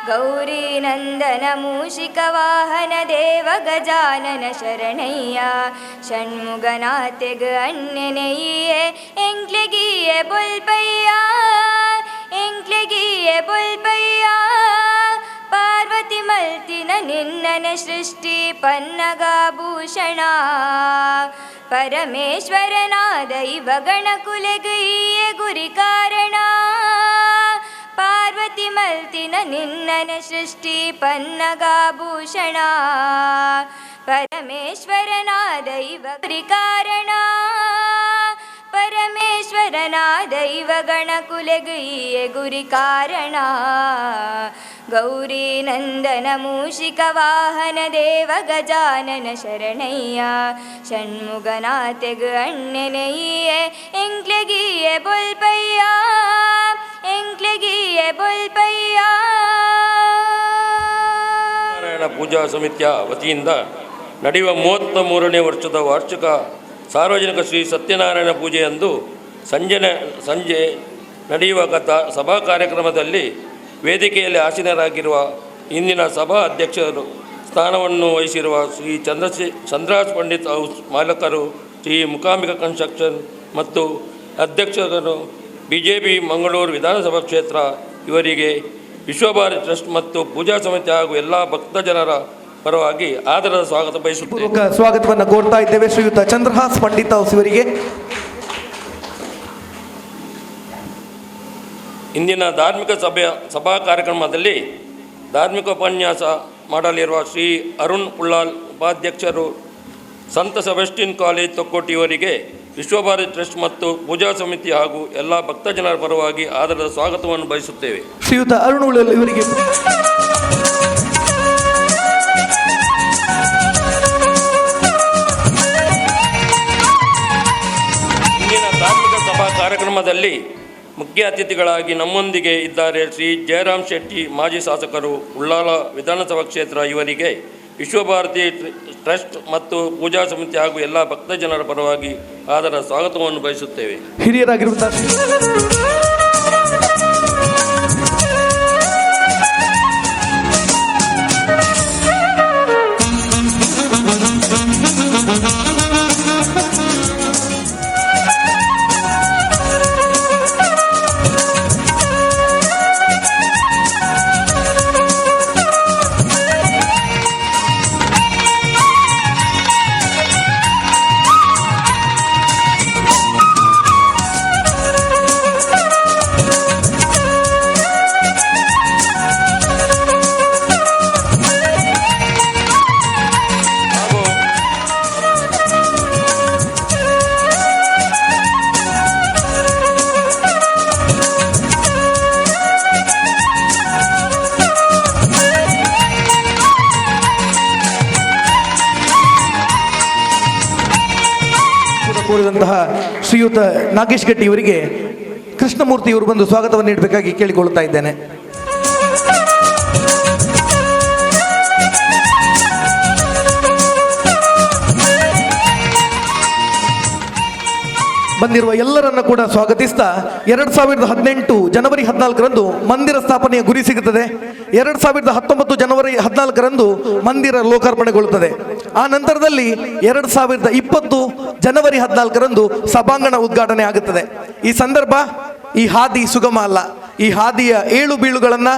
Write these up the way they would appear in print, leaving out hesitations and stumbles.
ಗೌರಿ ನಂದನ ಮೂಷಿಕ ವಾಹನ ದೇವ ಗಜಾನನ ಶರಣಯ್ಯ ಷಣ್ಮುಗನಾಥೆಗ್ ಅಣ್ಣನೆಯೇ ಎಂಕ್ಲೆಗಿಯೇ ಬೊಲ್ಪಯ್ಯ ಎಂಕ್ಲೆಗಿಯೇ ಬೊಲ್ಪಯ್ಯ ಪಾರ್ವತಿ ಮಲ್ತಿನ ನಿನ್ನನ ಸೃಷ್ಟಿ ಪನ್ನಗಾಭೂಷಣ ಪರಮೇಶ್ವರನ ದೈವ ಗಣಕುಲೆಗ್ ಈಯೆ ಗುರಿ ಕಾರಣ ಪಾರ್ವತಿ ಮಲ್ತಿನ ನಿನ್ನನ ಸೃಷ್ಟಿ ಪನ್ನಗಾಭೂಷಣ ಪರಮೇಶ್ವರನ ದೈವ ಗುರಿ ಕಾರಣ ಪರಮೇಶ್ವರನ ದೈವ ಗಣಕುಲೆಗ್ ಈಯೆ ಗುರಿ ಕಾರಣ ಗೌರಿ ನಂದನ ಮೂಷಿಕ ವಾಹನ ದೇವ ಗಜಾನನ ಶರಣಯ್ಯ ಷಣ್ಮುಗನಾಥೆಗ್ ಅಣ್ಣನೆಯೇ ಎಂಕ್ಲೆಗಿಯೇ ಬೊಲ್ಪಯ್ಯ ಎಂಕ್ಲೆಗಿಯೇ ಬೊಲ್ಪಯ್ಯ. ನಾರಾಯಣ ಪೂಜಾ ಸಮಿತಿಯ ವತಿಯಿಂದ ನಡೆಯುವ 33ನೇ ವರ್ಷದ ವಾರ್ಷಿಕ ಸಾರ್ವಜನಿಕ ಶ್ರೀ ಸತ್ಯನಾರಾಯಣ ಪೂಜೆಯಂದು ಸಂಜೆ ನಡೆಯುವ ಸಭಾ ಕಾರ್ಯಕ್ರಮದಲ್ಲಿ ವೇದಿಕೆಯಲ್ಲಿ ಆಸೀನರಾಗಿರುವ ಇಂದಿನ ಸಭಾ ಅಧ್ಯಕ್ಷರು ಸ್ಥಾನವನ್ನು ವಹಿಸಿರುವ ಶ್ರೀ ಚಂದ್ರಾಸ್ ಪಂಡಿತ್ ಹೌಸ್ ಮಾಲಕರು ಶ್ರೀ ಮೂಕಾಂಬಿಕಾ ಕನ್ಸ್ಟ್ರಕ್ಷನ್ ಮತ್ತು ಅಧ್ಯಕ್ಷರು ಬಿಜೆಪಿ ಮಂಗಳೂರು ವಿಧಾನಸಭಾ ಕ್ಷೇತ್ರ ಇವರಿಗೆ ವಿಶ್ವಭಾರತಿ ಟ್ರಸ್ಟ್ ಮತ್ತು ಪೂಜಾ ಸಮಿತಿ ಹಾಗೂ ಎಲ್ಲ ಭಕ್ತ ಜನರ ಪರವಾಗಿ ಆದರದ ಸ್ವಾಗತ ಬಯಸುತ್ತೇನೆ. ಪೂರ್ವಕ ಸ್ವಾಗತವನ್ನು ಕೋರ್ತಾ ಇದ್ದೇವೆ ಶ್ರೀಯುತ ಚಂದ್ರಹಾಸ್ ಪಂಡಿತ್ ಹೌಸ್ ಇವರಿಗೆ. ಇಂದಿನ ಧಾರ್ಮಿಕ ಸಭಾ ಕಾರ್ಯಕ್ರಮದಲ್ಲಿ ಧಾರ್ಮಿಕ ಉಪನ್ಯಾಸ ಮಾಡಲಿರುವ ಶ್ರೀ ಅರುಣ್ ಉಳ್ಳಾಲ್, ಉಪಾಧ್ಯಕ್ಷರು, ಸಂತ ಸೆಬೆಸ್ಟಿನ್ ಕಾಲೇಜ್ ತೊಕ್ಕೊಟ್ಟಿ ಇವರಿಗೆ ವಿಶ್ವಭಾರತಿ ಟ್ರಸ್ಟ್ ಮತ್ತು ಪೂಜಾ ಸಮಿತಿ ಹಾಗೂ ಎಲ್ಲ ಭಕ್ತ ಜನರ ಪರವಾಗಿ ಆದರದ ಸ್ವಾಗತವನ್ನು ಬಯಸುತ್ತೇವೆ. ಶ್ರೀಯುತ ಅರುಣ್ ಉಳ್ಳಾಲ್ ಇವರಿಗೆ. ಇಂದಿನ ಧಾರ್ಮಿಕ ಸಭಾ ಕಾರ್ಯಕ್ರಮದಲ್ಲಿ ಮುಖ್ಯ ಅತಿಥಿಗಳಾಗಿ ನಮ್ಮೊಂದಿಗೆ ಇದ್ದಾರೆ ಶ್ರೀ ಜಯರಾಮ್ ಶೆಟ್ಟಿ, ಮಾಜಿ ಶಾಸಕರು, ಉಳ್ಳಾಲ ವಿಧಾನಸಭಾ ಕ್ಷೇತ್ರ ಇವರಿಗೆ ವಿಶ್ವಭಾರತಿ ಟ್ರಸ್ಟ್ ಮತ್ತು ಪೂಜಾ ಸಮಿತಿ ಹಾಗೂ ಎಲ್ಲ ಭಕ್ತ ಜನರ ಪರವಾಗಿ ಆದರ ಸ್ವಾಗತವನ್ನು ಬಯಸುತ್ತೇವೆ. ಹಿರಿಯರಾಗಿರುವಂತಹ ಹಾಗೂ ಕೂಡ ಕೋರಿದಂತಹ ಶ್ರೀಯುತ ನಾಗೇಶ್ ಗಟ್ಟಿ ಇವರಿಗೆ ಕೃಷ್ಣಮೂರ್ತಿ ಇವರು ಬಂದು ಸ್ವಾಗತವನ್ನು ನೀಡಬೇಕಾಗಿ ಕೇಳಿಕೊಳ್ಳುತ್ತಾ ಇದ್ದೇನೆ. ಬಂದಿರುವ ಎಲ್ಲರನ್ನ ಕೂಡ ಸ್ವಾಗತಿಸ್ತಾ, 2018 ಜನವರಿ 14ರಂದು ಮಂದಿರ ಸ್ಥಾಪನೆಯ ಗುರಿ ಸಿಗುತ್ತದೆ. 2019 ಜನವರಿ 14ರಂದು ಮಂದಿರ ಲೋಕಾರ್ಪಣೆಗೊಳ್ಳುತ್ತದೆ. ಆ ನಂತರದಲ್ಲಿ 2020 ಜನವರಿ 14ರಂದು ಸಭಾಂಗಣ ಉದ್ಘಾಟನೆ ಆಗುತ್ತದೆ. ಈ ಸಂದರ್ಭ, ಈ ಹಾದಿ ಸುಗಮ ಅಲ್ಲ. ಈ ಹಾದಿಯ ಏಳು ಬೀಳುಗಳನ್ನು,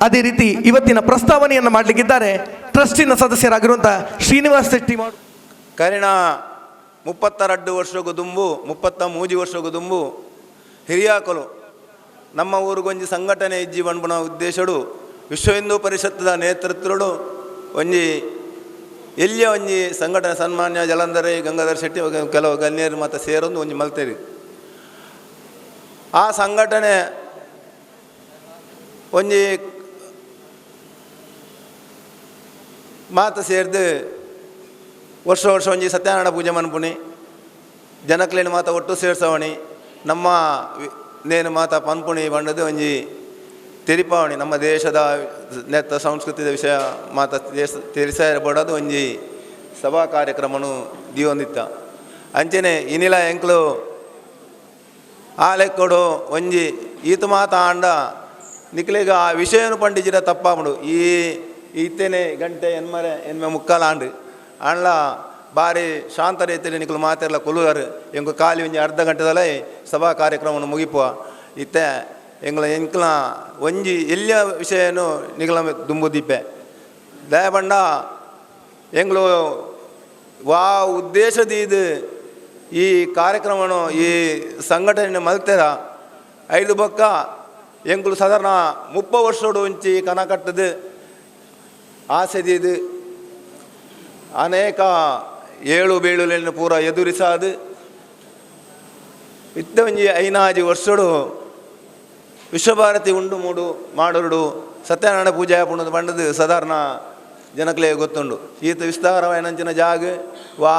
ಅದೇ ರೀತಿ ಇವತ್ತಿನ ಪ್ರಸ್ತಾವನೆಯನ್ನು ಮಾಡಲಿಕ್ಕಿದ್ದಾರೆ ಟ್ರಸ್ಟಿನ ಸದಸ್ಯರಾಗಿರುವಂತಹ ಶ್ರೀನಿವಾಸ್ ಶೆಟ್ಟಿ ಮಾಡು. ಕರಿಣ 32 ವರ್ಷಗೂ ದುಂಬು, 33 ವರ್ಷಗೂ ದುಂಬು ಹಿರಿಯಾಕಲು ನಮ್ಮ ಊರುಗೊಂಜಿ ಸಂಘಟನೆ ಇಜ್ಜಿ ಪನ್ಪುನ ಉದ್ದೇಶಡು ವಿಶ್ವ ಹಿಂದೂ ಪರಿಷತ್ತದ ನೇತೃತ್ವಡು ಒಂಜಿ ಎಲ್ಲಿಯ ಒಂಜಿ ಸಂಘಟನೆ ಸನ್ಮಾನ್ಯ ಜಲಂಧರೈ, ಗಂಗಾಧರ್ ಶೆಟ್ಟಿ ಬೊಕ ಕೆಲವು ಗಣ್ಯರು ಮಾತ ಸೇರೊಂದು ಒಂಜಿ ಮಲ್ತೇರಿ. ಆ ಸಂಘಟನೆ ಒಂಜಿ ಮಾತ ಸೇರ್ದು ವರ್ಷ ವರ್ಷ ಒಂಜಿ ಸತ್ಯನಾರಾಯಣ ಪೂಜೆ ಮನ್ಪುನಿ, ಜನಕ್ಲೆನ್ ಮಾತ ಒಟ್ಟು ಸೇರ್ಸವಣಿ, ನಮ್ಮ ನೇನು ಮಾತ ಪನ್ಪುಣಿ ಪಂಡದು ಒಂಜಿ ತೆರಿಪಾವಣಿ, ನಮ್ಮ ದೇಶದ ನೆತ್ತ ಸಂಸ್ಕೃತಿದ ವಿಷಯ ಮಾತ ತಿಳಿಸಾಯರ ಬೋಡದು ಒಂಜಿ ಸಭಾ ಕಾರ್ಯಕ್ರಮನು ದೀವೊಂದಿತ್ತ. ಅಂಚನೆ ಇನಿಲ ಎಂಕ್ಲು ಆ ಲೆಕ್ಕೊಡು ಒಂಜಿ ಈತು ಮಾತ ಆಂಡ. ನಿಕ್ಲೆಗ್ ಆ ವಿಷಯನು ಪಂಡಿಜಿರ ತಪ್ಪಾಪುಂಡು. ಈ ಇತ್ತೇನೆ ಗಂಟೆ ಎನ್ಮರೆ ಎನ್ಮೆ ಮುಕ್ಕಾಲ ಆಂಡ್ ಆಂಡ್ಲ ಬಾರಿ ಶಾಂತ ರೀತಿಯಲ್ಲಿ ನಿಕುಲು ಮಾತೆರ್ಲ ಕುಲ್ಲುವರು. ಎಂಕು ಖಾಲಿ ಒಂಜಿ ಅರ್ಧ ಗಂಟೆದಲ್ಲ ಸಭಾ ಕಾರ್ಯಕ್ರಮವನ್ನು ಮುಗಿಪುವ. ಇತ್ತೆ ಎಂಗ್ಲ ಎಂಕ್ಲ ಒಂಜಿ ಎಲ್ಲಿಯ ವಿಷಯನು ನಿಕಲ ದುಂಬು ದೀಪೆ ದಯಬಂಡ ಎಂಗ್ಲು ವಾ ಉದ್ದೇಶದೀದು ಈ ಕಾರ್ಯಕ್ರಮನು ಈ ಸಂಘಟನೆ ಮಲ್ತೆರ ಐದು ಬೊಕ್ಕ ಎಂಕುಲು ಸಾಧಾರಣ 30 ವರ್ಷೋಡು ಒಂಚಿ ಕನ ಕಟ್ಟದು ಆಸೆ ದೀದು ಅನೇಕ ಏಳು ಬೀಳುಲೆಯನ್ನು ಪೂರ ಎದುರಿಸಾದು ಇತ್ತ ಒಂಜಿ ಐನಾಜಿ ವರ್ಷೋಡು ವಿಶ್ವಭಾರತಿ ಉಂಡು ಮೂಡು ಮಾಡೋರುಡು ಸತ್ಯನಾರಾಯಣ ಪೂಜೆ ಪುಣದು ಪಂಡದು ಸಾಧಾರಣ ಜನಕ್ಲೆ ಗೊತ್ತುಂಡು. ಈತ ವಿಸ್ತಾರವಾಯಿನಂಚಿನ ಜಾಗ ವಾ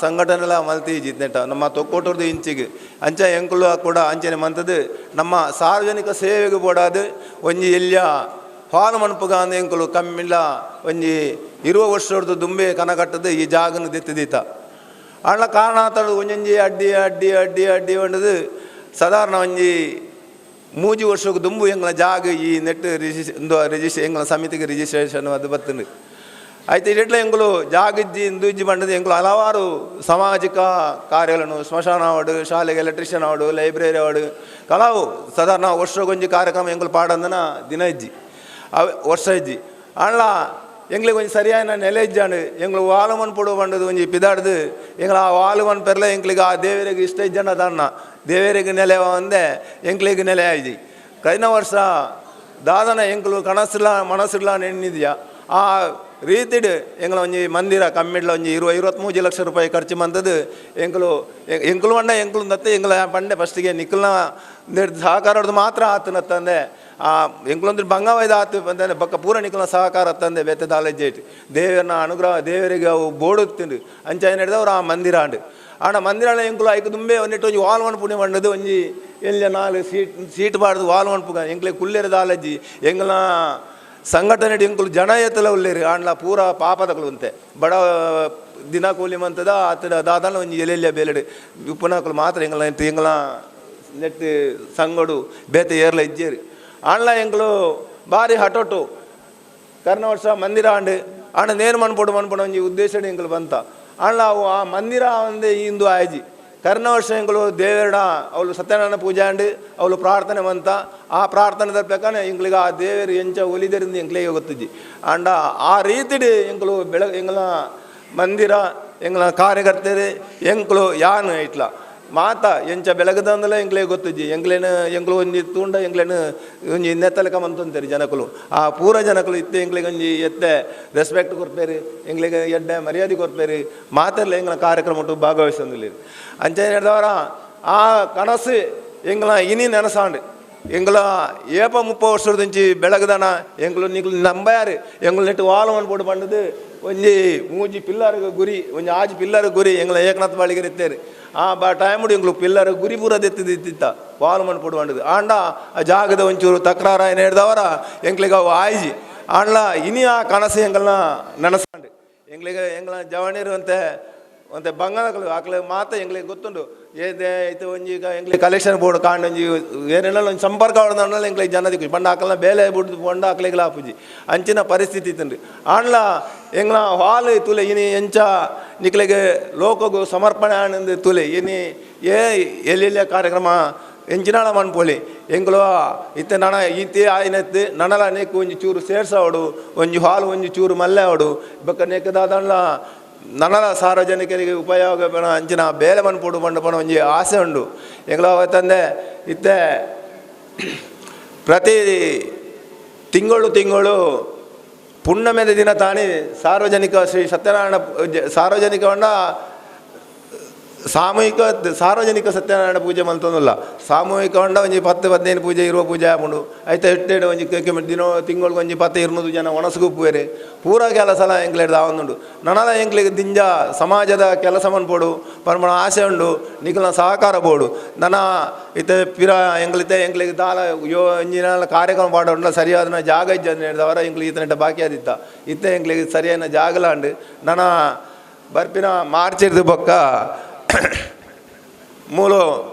ಸಂಘಟನೆಲ ಮಲ್ತೀಜಿ ನೆಟ ನಮ್ಮ ತೊಕ್ಕೋಟುರ್ದು ಇಂಚಿಗೆ ಅಂಚ ಎಂಕುಲು ಕೂಡ ಅಂಚನೆ ಮಂತದ್ದು ನಮ್ಮ ಸಾರ್ವಜನಿಕ ಸೇವೆಗೆ ಬೋಡಾದು ಒಂಜಿ ಎಲ್ಲಿಯ ಹಾಲು ಮನ್ಪುಗ ಎಂಕುಲು ಕಮ್ಮಿಲ್ಲ ಒಂಜಿ 20 ವರ್ಷದ ದುಂಬೆ ಕನಕಟ್ಟದು ಈ ಜಾಗನ ದೆತ್ತಿದೀತ. ಆಂಡ ಕಾರಣ ತಡು ಒಂಜೊಂಜಿ ಅಡ್ಡಿ ಅಡ್ಡಿ ಅಡ್ಡಿ ಅಡ್ಡಿ ಒಂಡದು ಸಾಧಾರಣ ಒಂಜಿ 3 ವರ್ಷಕ್ಕೆ ದುಂಬು ಎಂಗ್ಲ ಜಾಗ ಈ ನೆಟ್ ರಿಜಿಸ್ಟ್ರೇ ಎಂಗ್ಲ ಸಮಿತಿಗೆ ರಿಜಿಸ್ಟ್ರೇಷನ್ ಅದು ಬತ್ತುಂಡು. ಆಯ್ತು ಇಟ್ಲ ಎಂಕುಲು ಜಾಗಿಜ್ಜಿ ಇಂದು ಬಂಡದು ಎಂಕುಲು ಹಲವಾರು ಸಾಮಾಜಿಕ ಕಾರ್ಯಗಳನ್ನು ಸ್ಮಶಾನ ಅವಡು, ಶಾಲೆಗೆ ಎಲೆಕ್ಟ್ರಿಷಿಯನ್ ಅವಡು, ಲೈಬ್ರರಿ ಅವಡು, ಕಲಾವು ಸಾಧಾರಣ ವರ್ಷಕ್ಕೊಂಜಿ ಕಾರ್ಯಕ್ರಮ ಎಂಕುಲು ಪಾಡಂದನ ದಿನ ಇಜ್ಜಿ ಅವೆ ವರ್ಷ ಇಜ್ಜಿ. ಆಂಡ್ಲ ಎಂಗ್ಲಿಗೆ ಒಂಜಿ ಸರಿಯಾದ ನೆಲೆ ಇಜ್ಜಾಂಡು ಎಂಗ್ಲು ವಾಲು ಪುಡು ಬಂಡದು ಒಂಜಿ ಪಿದಾಡ್ದು ಎಂಗ್ಲ ಆ ವಾಲು ಪೆರ್ಲ ಎಂಕ್ಲಿಗೆ ಆ ದೇವರಿಗೆ ಇಷ್ಟ ಇಜ್ಜಂಡ ದಾನ್ನ ದೇವರಿಗೆ ನೆಲೆ ಒಂದೇ ಎಂಕ್ಲಿಗೆ ನೆಲೆ ಆಯ್ಜಿ. ಕೈನ ವರ್ಷ ದಾದನ ಎಂಕುಲು ಕನಸುಲ ಮನಸ್ಸುಲ ನೆನ್ನಿದ್ಯಾ ಆ ರೀತಿಡ್ ಎಂಗ್ಲ ಒಂಜಿ ಮಂದಿರ ಕಮ್ಮಿಡ್ಲ ಒಂಜಿ 23 ಲಕ್ಷ ರೂಪಾಯಿ ಖರ್ಚು ಮಂತದ್ದು ಎಂಕುಲು ಎಂಕುಲು ಬಂಡ ಎಂಕುಲು ನತ್ತೆ ಎಂಗ್ಲ ಪಂಡೆ ಫಸ್ಟಿಗೆ ನಿಕ್ಕಲ್ನ ಸಹಕಾರದ್ದು ಮಾತ್ರ ಆತು ನತ್ತಂದೆ ಆ ಎಂಕುಲೊಂದು ಬಂಗವಾಯ್ದ ಆತು ಬಂದೆ ಬಕ್ಕ ಪೂರ ನಿಕ್ಕಲ್ನ ಸಹಕಾರ ತಂದೆ ಬೇತೆ ದಾಲೆಜ್ಜೇಟ್ ದೇವರನ್ನ ಅನುಗ್ರಹ ದೇವರಿಗೆ ಅವು ಬೋಡುತ್ತಿಂಡು ಅಂಚ ಹಿಡಿದವ್ರು ಆ ಮಂದಿರ ಆಂಡು. ಆಂಡ ಮಂದಿರ ಎಂಕುಲು ಐಕ್ ದುಂಬೆ ಒಂದಿಟ್ಟು ಒಂಜಿ ವಾಲ್ವನ್ ಪುಣ್ಯ ಬಂಡದು ಒಂಜಿ ಎಲ್ಲ 4 ಸೀಟ್ ಬಾಡ್ದು ವಾಲ್ವನ್ ಪುಗ ಎಂಕ್ಲೆ ಕುಲ್ಲೇರು ದಾಲಜ್ಜಿ ಎಂಗ್ಲ ಸಂಘಟನೆ ಎಂಕುಲು ಜನ ಎತ್ತಲ ಉಲ್ಲೇರು ಆಂಡ್ಲ ಪೂರ ಪಾಪದಕಲು ಅಂತೆ ಬಡ ದಿನ ಕೂಲಿ ಮಂತದ ಆತದ ದಾದನ ಒಂಜಿ ಎಲ್ಲೆಲ್ಲ ಬೇಲೆಡು ಉಪ್ಪುನಕಲು ಮಾತ್ರ ಎಂಗ್ಲ ಎಂಗ್ಲ ನೆಟ್ ಸಂಗಡು ಬೇತೆ ಏರ್ಲ ಇಜ್ಜೇರು. ಆಂಡ್ಲ ಎಂಕುಲು ಭಾರಿ ಹಟೋಟು ಕರ್ನ ವರ್ಷ ಮಂದಿರ ಆಂಡು ಆಂಡ ನೇನು ಮನ್ಪೊಡು ಮನ್ಪೊಡು ಒಂಜಿ ಉದ್ದೇಶ ಎಂಕುಲು ಬಂತ ಆಂಡ್ಲ ಅವು ಆ ಮಂದಿರ ಒಂದೇ ಇಂದು ಆಯ್ಜಿ. ಕರ್ನ ವರ್ಷ ಎಂಕುಲು ದೇವರಡ ಅವಳು ಸತ್ಯನಾರಾಯಣ ಪೂಜೆ ಆಂಡು ಅವಳು ಪ್ರಾರ್ಥನೆ ಮಂತ ಆ ಪ್ರಾರ್ಥನೆ ಪ್ರಕಾರ ಎಂಕ್ಲಿಗೆ ಆ ದೇವರು ಎಂಚ ಒಲಿದರಿಂದ ಎಂಕ್ಲಿಗೆ ಗೊತ್ತಿಜ್ಜಿ. ಆಂಡ ಆ ರೀತಿಡ್ ಎಂಕುಲು ಎಂಗ್ಲ ಮಂದಿರ ಎಂಗ್ಲ ಕಾರ್ಯಕರ್ತರು ಎಂಕುಲು ಯಾನ್ ಇಟ್ಲ ಮಾತ ಎಂಚ ಬೆಳಗದಂದಲ ಎಂಕ್ಲಿಗೆ ಗೊತ್ತಿಜ್ಜಿ. ಎಂಕ್ಲೇನು ಎಂಕ್ಲು ಒಂಜಿ ತೂಂಡ ಎಂಕ್ಲೇನು ಒಂಜಿ ನೆತ್ತಲಕ ಮಂತೊಂತೇರಿ ಜನಕುಲು ಆ ಪೂರ ಜನಕುಲು ಇತ್ತೆ ಎಂಕ್ಲಿಗೆ ಒಂಜಿ ಎತ್ತೆ ರೆಸ್ಪೆಕ್ಟ್ ಕೊರ್ಪೇರು ಎಂಕ್ಲಿಗೆ ಎಡ್ಡೆ ಮರ್ಯಾದೆ ಕೊರ್ಪೇರು ಮಾತೆಲ್ಲ ಎಂಗ್ಲ ಕಾರ್ಯಕ್ರಮ ಉಂಟು ಭಾಗವಹಿಸೊಂದಿಲ್ಲ. ಅಂಚೆ ಹಿಡ್ದವರ ಆ ಕನಸು ಎಂಗ್ಲ ಇನಿ ನೆನಸಾಂಡು ಎಂಗ್ಲ ಏಪ 30 ವರ್ಷದಿಂಚಿ ಬೆಳಗದನ ಎಂಗ್ಲು ನಿಕ್ಲು ನಂಬಯಾರು ಎಂಗ್ಲು ನೆಟ್ಟು ವಾಲವನ್ ಪೋಡು ಬಂಡದು ಒಂಜಿ 3 ಪಿಲ್ಲರ್ ಗುರಿ ಒಂಜಿ 6 ಪಿಲ್ಲರ್ ಗುರಿ ಎಂಗ್ಲ ಏಕನಾಥ್ ಬಾಳಿಗರ್ ಇತ್ತೇರು ಆ ಬಾ ಟೈಮುಡು ಎಂಗ್ಲು ಪಿಲ್ಲರ್ ಗುರಿ ಪೂರ ದೆತ್ತಿದ್ದಿತ್ತ ವಾಲಮನ್ ಪೋಡು ಬಂಡದು. ಆಂಡ ಆ ಜಾಗದ ಒಂಚೂರು ತಕ್ರಾರ ಏನು ಹಿಡ್ದವರ ಎಂಕ್ಲಿಗೆ ಅವು ಆಯ್ಜಿ. ಆಂಡ್ಲ ಇನಿ ಆ ಕನಸು ಎಂಗಲ್ನ ನೆನಸಾಂಡು ಎಂಗ್ಲಿಗೆ ಎಂಗ್ಲ ಜವಣಿರು ಅಂತೆ ಒಂತೆ ಬಂಗಾಳಗಳು ಆಕಲೆ ಮಾತ ಎಂಗ್ಲಿಗೆ ಗೊತ್ತುಂಡು ಏದೇ ಇತ್ತು ಒಂಜಿ ಈಗ ಎಂಗ್ಲಿಗೆ ಕಲೆಕ್ಷನ್ ಬೋರ್ಡ್ ಕಾಂಡ್ ಒಂಜಿ ಏನೆಲ್ಲ ಒಂಜಿ ಸಂಪರ್ಕ ಹೊಡೆದ ಎಂಗ್ಲಿಗೆ ಜನ ದಿಕ್ಕು ಬಂಡ ಆಕಲ್ನ ಬೇಲೆ ಬುಡ್ದು ಬೊಂಡ ಆಕಲಿಗೆ ಆಪುಜಿ ಅಂಚಿನ ಪರಿಸ್ಥಿತಿ ಇತ್ತುಂಡು. ಆಂಡ್ಲ ಎಂಗ್ಲ ಹಾಲ್ ತುಲೆ ಇನಿ ಎಂಚ ನಿಕ್ಲೆಗೆ ಲೋಕಗು ಸಮರ್ಪಣೆ ಆನಂದ್ ತುಲೆ ಇನಿ ಏ ಎಲ್ಲೆಲ್ಲ ಕಾರ್ಯಕ್ರಮ ಎಂಚಿನಾಳ ಮನ್ಪೊಲಿ ಎಂಕ್ಲು ಇತ್ತೆ ನನ ಇತ್ತೆ ಆಯ್ನತ್ತು ನನಲ ನೆಕ್ ಒಂಜಿ ಚೂರು ಸೇರ್ಸಾವಡು ಒಂಜಿ ಹಾಲು ಒಂಜಿ ಚೂರು ಮಲ್ಲೆ ಅವಡು ಬೊಕ್ಕ ನೆಕ್ ದಾದನ್ಲ ನನಲ ಸಾರ್ವಜನಿಕರಿಗೆ ಉಪಯೋಗ ಪಣ ಅಂಚಿನ ಬೇಲೆ ಮನ್ಪೊಡು ಪಂಡ ಪಣ ಒಂಜಿ ಆಸೆ ಉಂಡು. ಎಂಕ್ಲ ತಂದೆ ಇತ್ತೆ ಪ್ರತಿ ತಿಂಗಳು ತಿಂಗಳು ಪುಣ್ಣಮೆದ ದಿನ ತಾನೇ ಸಾರ್ವಜನಿಕ ಶ್ರೀ ಸತ್ಯನಾರಾಯಣ ಪೂಜೆ ಸಾರ್ವಜನಿಕವನ್ನ ಸಾಮೂಹಿಕ ಸಾರ್ವಜನಿಕ ಸತ್ಯನಾರಾಯಣ ಪೂಜೆ ಮಲ್ತೊಂದುಲ್ಲ. ಸಾಮೂಹಿಕ ಒಂಡ ಒಂಜಿ 10 15 ಪೂಜೆ ಇರುವ ಪೂಜೆ ಆಪುಂಡು ಐತ ಎಟ್ಟೆಡ್ ಒಂಜಿ ದಿನ ತಿಂಗಳಿಗೆ ಒಂಜಿ 10 200 ಜನ ಒಣಸುಗುಪ್ಪುವೆರೆ ಪೂರ ಕೆಲಸಲ ಎಂಕ್ಲೆಡ್ ದಾವೊಂದುಂಡು. ನನಲ ಎಂಕ್ಲೆಗ್ ದಿಂಜ ಸಮಾಜದ ಕೆಲಸ ಮನ್ಪೊಡು ಪರ್ಮಣ ಆಸೆ ಉಂಡು ನಿಕಲ್ನ ಸಹಕಾರ ಬೋಡು ನನ ಇತ್ತೆ ಪಿರ ಎಂಕ್ಲಿತ್ತೆ ಎಂಕ್ಲೆಗ್ ದಾಲ ಯೋ ಒಂಜಿನ ಕಾರ್ಯಕ್ರಮ ಪಾಡೋಂಡ ಸರಿಯಾದ ಜಾಗ ಇಜ್ಜಂದವರ ಎಂಕ್ಲಿಗೆ ಈತನೆಟ್ಟ ಬಾಕಿ ಆದಿತ್ತ ಇತ್ತೆ ಎಂಕ್ಲೆಗ್ ಸರಿಯಾದ ಜಾಗಲ ಉಂಡು. ನನ ಬರ್ಪಿನ ಮಾರ್ಚಿರ್ದು ಬೊಕ್ಕ ಮೂಲು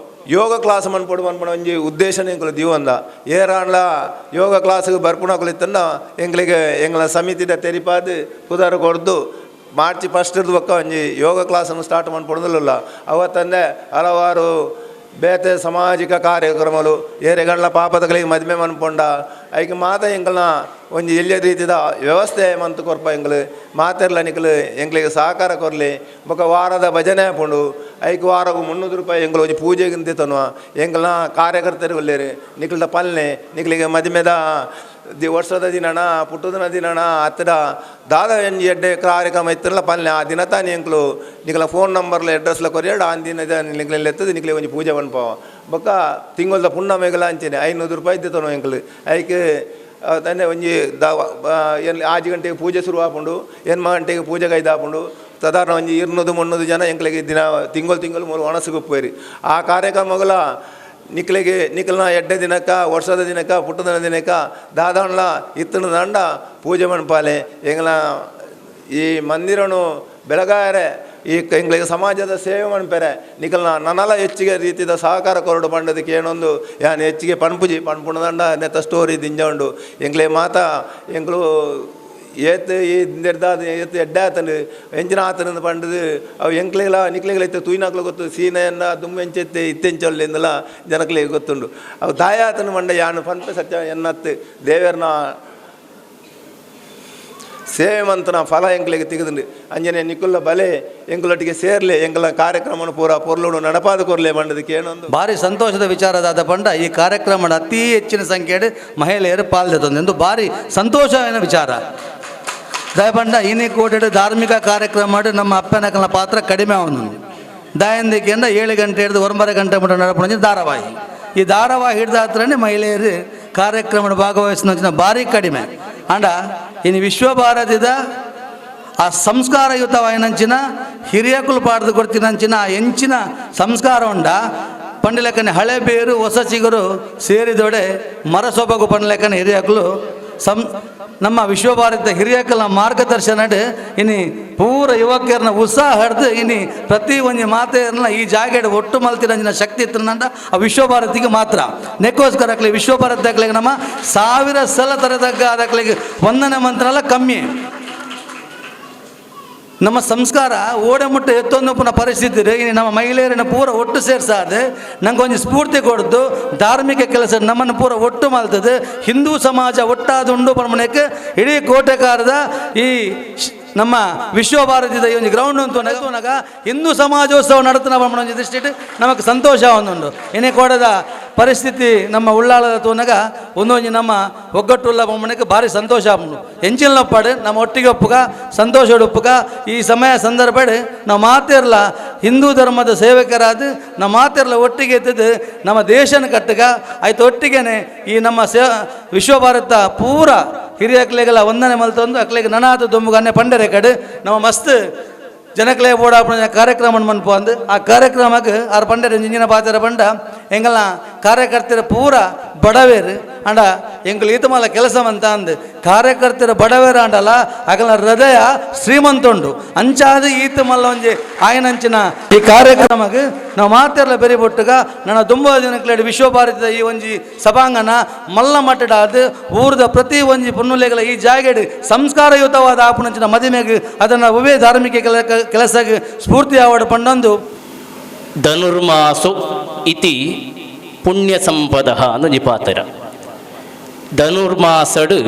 ಯೋಗ ಕ್ಲಾಸ್ ಮನ್ಪೊಡು ಮನ್ಪುನ ಒಂಜಿ ಉದ್ದೇಶನ ಎಂಕುಲು ದೀವೊಂದ ಏರಾಂಡ್ಲ ಯೋಗ ಕ್ಲಾಸ್ಗೆ ಬರ್ಪುನಕುಲು ಇತ್ತಂಡ ಎಂಕ್ಲೆಗ್ ಎಂಕ್ಲ ಸಮಿತಿದ ತೆರಿಪಾದ್ ಪುದರ್ ಕೊರ್ದು ಮಾರ್ಚ್ ಫಸ್ಟ್ ಬೊಕ್ಕ ಒಂಜಿ ಯೋಗ ಕ್ಲಾಸನ್ನು ಸ್ಟಾರ್ಟ್ ಮನ್ಪೊಡುಂದುಲ್ಲ. ಅವತ್ತಂದೆ ಹಲವಾರು ಬೇತೆ ಸಾಮಾಜಿಕ ಕಾರ್ಯಕ್ರಮಲು ಏರೆಗಂಡ್ಲ ಪಾಪದಗಳಿಗೆ ಮದಿಮೆ ಮನ್ಪೊಂಡ ಐಕ್ ಮಾತ ಎಂಕಲ್ನ ಒಂಜಿ ಎಲ್ಯ ರೀತಿದ ವ್ಯವಸ್ಥೆ ಮಂತ್ ಕೊರ್ಪ ಎಂಕ್ಲು ಮಾತೆರ್ಲ ನಿಕಲು ಎಂಕ್ಲೆಗ್ ಸಹಕಾರ ಕೊರ್ಲಿ. ಬೊಕ ವಾರದ ಭಜನೆ ಆಪುಂಡು. ಐಕ್ ವಾರಗ್ 300 ರೂಪಾಯಿ ಎಂಕುಲು ಒಂಜಿ ಪೂಜೆಗ್ ದೆತೊನುವ. ಎಂಕಲ್ನ ಕಾರ್ಯಕರ್ತರು ಉಲ್ಲೆರ್ ನಿಕಲ್ದ ಪಲ್ನೆ ನಿಕ್ಲೆಗ್ ಮದಿಮೆದ the ವರ್ಷದ ದಿನನ ಪುಟ್ಟುದಿನ ದಿನನ ಅತ್ತಡ ದಾದ ಒಂಜಿ ಎಡ್ಡೆ ಕಾರ್ಯಕ್ರಮ ಇತ್ತಲ್ಲ ಪಲ್ನೆ ಆ ದಿನ ತಾನೆ ಎಂಕುಲು ನಿಕಲ ಫೋನ್ ನಂಬರ್ಲ ಅಡ್ರೆಸ್ಲ ಕೊರಿಯಡ ಆ ದಿನ ನಿಕ್ಲೆ ಲೆತ್ತದು ನಿಕ್ಲೆ ಒಂಜಿ ಪೂಜೆ ಮನ್ಪವ. ಬೊಕ್ಕ ತಿಂಗೊಲ್ದ ಪುಣ್ಣಮೆಗಲ ಅಂಚೆನೆ 500 ರೂಪಾಯಿ ದೆತೊನುವ ಎಂಕುಲು. ಐಕ್ ತಂದೆ ಒಂಜಿ the 6 ಗಂಟೆಗೆ ಪೂಜೆ ಶುರು ಆಪುಂಡು, 8 ಗಂಟೆಗೆ ಪೂಜೆ ಕೈದಾಪುಂಡು. ಸಾಧಾರಣ ಒಂಜಿ 200-300 ಜನ ಎಂಕ್ಲೆಗ್ ದಿನ ತಿಂಗೊಲು ತಿಂಗೊಲು ಮೂರು ಒಣಸುಗು ಉಪ್ಪುವೆರ್. ಆ ಕಾರ್ಯಕ್ರಮಗಳ ನಿಕ್ಲೆಗ್ ನಿಕಲ್ನ ಎಡ್ಡೆ ದಿನಕ್ಕ ವರ್ಷದ ದಿನಕ್ಕ ಪುಟ್ಟದಿನ ದಿನಕ್ಕ ದಾದಾಂಡ್ಲ ಇತ್ತನ ದಂಡ ಪೂಜೆ ಮನ್ಪಾಲೆ. ಎಂಗ್ಲ ಈ ಮಂದಿರನು ಬೆಳಗಾರೆ ಈ ಎಂಕ್ಲೆಗ್ ಸಮಾಜದ ಸೇವೆ ಮನ್ಪೆರೆ ನಿಕಲ್ನ ನನಲ ಹೆಚ್ಚಿಗೆ ರೀತಿದ ಸಹಕಾರ ಕೊರಡು ಪಂಡದಕ್ಕೆ ಏನೊಂದು ಯಾನ್ ಹೆಚ್ಚಿಗೆ ಪನ್ಪುಜಿ ಪನ್ಪುನ ದಂಡ ನೆತ್ತ ಸ್ಟೋರಿ ದಿಂಜ ಉಂಡು. ಎಂಕ್ಲೆ ಮಾತ ಎಂಕ್ಲು ಏತ್ ಈ ನೆಡ್ದಾದ ಏತ್ ಎಡ್ಡೆ ಆತಂಡು ಎಂಚಿನ ಆತನಂದು ಪಂಡದು ಅವು ಎಂಕ್ಲೆಗ್ಲ ನಿಕ್ಲೆಗ್ಲ ಇತ್ತೆ ತೂಯಿನಾಕ್ಲು ಗೊತ್ತು ಸೀನೆಯನ್ನ ದುಂಬು ಎಂಚೆತ್ತೆ ಇತ್ತೆಂಚೊಲ್ಲಿಂದಲ ಜನಕ್ಲೆಗ್ ಗೊತ್ತುಂಡು. ಅವು ದಾಯ ಆತನ ಪಂಡ ಯಾನು ಪನ್ಪೆ ಸತ್ಯ ಎನ್ನತ್ತು ದೇವೆರ್ನ ಸೇವೆ ಮಂತನ ಫಲ ಎಂಕ್ಲೆಗ್ ತಿಗದುಂಡು. ಅಂಜನೆ ನಿಕುಲ್ಲ ಬಲೆ ಎಂಕುಲೊಟ್ಟಿಗೆ ಸೇರ್ಲೆ ಎಂಕಲ ಕಾರ್ಯಕ್ರಮನ ಪೂರ ಪೊರ್ಲುಡು ನಡಪಾದ ಕೊರ್ಲೆ ಪಂಡದಕ್ಕೆ ಏನೊಂದು ಭಾರಿ ಸಂತೋಷದ ವಿಚಾರದಾದ ಪಂಡ ಈ ಕಾರ್ಯಕ್ರಮ ಅತಿ ಹೆಚ್ಚಿನ ಸಂಖ್ಯೆಡ್ ಮಹಿಳೆಯರು ಪಾಲ್ದೆತೊಂದು ಎಂದು ಭಾರಿ ಸಂತೋಷವಾದ ವಿಚಾರ. ದಯಪಂಡ ಇನಿ ಕೋಟೆಡ್ ಧಾರ್ಮಿಕ ಕಾರ್ಯಕ್ರಮ ಮಾಡಿ ನಮ್ಮ ಅಪ್ಪನಕಲ್ನ ಪಾತ್ರ ಕಡಿಮೆ ಅವನು ದಯಂದಿಕೆಯಿಂದ 7 ಗಂಟೆ ಹಿಡಿದು 9 ಗಂಟೆ ಮಟ್ಟ ನಡಪುಣ ಧಾರಾವಾಹಿ. ಈ ಧಾರಾವಾಹಿ ಹಿಡಿದ ಹತ್ರನೇ ಮಹಿಳೆಯರು ಕಾರ್ಯಕ್ರಮ ಭಾಗವಹಿಸಿದ ಭಾರಿ ಕಡಿಮೆ. ಅಂಡ ಇನ್ನು ವಿಶ್ವಭಾರತಿದ ಆ ಸಂಸ್ಕಾರಯುತವಾಯಿನಂಚಿನ ಹಿರಿಯಕುಲು ಪಾಡ್ದು ಕೊಡ್ತಿನಂಚಿನ ಆ ಎಂಚಿನ ಸಂಸ್ಕಾರ ಉಂಡ ಪಂಡಿಲೆಕ್ಕನೆ ಹಳೆ ಬೇರು ಹೊಸ ಚಿಗುರು ಸೇರಿದೊಡೆ ಮರಸೊಬಗು ಪಂಡಿಲೆಕ್ಕನೆ ಹಿರಿಯಕುಲು ನಮ್ಮ ವಿಶ್ವಭಾರತ ಹಿರಿಯಕಲ ಮಾರ್ಗದರ್ಶನ ಇನಿ ಪೂರ ಯುವಕರನ್ನ ಉತ್ಸಾಹ ಹಿಡ್ದು ಇನಿ ಪ್ರತಿ ಒಂಜಿ ಮಾತೆಯನ್ನ ಈ ಜಾಗೆಡ್ ಒಟ್ಟು ಮಲ್ತಿರಂಜಿನ ಶಕ್ತಿ ಇತ್ತಂಡ ಆ ವಿಶ್ವಭಾರತಿಗೆ ಮಾತ್ರ. ನೆಕ್ಕೋಸ್ಕರ ಅಕ್ಲಿ ವಿಶ್ವಭಾರತಿ ಅಕ್ಲಿಗೆ ನಮ್ಮ 1000 ಸಲ ತರತಕ್ಕ ಅದಕ್ಲಿಗೆ ವಂದನೆ ಮಂತ್ರ ಕಮ್ಮಿ. ನಮ್ಮ ಸಂಸ್ಕಾರ ಓಡೆ ಮುಟ್ಟ ಎತ್ತೊಂದು ಪುನಃ ಪರಿಸ್ಥಿತಿ ಇನಿ ನಮ್ಮ ಮಹಿಳೆಯರನ್ನ ಪೂರ ಒಟ್ಟು ಸೇರ್ಸಾದೆ ನಂಗೆ ಒಂಜಿ ಸ್ಫೂರ್ತಿ ಕೊಡ್ದು ಧಾರ್ಮಿಕ ಕೆಲಸ ನಮ್ಮನ್ನು ಪೂರ ಒಟ್ಟು ಮಾಡ್ತದೆ. ಹಿಂದೂ ಸಮಾಜ ಒಟ್ಟಾದ ಉಂಡು ಪರ್ಮಣಕ್ಕೆ ಇಡೀ ಕೋಟೆಕಾರದ ಈ ನಮ್ಮ ವಿಶ್ವಭಾರತಿದ ಈ ಒಂದು ಗ್ರೌಂಡ್ ಅಂತ ನಗ ಹಿಂದೂ ಸಮಾಜೋತ್ಸವ ನಡೆತನ ಒಂಜಿ ದೃಷ್ಟಿಟ್ ನಮಗೆ ಸಂತೋಷ ಒಂದುಂಡು. ಇನಿ ಕೋಡದ ಪರಿಸ್ಥಿತಿ ನಮ್ಮ ಉಳ್ಳಾಳದ ತೂನಗ ಒಂದೊಂಜಿ ನಮ್ಮ ಒಗ್ಗಟ್ಟುಳ್ಳ ಬೊಮ್ಮನಕ್ಕೆ ಭಾರಿ ಸಂತೋಷ ಆಪುಂಡು. ಎಂಚಿನಪ್ಪಾಡು ನಮ್ಮ ಒಟ್ಟಿಗೆ ಒಪ್ಪುಗ ಸಂತೋಷ ಒಪ್ಪುಗ ಈ ಸಮಯ ಸಂದರ್ಭ ನಾವು ಮಾತಿರಲ ಹಿಂದೂ ಧರ್ಮದ ಸೇವಕರಾದ ನಮ್ಮ ಮಾತಿರಲ ಒಟ್ಟಿಗೆ ಎತ್ತಿದ್ದು ನಮ್ಮ ದೇಶನ ಕಟ್ಟಗ ಆಯ್ತು ಒಟ್ಟಿಗೆನೆ ಈ ನಮ್ಮ ವಿಶ್ವಭಾರತ ಪೂರ ಹಿರಿಯಕ್ಲೆಗೆಲ್ಲ ವಂದನೆ ಮಲ್ತೊಂದು ಅಕ್ಲೆಗೆ ನನಾದ ದೊಂಬುಗನ್ನೆ ಪಂಡರೆ ಕಡೆ ನಮ್ಮ ಮಸ್ತ್ ಜನಕ್ಲೆ ಬೋಡಾಪುನ ಕಾರ್ಯಕ್ರಮ ಮನ್ಪು ಅಂದು ಆ ಕಾರ್ಯಕ್ರಮಕ್ಕೆ ಆರು ಪಂಡರೆ ಇಂಜಿನ ಪಾತ್ರ ಪಂಡ ಎಂಗಲ್ನ ಕಾರ್ಯಕರ್ತರ ಪೂರ ಬಡವೇರು ಅಂಡ ಎಂಕುಲು ಈತಮಲ್ಲ ಕೆಲಸ ಅಂತ ಅಂದು ಕಾರ್ಯಕರ್ತರ ಬಡವೇರು ಅಂಡಲ್ಲ ಅಗಲ ಹೃದಯ ಶ್ರೀಮಂತುಂಡು ಅಂಚಾದ ಈತಮಲ್ಲ ಒಂಜಿ ಆಯನಂಚಿನ ಈ ಕಾರ್ಯಕ್ರಮಕ್ಕೆ ನಾವು ಮಾತೆಲ್ಲ ಬೆರಿ ಬೊಟ್ಟುಗ ನನ್ನ ದುಂಬ ದಿನಕ್ಲೇಡು ವಿಶ್ವಭಾರತಿದ ಈ ಒಂಜಿ ಸಭಾಂಗಣ ಮಲ್ಲ ಮಟ್ಟಡ ಅದು ಊರದ ಪ್ರತಿ ಒಂಜಿ ಪುನ್ನುಲೆಗಳ ಈ ಜಾಗೆಡ್ ಸಂಸ್ಕಾರಯುತವಾದ ಆಪುನಂಚಿನ ಮದಿಮೆಗೆ ಅದನ್ನು ಉಭಯ ಧಾರ್ಮಿಕ ಕೆಲಸಕ್ಕೆ ಸ್ಫೂರ್ತಿ ಆವಡ ಪಂಡೊಂದು ಧನುರ್ಮಾಸು ಇತಿ ಪುಣ್ಯ ಸಂಪದ ಅಂದು ಪಾತ್ರ ಧನುರ್ಮಾಸಡು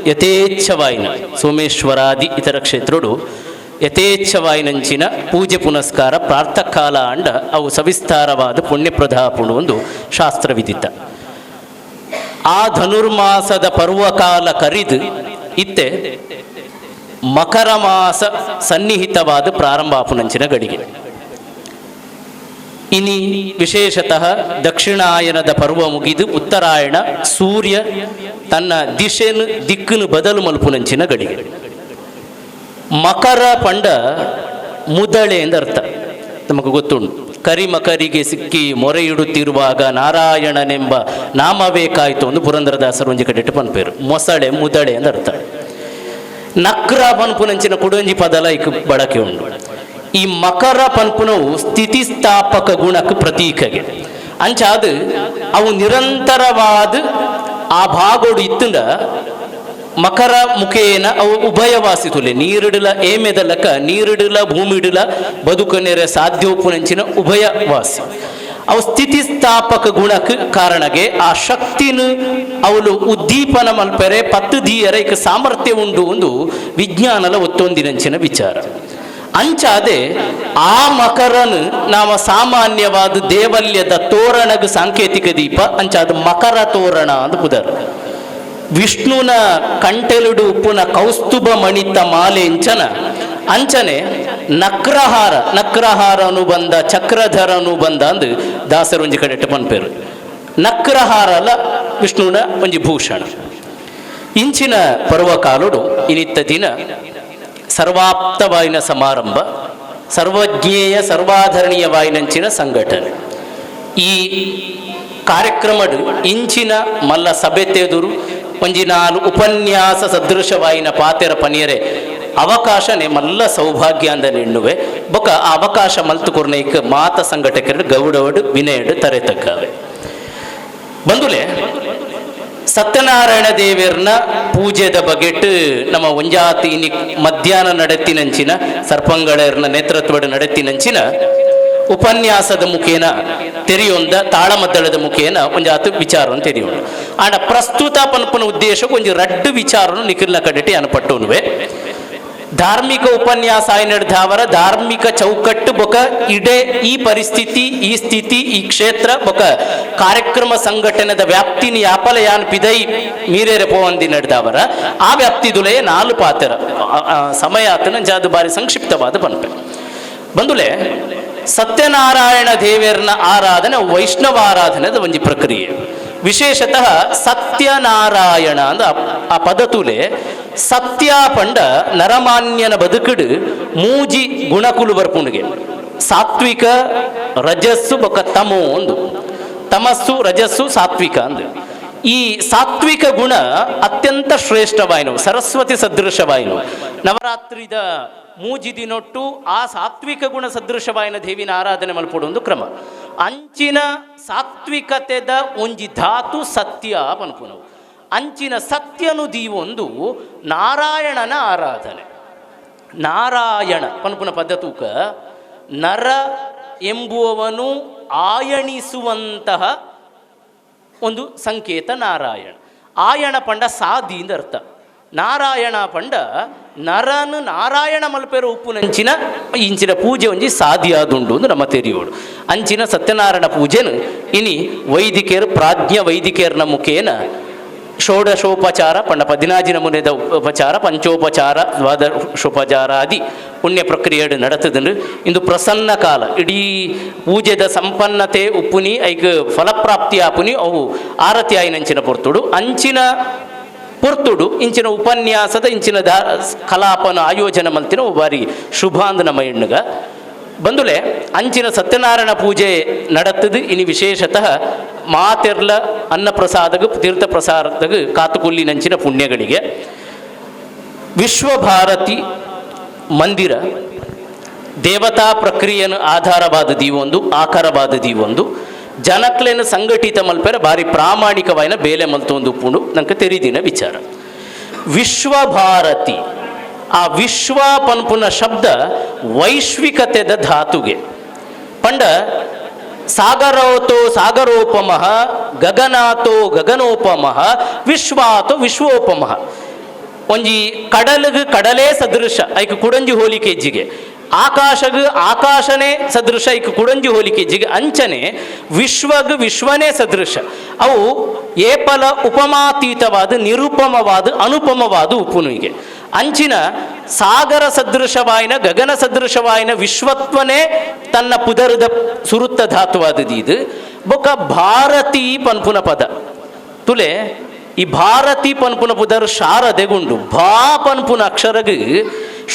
ಯಥೇಚ್ಛವಾಯಿನ ಸೋಮೇಶ್ವರಾದಿ ಇತರ ಕ್ಷೇತ್ರಡು ಯಥೇಚ್ಛವಾಯಿನಂಚಿನ ಪೂಜೆ ಪುನಸ್ಕಾರ ಪ್ರಾರ್ತಕಾಲ ಅಂಡ ಅವು ಸವಿಸ್ತಾರವಾದ ಪುಣ್ಯಪ್ರದಾಪುಣು ಒಂದು ಶಾಸ್ತ್ರವಿದಿತ. ಆ ಧನುರ್ಮಾಸದ ಪರ್ವಕಾಲ ಕರಿದು ಇತ್ತೆ ಮಕರ ಮಾಸ ಸನ್ನಿಹಿತವಾದ ಪ್ರಾರಂಭ ಆಪುನಂಚಿನ ಗಡಿಗೆ. ಇನಿ ವಿಶೇಷತಃ ದಕ್ಷಿಣಾಯನದ ಪರ್ವ ಮುಗಿದು ಉತ್ತರಾಯಣ ಸೂರ್ಯ ತನ್ನ ದಿಶೆನು ದಿಕ್ಕನು ಬದಲು ಮಲ್ಪುನಂಚಿನ ಗಡಿಗೆ. ಮಕರ ಪಂಡ ಮುದಳೆ ಎಂದರ್ಥ ನಮಗೆ ಗೊತ್ತುಂಟು. ಕರಿಮಕರಿಗೆ ಸಿಕ್ಕಿ ಮೊರೆಯಿಡುತ್ತಿರುವಾಗ ನಾರಾಯಣನೆಂಬ ನಾಮವೇ ಕಾಯ್ತು ಒಂದು ಪುರಂದರದಾಸರು ಒಂಜಿ ಕಡೆಟ್ಟು ಪನ್ಪೇರು. ಮೊಸಳೆ ಮುದಳೆ ಎಂದರ್ಥ. ನಕ್ರ ಪನ್ಪುನಂಚಿನ ಕುಡಂಜಿ ಪದಲ ಇಕ್ ಬಳಕೆ ಉಂಡು. ಈ ಮಕರ ಪನ್ಪುನವು ಸ್ಥಿತಿಸ್ಥಾಪಕ ಗುಣಕ್ಕೆ ಪ್ರತೀಕಗೆ. ಅಂಚಾದ ಅವು ನಿರಂತರವಾದ ಆ ಭಾಗೋಡು ಇತ್ತಂಡ ಮಕರ ಮುಖೇನ ಅವು ಉಭಯವಾಸಿ ತುಲೆ ನೀರಿಡಲ ಏಮೆದಲಕ ನೀರಿಡಲ ಭೂಮಿಡಲ ಬದುಕನೆರೆ ಸಾಧ್ಯೋಪುನಂಚಿನ ಉಭಯವಾಸಿ ಅವು ಸ್ಥಿತಿಸ್ಥಾಪಕ ಗುಣಕ್ಕೆ ಕಾರಣಗೆ ಆ ಶಕ್ತಿನ ಅವಳು ಉದ್ದೀಪನ ಮಲ್ಪೆರೆ ಪತ್ತು ದೀಯರೆ ಇಕ ಸಾಮರ್ಥ್ಯ ಉಂಡು ಒಂದು ವಿಜ್ಞಾನದ ಒತ್ತೊಂದಿನಂಚಿನ ವಿಚಾರ. ಅಂಚಾದೆ ಆ ಮಕರನು ನಾಮ ಸಾಮಾನ್ಯವಾದ ದೇವಲ್ಯದ ತೋರಣಗ ಸಾಂಕೇತಿಕ ದೀಪ ಅಂಚಾದ ಮಕರ ತೋರಣ ಅಂತ ಪುದರ್. ವಿಷ್ಣುನ ಕಂಟೆಲುಡು ಉಪ್ಪುನ ಕೌಸ್ತುಭ ಮಣಿತ ಮಾಲೆ ಇಂಚನ ಅಂಚನೆ ನಕ್ರಹಾರ ನಕ್ರಹಾರನು ಬಂದ ಚಕ್ರಧರನು ಬಂದ ಅಂದು ದಾಸರು ಒಂಜಿ ಕಡೆಟ ಪನ್ಪೇರು. ನಕ್ರಹಾರಲ ವಿಷ್ಣುನ ಒಂಜಿ ಭೂಷಣ. ಇಂಚಿನ ಪರ್ವಕಾಲುಡು ಇನಿತ್ತ ದಿನ ಸರ್ವಾಪ್ತವಾಯಿನ ಸಮಾರಂಭ ಸರ್ವಜ್ಞೇಯ ಸರ್ವಾಧರಣೀಯ ವಾಯಿನಂಚಿನ ಸಂಘಟನೆ. ಈ ಕಾರ್ಯಕ್ರಮಡು ಇಂಚಿನ ಮಲ್ಲ ಸಭೆ ತೆದುರು ಒಂಜಿ ನಾಲು ಉಪನ್ಯಾಸ ಸದೃಶವಾಯಿನ ಪಾತೆರ ಪನಿಯರೆ ಅವಕಾಶನೆ ಮಲ್ಲ ಸೌಭಾಗ್ಯ ಅಂದ ನಿಣ್ಣುವೆ. ಬೊಕ ಆ ಅವಕಾಶ ಮಲ್ತು ಕೊರ್ನೈಕ್ ಮಾತ ಸಂಘಟಕರು ಗೌಡವಡು ವಿನಯಡು ತರೆ ತಕ್ಕವೆ. ಬಂದುಲೆ ಸತ್ಯನಾರಾಯಣ ದೇವರ್ನ ಪೂಜೆದ ಬಗೆಟ್ ನಮ್ಮ ಒಂಜಾತಿ ಮಧ್ಯಾಹ್ನ ನಡೆತ್ತಿನಂಚಿನ ಸರ್ಪಂಗಳರ್ನ ನೇತೃತ್ವದ ನಡೆತ್ತಿನಂಚಿನ ಉಪನ್ಯಾಸದ ಮುಖೇನ ತೆರೆಯೊಂದ ತಾಳಮದ್ದಳದ ಮುಖೇನ ಒಂಜಾತು ವಿಚಾರವನ್ನು ತೆರೆಯೋಣ. ಆಂಡ ಪ್ರಸ್ತುತ ಪನ್ಪನ ಉದ್ದೇಶಕ್ಕೆ ಒಂಜಿ ರಡ್ಡು ವಿಚಾರನು ನಿಖಿಲ್ನ ಕಡೆಟಿ ಅನ್ಪಟ್ಟುನುವೆ. ಧಾರ್ಮಿಕ ಉಪನ್ಯಾಸ ಆಯ್ನಡ್ದಾವರ ಧಾರ್ಮಿಕ ಚೌಕಟ್ಟು ಬೊಕ ಇಡೆ ಈ ಪರಿಸ್ಥಿತಿ ಈ ಸ್ಥಿತಿ ಈ ಕ್ಷೇತ್ರ ಬೊಕ ಕಾರ್ಯಕ್ರಮ ಸಂಘಟನೆದ ವ್ಯಾಪ್ತಿನಿ ಯಾಪಲ ಯಾನ್ ಪಿದೈ ಮೀರೇರೆ ಪೋವಂದಿ ನಡೆದವರ ಆ ವ್ಯಾಪ್ತಿದುಲೇ ನಾಲು ಪಾತ್ರ ಸಮಯ ಆತನ ಜಾದು ಬಾರಿ ಸಂಕ್ಷಿಪ್ತವಾದ ಪನ್ಪೆ. ಬಂದುಲೆ ಸತ್ಯನಾರಾಯಣ ದೇವರ್ನ ಆರಾಧನೆ ವೈಷ್ಣವ ಆರಾಧನೆದ ಒಂಜಿ ಪ್ರಕ್ರಿಯೆ. ವಿಶೇಷತಃ ಸತ್ಯನಾರಾಯಣ ಅಂದ ಆ ಪದ ತುಲೆ ಸತ್ಯ ಪಂಡ ನರಮಾನ್ಯನ ಬದುಕುಡು ಮೂಜಿ ಗುಣಕುಲು ಬರ್ಪುಂಡುಗೆ ಸಾತ್ವಿಕ ರಜಸ್ಸು ಬೊಕ ತಮೋ ಒಂದು ತಮಸ್ಸು ರಜಸ್ಸು ಸಾತ್ವಿಕ ಅಂದು. ಈ ಸಾತ್ವಿಕ ಗುಣ ಅತ್ಯಂತ ಶ್ರೇಷ್ಠವಾಯಿನವು, ಸರಸ್ವತಿ ಸದೃಶವಾಯಿನವು. ನವರಾತ್ರಿದ ಮೂಜಿ ದಿನೊಟ್ಟು ಆ ಸಾತ್ವಿಕ ಗುಣ ಸದೃಶವಾಯಿನ ದೇವಿನ ಆರಾಧನೆ ಮಲ್ಪೊಡು ಒಂದು ಕ್ರಮ. ಅಂಚಿನ ಸಾತ್ವಿಕತೆದ ಒಂಜಿ ಧಾತು ಸತ್ಯ ಪನ್ಪುನವು. ಅಂಚಿನ ಸತ್ಯನು ದೀವೊಂದು ನಾರಾಯಣನ ಆರಾಧನೆ. ನಾರಾಯಣ ಪನ್ಪುನ ಪದ್ಧತೂಕ ನರ ಎಂಬುವವನು ಆಯಣಿಸುವಂತಹ ಒಂದು ಸಂಕೇತ ನಾರಾಯಣ. ಆಯಣ ಪಂಡ ಸಾದಿ ಅಂತ ಅರ್ಥ. ನಾರಾಯಣ ಪಂಡ ನರನು ನಾರಾಯಣ ಮಲ್ಪೆರ ಉಪ್ಪುನಂಚಿನ ಇಂಚಿನ ಪೂಜೆ ಒಂಜಿ ಸಾದಿಯಾದುಂಡು ಅಂದು ನಮ್ಮ ತೆರಿಯೋಡು. ಅಂಚಿನ ಸತ್ಯನಾರಾಯಣ ಪೂಜೆನು ಇನಿ ವೈದಿಕರು ಪ್ರಾಜ್ಞ ವೈದಿಕರ್ನ ಮುಖೇನ ಷೋಡಶೋಪಚಾರ ಪಂಡ ಪದಿನಾಜಿನ ಮುನೆದ ಉಪಚಾರ ಪಂಚೋಪಚಾರ ದ್ವಾದಶೋಪಚಾರಾದಿ ಪುಣ್ಯ ಪ್ರಕ್ರಿಯೆ ನಡತದಂಡು. ಇಂದು ಪ್ರಸನ್ನ ಕಾಲ ಇಡೀ ಪೂಜೆದ ಸಂಪನ್ನತೆ ಉಪ್ಪುನಿ ಐಕ್ ಫಲಪ್ರಾಪ್ತಿ ಆಪುನಿ ಅವು ಆರತಿ ಆಯಿನಂಚಿನ ಪೊರ್ತುಡು ಅಂಚಿನ ಪೊರ್ತುಡು ಇಂಚಿನ ಉಪನ್ಯಾಸದ ಇಂಚಿನ ಕಲಾಪನ ಆಯೋಜನೆ ಮಲ್ತಿನ ಬಾರಿ ಶುಭಾಂದ ನಮ್ಮ ಎಣ್ಣುಗ. ಬಂದುಲೆ ಅಂಚಿನ ಸತ್ಯನಾರಾಯಣ ಪೂಜೆ ನಡತ್ತದು. ಇನಿ ವಿಶೇಷತಃ ಮಾತೆರ್ಲ ಅನ್ನಪ್ರಸಾದಗ ತೀರ್ಥ ಪ್ರಸಾದಗ ಕಾತುಕೊಲ್ಲಿನಂಚಿನ ಪುಣ್ಯಗಳಿಗೆ ವಿಶ್ವಭಾರತಿ ಮಂದಿರ ದೇವತಾ ಪ್ರಕ್ರಿಯೆಯನ್ನು ಆಧಾರವಾದ ದೀವೊಂದು ಆಕಾರವಾದ ದೀವೊಂದು ಜನಕ್ಲೆನ ಸಂಘಟಿತ ಮಲ್ಪೆರ ಭಾರಿ ಪ್ರಾಮಾಣಿಕವಾಯಿನ ಬೇಲೆ ಮಲ್ತೊಂದು ಪುಂಡು ನಂಗೆ ತೆರಿದಿನ ವಿಚಾರ. ವಿಶ್ವಭಾರತಿ ಆ ವಿಶ್ವ ಪನ್ಪುನ ಶಬ್ದ ವೈಶ್ವಿಕತೆದ ಧಾತುಗೆ ಪಂಡ ಸಾಗರೋತೋ ಸಾಗರೋಪಮಃ ಗಗನಾತೋ ಗಗನೋಪಮಃ ವಿಶ್ವಾತೋ ವಿಶ್ವೋಪಮಃ. ಒಂಜಿ ಕಡಲಿಗೆ ಕಡಲೇ ಸದೃಶ ಐಕ್ ಕುಡಂಜಿ ಹೋಲಿಕೆ ಇಜ್ಜಿಗೆ, ಆಕಾಶಗ್ ಆಕಾಶನೇ ಸದೃಶ ಐಕ್ ಕುಡಂಜಿ ಹೋಲಿಕೆ ಇಜ್ಜಿಗೆ, ಅಂಚನೆ ವಿಶ್ವಗ್ ವಿಶ್ವನೇ ಸದೃಶ. ಅವು ಏಪಲ ಉಪಮಾತೀತವಾದ ನಿರುಪಮವಾದ ಅನುಪಮವಾದ ಉಪುನುಗೆ. ಅಂಚಿನ ಸಾಗರ ಸದೃಶವಾಯಿನ ಗಗನ ಸದೃಶವಾಯಿನ ವಿಶ್ವತ್ವನೇ ತನ್ನ ಪುದರದ ಸುರುತ್ತ ಧಾತುವಾದದ್ದು ಇದು. ಬೊಕ ಭಾರತಿ ಪನ್ಪುನ ಪದ ತುಲೆ ಈ ಭಾರತಿ ಪನ್ಪುನ ಪುದರ್ ಶಾರದೆಗುಂಡು ಭಾ ಪನ್ಪುನ ಅಕ್ಷರಗ್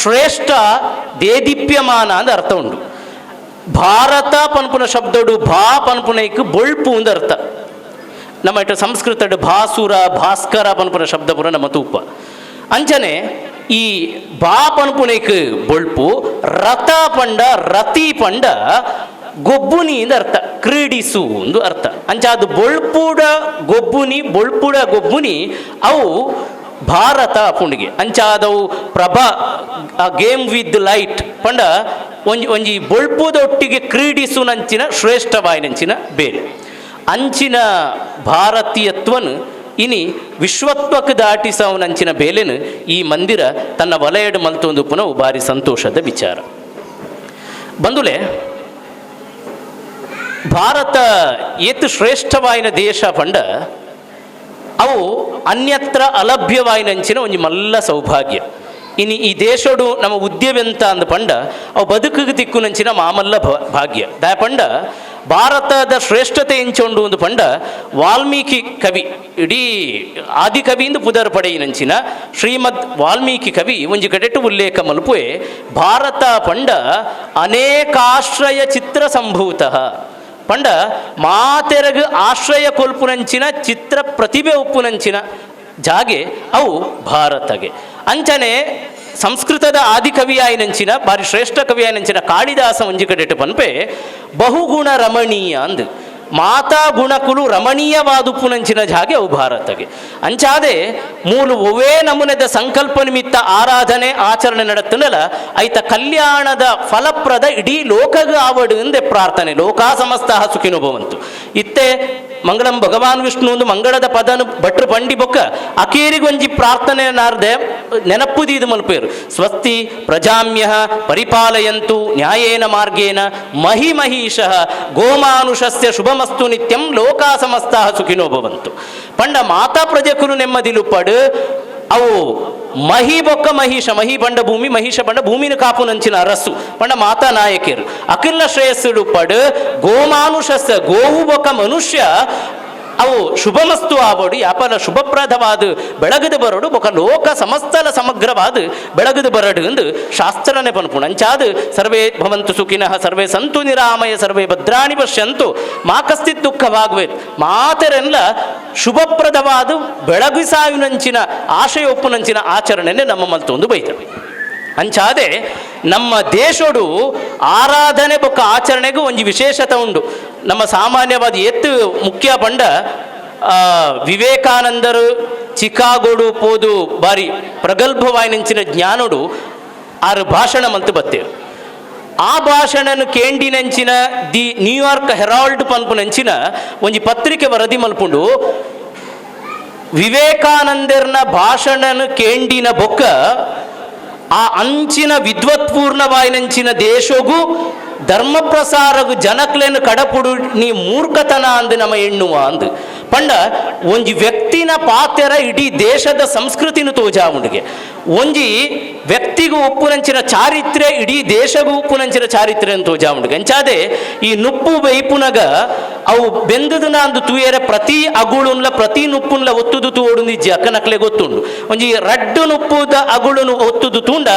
ಶ್ರೇಷ್ಠ ದೇದೀಪ್ಯಮಾನ ಅಂದ ಅರ್ಥ ಉಂಡು. ಭಾರತ ಪನ್ಪುನ ಶಬ್ದಡು ಭಾ ಪನ್ಪುನೈಕ್ ಬೊಳ್ಪು ಅಂದ ಅರ್ಥ. ನಮ್ಮ ಇಟ್ಟು ಸಂಸ್ಕೃತಡು ಭಾಸುರ ಭಾಸ್ಕರ ಪನ್ಪುನ ಶಬ್ದ ಪುರ ನಮ್ಮ ತೂಪ. ಅಂಚನೆ ಈ ಬಾ ಪನ್ಪುನೈಕ್ ಬೊಳ್ಪು ರಥ ಪಂಡ ರತಿ ಪಂಡ ಗೊಬ್ಬುನಿ ಇಂದ ಅರ್ಥ, ಕ್ರೀಡಿಸು ಒಂದು ಅರ್ಥ. ಅಂಚಾದ ಬೊಳ್ಪುಡ ಗೊಬ್ಬುನಿ, ಬೊಳ್ಪುಡ ಗೊಬ್ಬುನಿ ಅವು ಭಾರತ ಪುಂಡಿಗೆ. ಅಂಚಾದವು ಪ್ರಭಾ ಆ game with light ಪಂಡ ಒಂಜಿ ಒಂಜಿ ಬೊಳ್ಪುದೊಟ್ಟಿಗೆ ಕ್ರೀಡಿಸುನಂಚಿನ ಶ್ರೇಷ್ಠವಾಯಿನಂಚಿನ ಬೇರೆ ಅಂಚಿನ ಭಾರತೀಯತ್ವನು ಇನಿ ವಿಶ್ವತ್ವಕ್ಕೆ ದಾಟಿಸವನಂಚಿನ ಬೇಲೆನು ಈ ಮಂದಿರ ತನ್ನ ವಲಯಡು ಮಲ್ತೊಂದು ಪುನಃ ಭಾರಿ ಸಂತೋಷದ ವಿಚಾರ. ಬಂಧುಲೆ, ಭಾರತ ಏತು ಶ್ರೇಷ್ಠವಾಯಿನ ದೇಶ ಪಂಡ ಅವು ಅನ್ಯತ್ರ ಅಲಭ್ಯವಾಯಿನಂಚಿನ ಒಂಜಿ ಮಲ್ಲ ಸೌಭಾಗ್ಯ. ಇನಿ ಈ ದೇಶಡು ನಮ್ಮ ಉದ್ಯಮೆಂತ ಅಂದ ಪಂಡ ಅವು ಬದುಕಿಗೆ ತಿಕ್ಕುನಂಚಿನ ಮಾಮಲ್ಲ ಭಾಗ್ಯ. ದಾಯ ಪಂಡ ಭಾರತದ ಶ್ರೇಷ್ಠತೆ ಎಂಚೊಂಡು ಒಂದು ಪಂಡ ವಾಲ್ಮೀಕಿ ಕವಿ, ಇಡೀ ಆದಿಕವಿ ಇಂದು ಪುದರ್ ಪಡೆಯಿನಂಚಿನ ಶ್ರೀಮದ್ ವಾಲ್ಮೀಕಿ ಕವಿ ಒಂಜಿ ಕಡೆಟು ಉಲ್ಲೇಖ ಮಲ್ಪುವೆ, ಭಾರತ ಪಂಡ ಅನೇಕಾಶ್ರಯ ಚಿತ್ರ ಸಂಭೂತ ಪಂಡ ಮಾತೆರಗು ಆಶ್ರಯ ಕೊಲ್ಪುನಂಚಿನ ಚಿತ್ರ ಪ್ರತಿಭೆ ಉಪ್ಪುನಂಚಿನ ಜಾಗೆ ಅವು ಭಾರತಗೆ. ಅಂಚನೆ ಸಂಸ್ಕೃತದ ಆದಿಕವಿಯಾಯಿನಂಚಿನ ಬಾರಿ ಶ್ರೇಷ್ಠ ಕವಿಯಾಯಿನಂಚಿನ ಕಾಳಿದಾಸ ಒಂಜಿ ಕಡೆಟು ಪನ್ಪೆ ಬಹುಗುಣ ರಮಣೀಯ ಅಂದು, ಮಾತಾ ಗುಣಕುಲು ರಮಣೀಯವಾದುಪ್ಪುನಂಚಿನ ಜಾಗೆ ಅವು ಭಾರತಗೆ. ಅಂಚಾದೆ ಮೂಲು ಒವೇ ನಮೂನೆದ ಸಂಕಲ್ಪ ನಿಮಿತ್ತ ಆರಾಧನೆ ಆಚರಣೆ ನಡತ್ತನಲ್ಲ ಐತ ಕಲ್ಯಾಣದ ಫಲಪ್ರದ ಇಡೀ ಲೋಕಗ ಆವಡು ಎಂದೆ ಪ್ರಾರ್ಥನೆ. ಲೋಕಾ ಸಮಸ್ತ ಸುಖಿನೋ ಭವಂತು. ಇತ್ತೆ ಮಂಗಳಂ ಭಗವಾನ್ ವಿಷ್ಣು ಒಂದು ಮಂಗಳದ ಪದನು ಭಟ್ರು ಬಂಡಿ ಬೊಕ್ಕ ಅಕೇರಿಗೊಂಜಿ ಪ್ರಾರ್ಥನೆ ನಾರ್ದೆ ನೆನಪುದೀದು ಮಲ್ಪೇರು. ಸ್ವಸ್ತಿ ಪ್ರಜಾಮ್ಯ ಪರಿಪಾಲಯಂತು ನ್ಯಾಯೇನ ಮಾರ್ಗೇನ ಮಹಿಮಹೀಶಃ ಗೋಮಾನುಷಸ್ಯ ಶುಭಮಸ್ತು ನಿತ್ಯಂ ಲೋಕಾ ಸಮಸ್ತ ಸುಖಿನೋ ಭವಂತು. ಪಂಡ ಮಾತಾ ಪ್ರಜೆಕುಲು ನೆಮ್ಮದಿಲುಪಡು ಅವು ಮಹಿ ಬೊಕ್ಕ ಮಹಿಷ, ಮಹಿ ಬಂಡ ಭೂಮಿ, ಮಹಿಷ ಬಂಡ ಭೂಮಿನ ಕಾಪುನಂಚಿನ ಅರಸು ಪಂಡ ಮಾತಾ ನಾಯಕಿಯರು ಅಖಿಲ ಶ್ರೇಯಸ್ಸುಡು ಪಡು ಗೋಮಾನುಷಸ್ಯ ಗೋವು ಬೊಕ್ಕ ಮನುಷ್ಯ ಅವು ಶುಭಮಸ್ತು ಆವಡು ಯಾಪಲ ಶುಭಪ್ರದವಾದ ಬೆಳಗದು ಬರಡು ಬೊಕ ಲೋಕ ಸಮಸ್ತಲ ಸಮಗ್ರವಾದ ಬೆಳಗದು ಬರಡು ಎಂದು ಶಾಸ್ತ್ರನೆ ಪನ್ಪುಣ. ಅಂಚಾದು ಸರ್ವೇ ಭವಂತು ಸುಖಿನಃ ಸರ್ವೇ ಸಂತು ನಿರಾಮಯ ಸರ್ವೇ ಭದ್ರಾಣಿ ಪಶ್ಯಂತು ಮಾ ಕಸ್ತಿತ್ ದುಃಖವಾಗುವೆ ಮಾತೆರೆಲ್ಲ ಶುಭಪ್ರದವಾದ ಬೆಳಗಿಸಾವಿನಂಚಿನ ಆಶಯ ಒಪ್ಪುನಂಚಿನ ಆಚರಣೆನೆ ನಮ್ಮ ಮಲ್ತೊಂದು ಬೈತವೆ. ಅಂಚಾದೆ ನಮ್ಮ ದೇಶೋಡು ಆರಾಧನೆ ಬೊಕ್ಕ ಆಚರಣೆಗೂ ಒಂಜಿ ವಿಶೇಷತೆ ಉಂಡು. ನಮ್ಮ ಸಾಮಾನ್ಯವಾದ ಎತ್ತು ಮುಖ್ಯ ಪಂಡ ವಿವೇಕಾನಂದರು ಚಿಕಾಗೋಡು ಪೋದು ಬಾರಿ ಪ್ರಗಲ್ಭವಾಯಿನಂಚಿನ ಜ್ಞಾನೋಡು ಆರು ಭಾಷಣ ಮಂತು ಬತ್ತೇರು. ಆ ಭಾಷಣನು ಕೇಂಡಿನಂಚಿನ the New York Herald ಪನ್ಪುನಂಚಿನ ಒಂಜಿ ಪತ್ರಿಕೆ ವರದಿ ಮಲ್ಪುಂಡು, ವಿವೇಕಾನಂದರ್ನ ಭಾಷಣನು ಕೇಂಡಿನ ಬೊಕ್ಕ ಆ ಅಂಚಿನ ವಿದ್ವತ್ಪೂರ್ಣವಾಯಿನಂಚಿನ ದೇಶಗೂ ಧರ್ಮ ಪ್ರಸಾರಗು ಜನಕ್ಲೇನು ಕಡಪುಡು ನೀ ಮೂರ್ಖತನ ಅಂದು ನಮ್ಮ ಎಣ್ಣುವ ಅಂದು. ಪಂಡ ಒಂಜಿ ವ್ಯಕ್ತಿನ ಪಾತೆರ ಇಡೀ ದೇಶದ ಸಂಸ್ಕೃತಿನ ತೋಜಾವುಂಡಿಗೆ, ಒಂಜಿ ವ್ಯಕ್ತಿಗೂ ಉಪ್ಪುನಂಚಿನ ಚಾರಿತ್ರ್ಯ ಇಡೀ ದೇಶಗೂ ಉಪ್ಪುನಂಚಿನ ಚಾರಿತ್ರ್ಯ ತೋಜಾವುಂಡಿಗೆ. ಅಂಚಾದೆ ಈ ನುಪ್ಪು ಬೈಪುನಗ ಅವು ಬೆಂದದನ ಅಂದು ತೂಯರೆ ಪ್ರತಿ ಅಗುಳುನ್ಲ ಪ್ರತಿ ನುಪ್ಪುನ್ಲ ಒತ್ತುದು ತೂಡು ನಿಜ್ಜಿ ಅಕ್ಕನಕ್ಲೆ ಗೊತ್ತುಂಡು. ಒಂಜಿ ರಡ್ಡು ನುಪ್ಪುದ ಅಗುಳುನು ಒತ್ತುದು ತೂಂಡ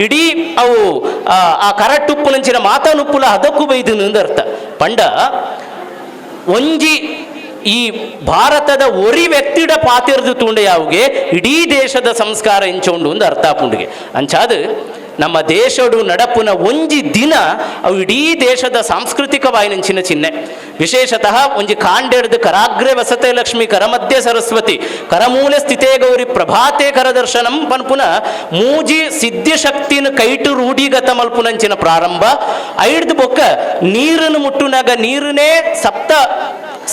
ಇಡೀ ಅವು ಆ ಕರಟ್ಟುಪ್ಪುನಂಚಿನ ಮಾತಾ ನುಪ್ಪುಲ ಅದಕ್ಕೂ ಬೈದು ಅರ್ಥ. ಪಂಡ ಒಂಜಿ ಈ ಭಾರತದ ಒರಿ ವ್ಯಕ್ತಿಡ ಪಾತಿರ್ದು ತೂಂಡ ಯಾವುಗೆ ಇಡೀ ದೇಶದ ಸಂಸ್ಕಾರ ಇಂಚೋಂಡು ಒಂದು ಅರ್ಥ ಪುಂಡಿಗೆ. ಅಂಚಾದು ನಮ್ಮ ದೇಶಡು ನಡಪುನ ಒಂಜಿ ದಿನ ಅವು ಇಡೀ ದೇಶದ ಸಾಂಸ್ಕೃತಿಕ ವಾಯಿನಂಚಿನ ಚಿಹ್ನೆ. ವಿಶೇಷತಃ ಒಂಜಿ ಕಾಂಡೆಡ್ದು ಕರಾಗ್ರೆ ವಸತೆ ಲಕ್ಷ್ಮಿ ಕರಮಧ್ಯೆ ಸರಸ್ವತಿ ಕರಮೂಲೆ ಸ್ಥಿತೇ ಗೌರಿ ಪ್ರಭಾತೆ ಕರದರ್ಶನಂ ಪನ್ಪುನ ಮೂಜಿ ಸಿದ್ಧಿಶಕ್ತಿನ ಕೈಟು ರೂಢಿಗತ ಮಲ್ಪುನಂಚಿನ ಪ್ರಾರಂಭ. ಐಡ್ದು ಬೊಕ್ಕ ನೀರನ್ನು ಮುಟ್ಟುನಾಗ ನೀರನ್ನೇ ಸಪ್ತ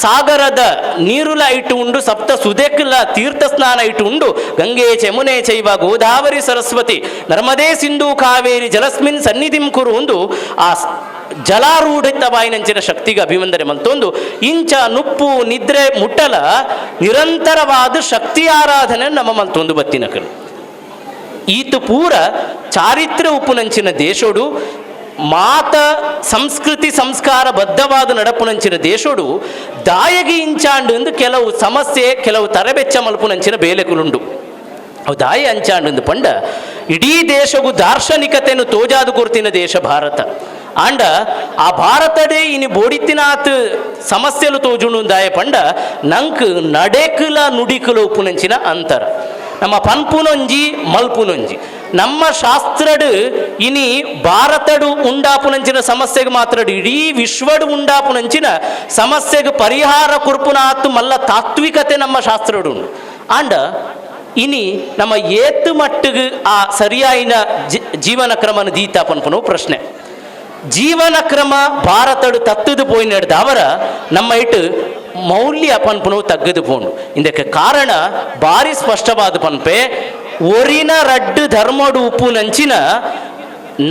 ಸಾಗರದ ನೀರುಲ ಇಟ್ಟು ಉಂಡು ಸಪ್ತ ಸುದೆಕ್ಲ ತೀರ್ಥ ಸ್ನಾನ ಇಟ್ಟು ಉಂಡು ಗಂಗೆ ಚಮುನೆ ಚೈವ ಗೋದಾವರಿ ಸರಸ್ವತಿ ನರ್ಮದೇ ಸಿಂಧು ಕಾವೇರಿ ಜಲಸ್ಮಿನ್ ಸನ್ನಿಧಿಂ ಕುರು ಉಂದು ಆ ಜಲಾರೂಢಿತ ಬಾಯಿನಂಚಿನ ಶಕ್ತಿಗೆ ಅಭಿವಂದನೆ ಮಂತೊಂದು ಇಂಚ ನುಪ್ಪು ನಿದ್ರೆ ಮುಟ್ಟಲ ನಿರಂತರವಾದ ಶಕ್ತಿ ಆರಾಧನೆ ನಮ್ಮ ಮಲ್ತೊಂದು ಬತ್ತಿನಕಲು. ಈತು ಪೂರ ಚಾರಿತ್ರ್ಯ ಉಪ್ಪುನಂಚಿನ ದೇಶೋಡು ಮಾತ ಸಂಸ್ಕೃತಿ ಸಂಸ್ಕಾರ ಬದ್ಧವಾದ ನಡಪುನಂಚಿನ ದೇಶೋಡು ದಾಯಗಿ ಇಂಚಾಂಡು ಎಂದು ಕೆಲವು ಸಮಸ್ಯೆ ಕೆಲವು ತರಬೆಚ್ಚ ಮಲ್ಪುನಂಚಿನ ಬೇಲೆಕುಲುಂಡು. ಅವು ದಾಯಿ ಅಂಚಾಂಡು ಪಂಡ ಇಡೀ ದೇಶಗೂ ದಾರ್ಶನಿಕತೆಯನ್ನು ತೋಜಾದು ಕೊರ್ತಿನ ದೇಶ ಭಾರತ. ಆಂಡ ಆ ಭಾರತಡೇ ಇನಿ ಬೋಡಿತ್ತಿನಾತ್ ಸಮಸ್ಯೆಲು ತೋಜುಂಡು ದಾಯ ಪಂಡ ನಂಕ್ ನಡೆಕುಲ ನುಡಿಕುಲ ಉಪ್ಪುನಂಚಿನ ಅಂತರ ನಮ್ಮ ಪನ್ಪುನೊಂಜಿ ಮಲ್ಪುನೊಂಜಿ. ನಮ್ಮ ಶಾಸ್ತ್ರಡು ಇನಿ ಭಾರತಡು ಉಂಡಾಪುನಂಚಿನ ಸಮಸ್ಯೆಗೆ ಮಾತ್ರ ಇಡೀ ವಿಶ್ವಡು ಉಂಡಾಪುನಂಚಿನ ಸಮಸ್ಯೆಗೆ ಪರಿಹಾರ ಕುರ್ಪುನ ಆತು ಮಲ್ಲ ತಾತ್ವಿಕತೆ ನಮ್ಮ ಶಾಸ್ತ್ರಡು ಉಂಡು. ಆಂಡ ಇನಿ ನಮ್ಮ ಏತು ಮಟ್ಟಿಗೆ ಆ ಸರಿಯಾಯಿನ ಜೀವನ ಕ್ರಮನ ದೀತ ಪನ್ಪುನವು ಪ್ರಶ್ನೆ. ಜೀವನ ಕ್ರಮ ಭಾರತಡು ತತ್ತದು ಪೋಯಿನಡ್ದು ಅವರ ನಮ್ಮ ಇಟ್ಟು ಮೌಲ್ಯ ಪನ್ಪುನವು ತಗ್ಗದು ಪೋಂಡು. ಇದಕ್ಕೆ ಕಾರಣ ಭಾರಿ ಸ್ಪಷ್ಟವಾದ ಪನ್ಪೆ, ಒರಿನ ರಡ್ಡು ಧರ್ಮಡು ಉಪ್ಪು ನಂಚಿನ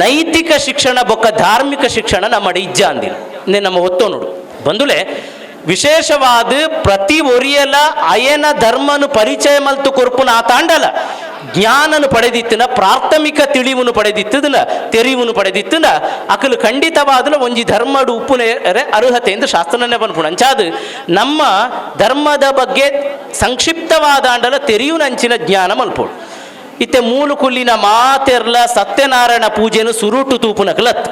ನೈತಿಕ ಶಿಕ್ಷಣ ಬೊಕ್ಕ ಧಾರ್ಮಿಕ ಶಿಕ್ಷಣ ನಮ್ಮ ಇಜ್ಜ ಅಂದಿನ ನಮ್ಮ ಒತ್ತೋನುಡು ಬಂದುಲೆ. ವಿಶೇಷವಾದ ಪ್ರತಿ ಒರಿಯಲ ಅಯನ ಧರ್ಮನು ಪರಿಚಯ ಮಲ್ತು ಕೊರ್ಪುನ ಆ ತಾಂಡಲ ಜ್ಞಾನನು ಪಡೆದಿತ್ತಿನ ಪ್ರಾಥಮಿಕ ತಿಳಿವುನು ಪಡೆದಿತ್ತದನ ತೆರಿವುನು ಪಡೆದಿತ್ತನ ಅಕಲು ಖಂಡಿತವಾದಲ ಒಂಜಿ ಧರ್ಮಡು ಉಪ್ಪುನ ಅರ್ಹತೆ ಎಂದು ಶಾಸ್ತ್ರನೇ ಪನ್ಪುಣ. ಅಂಚಾದು ನಮ್ಮ ಧರ್ಮದ ಬಗ್ಗೆ ಸಂಕ್ಷಿಪ್ತವಾದ ಅಂಡಲ ತೆರಿಯುನಂಚಿನ ಜ್ಞಾನ ಮಲ್ಪೋಡು. ಇತ್ತೆ ಮೂಲು ಕುಲ್ಲಿನ ಮಾತೆರ್ಲ ಸತ್ಯನಾರಾಯಣ ಪೂಜೆನು ಸುರುಟು ತೂಪುನಕಲತ್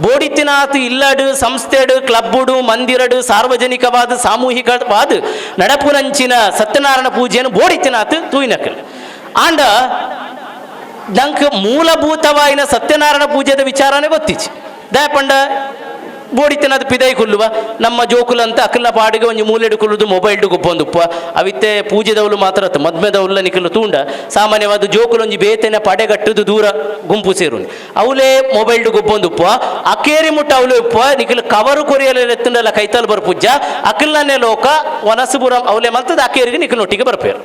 ಬೋಡಿತ್ತಿನಾತ್ ಇಲ್ಲಡು ಸಂಸ್ಥೆಡು ಕ್ಲಬ್ಬುಡು ಮಂದಿರಡು ಸಾರ್ವಜನಿಕವಾದ ಸಾಮೂಹಿಕವಾದ ನಡಪುನಂಚಿನ ಸತ್ಯನಾರಾಯಣ ಪೂಜೆಯನ್ನು ಬೋಡಿತ್ತಿನಾತ್ ತೂಯಿನಕಲ್. ಆಂಡ ನಂಕ್ ಮೂಲಭೂತವಾಯಿನ ಸತ್ಯನಾರಾಯಣ ಪೂಜೆದ ವಿಚಾರನೇ ಗೊತ್ತಿಚ್ಚಿ ದಯಪಂಡ ಬೋಡಿತ್ತಿನಾತ್ ಪಿದೈ ಕುಲ್ಲುವ ನಮ್ಮ ಜೋಕುಲಂತ ಅಕಲ್ನ ಪಾಡಿಗೆ ಒಂಜಿ ಮೂಲೆಡು ಕುಲ್ಲುದು ಮೊಬೈಲ್ ಗುಪ್ಪೊಂದುಪ್ಪ ಅವಿತ್ತೆ ಪೂಜೆದವಳು ಮಾತ್ರ ಅತ್ತು ಮದ್ಮೆದವಲ್ಲ ನಿಕಲು ತೂಂಡ. ಸಾಮಾನ್ಯವಾದ ಜೋಕುಲೊಂಜಿ ಬೇತೆನ ಪಡೆಗಟ್ಟುದು ದೂರ ಗುಂಪು ಸೇರುನಿ ಅವಲೇ ಮೊಬೈಲ್ ಗುಪ್ಪೊಂದುಪ್ಪ ಅಕೇರಿ ಮುಟ್ಟ ಅವಲೇ ಉಪ್ಪ ನಿಕಲು ಕವರು ಕೊರಿಯಲೆ ಎತ್ತುಂಡಲ ಕೈತಲ್ ಬರ್ಪುಜ್ಜ ಅಕಲ್ನನ್ನೇ ಲೋಕ ವನಸುಪುರಂ ಅವಲೇ ಮಲ್ತದ ಅಕೇರಿಗೆ ನಿಕಲು ಬರ್ಪೇರು.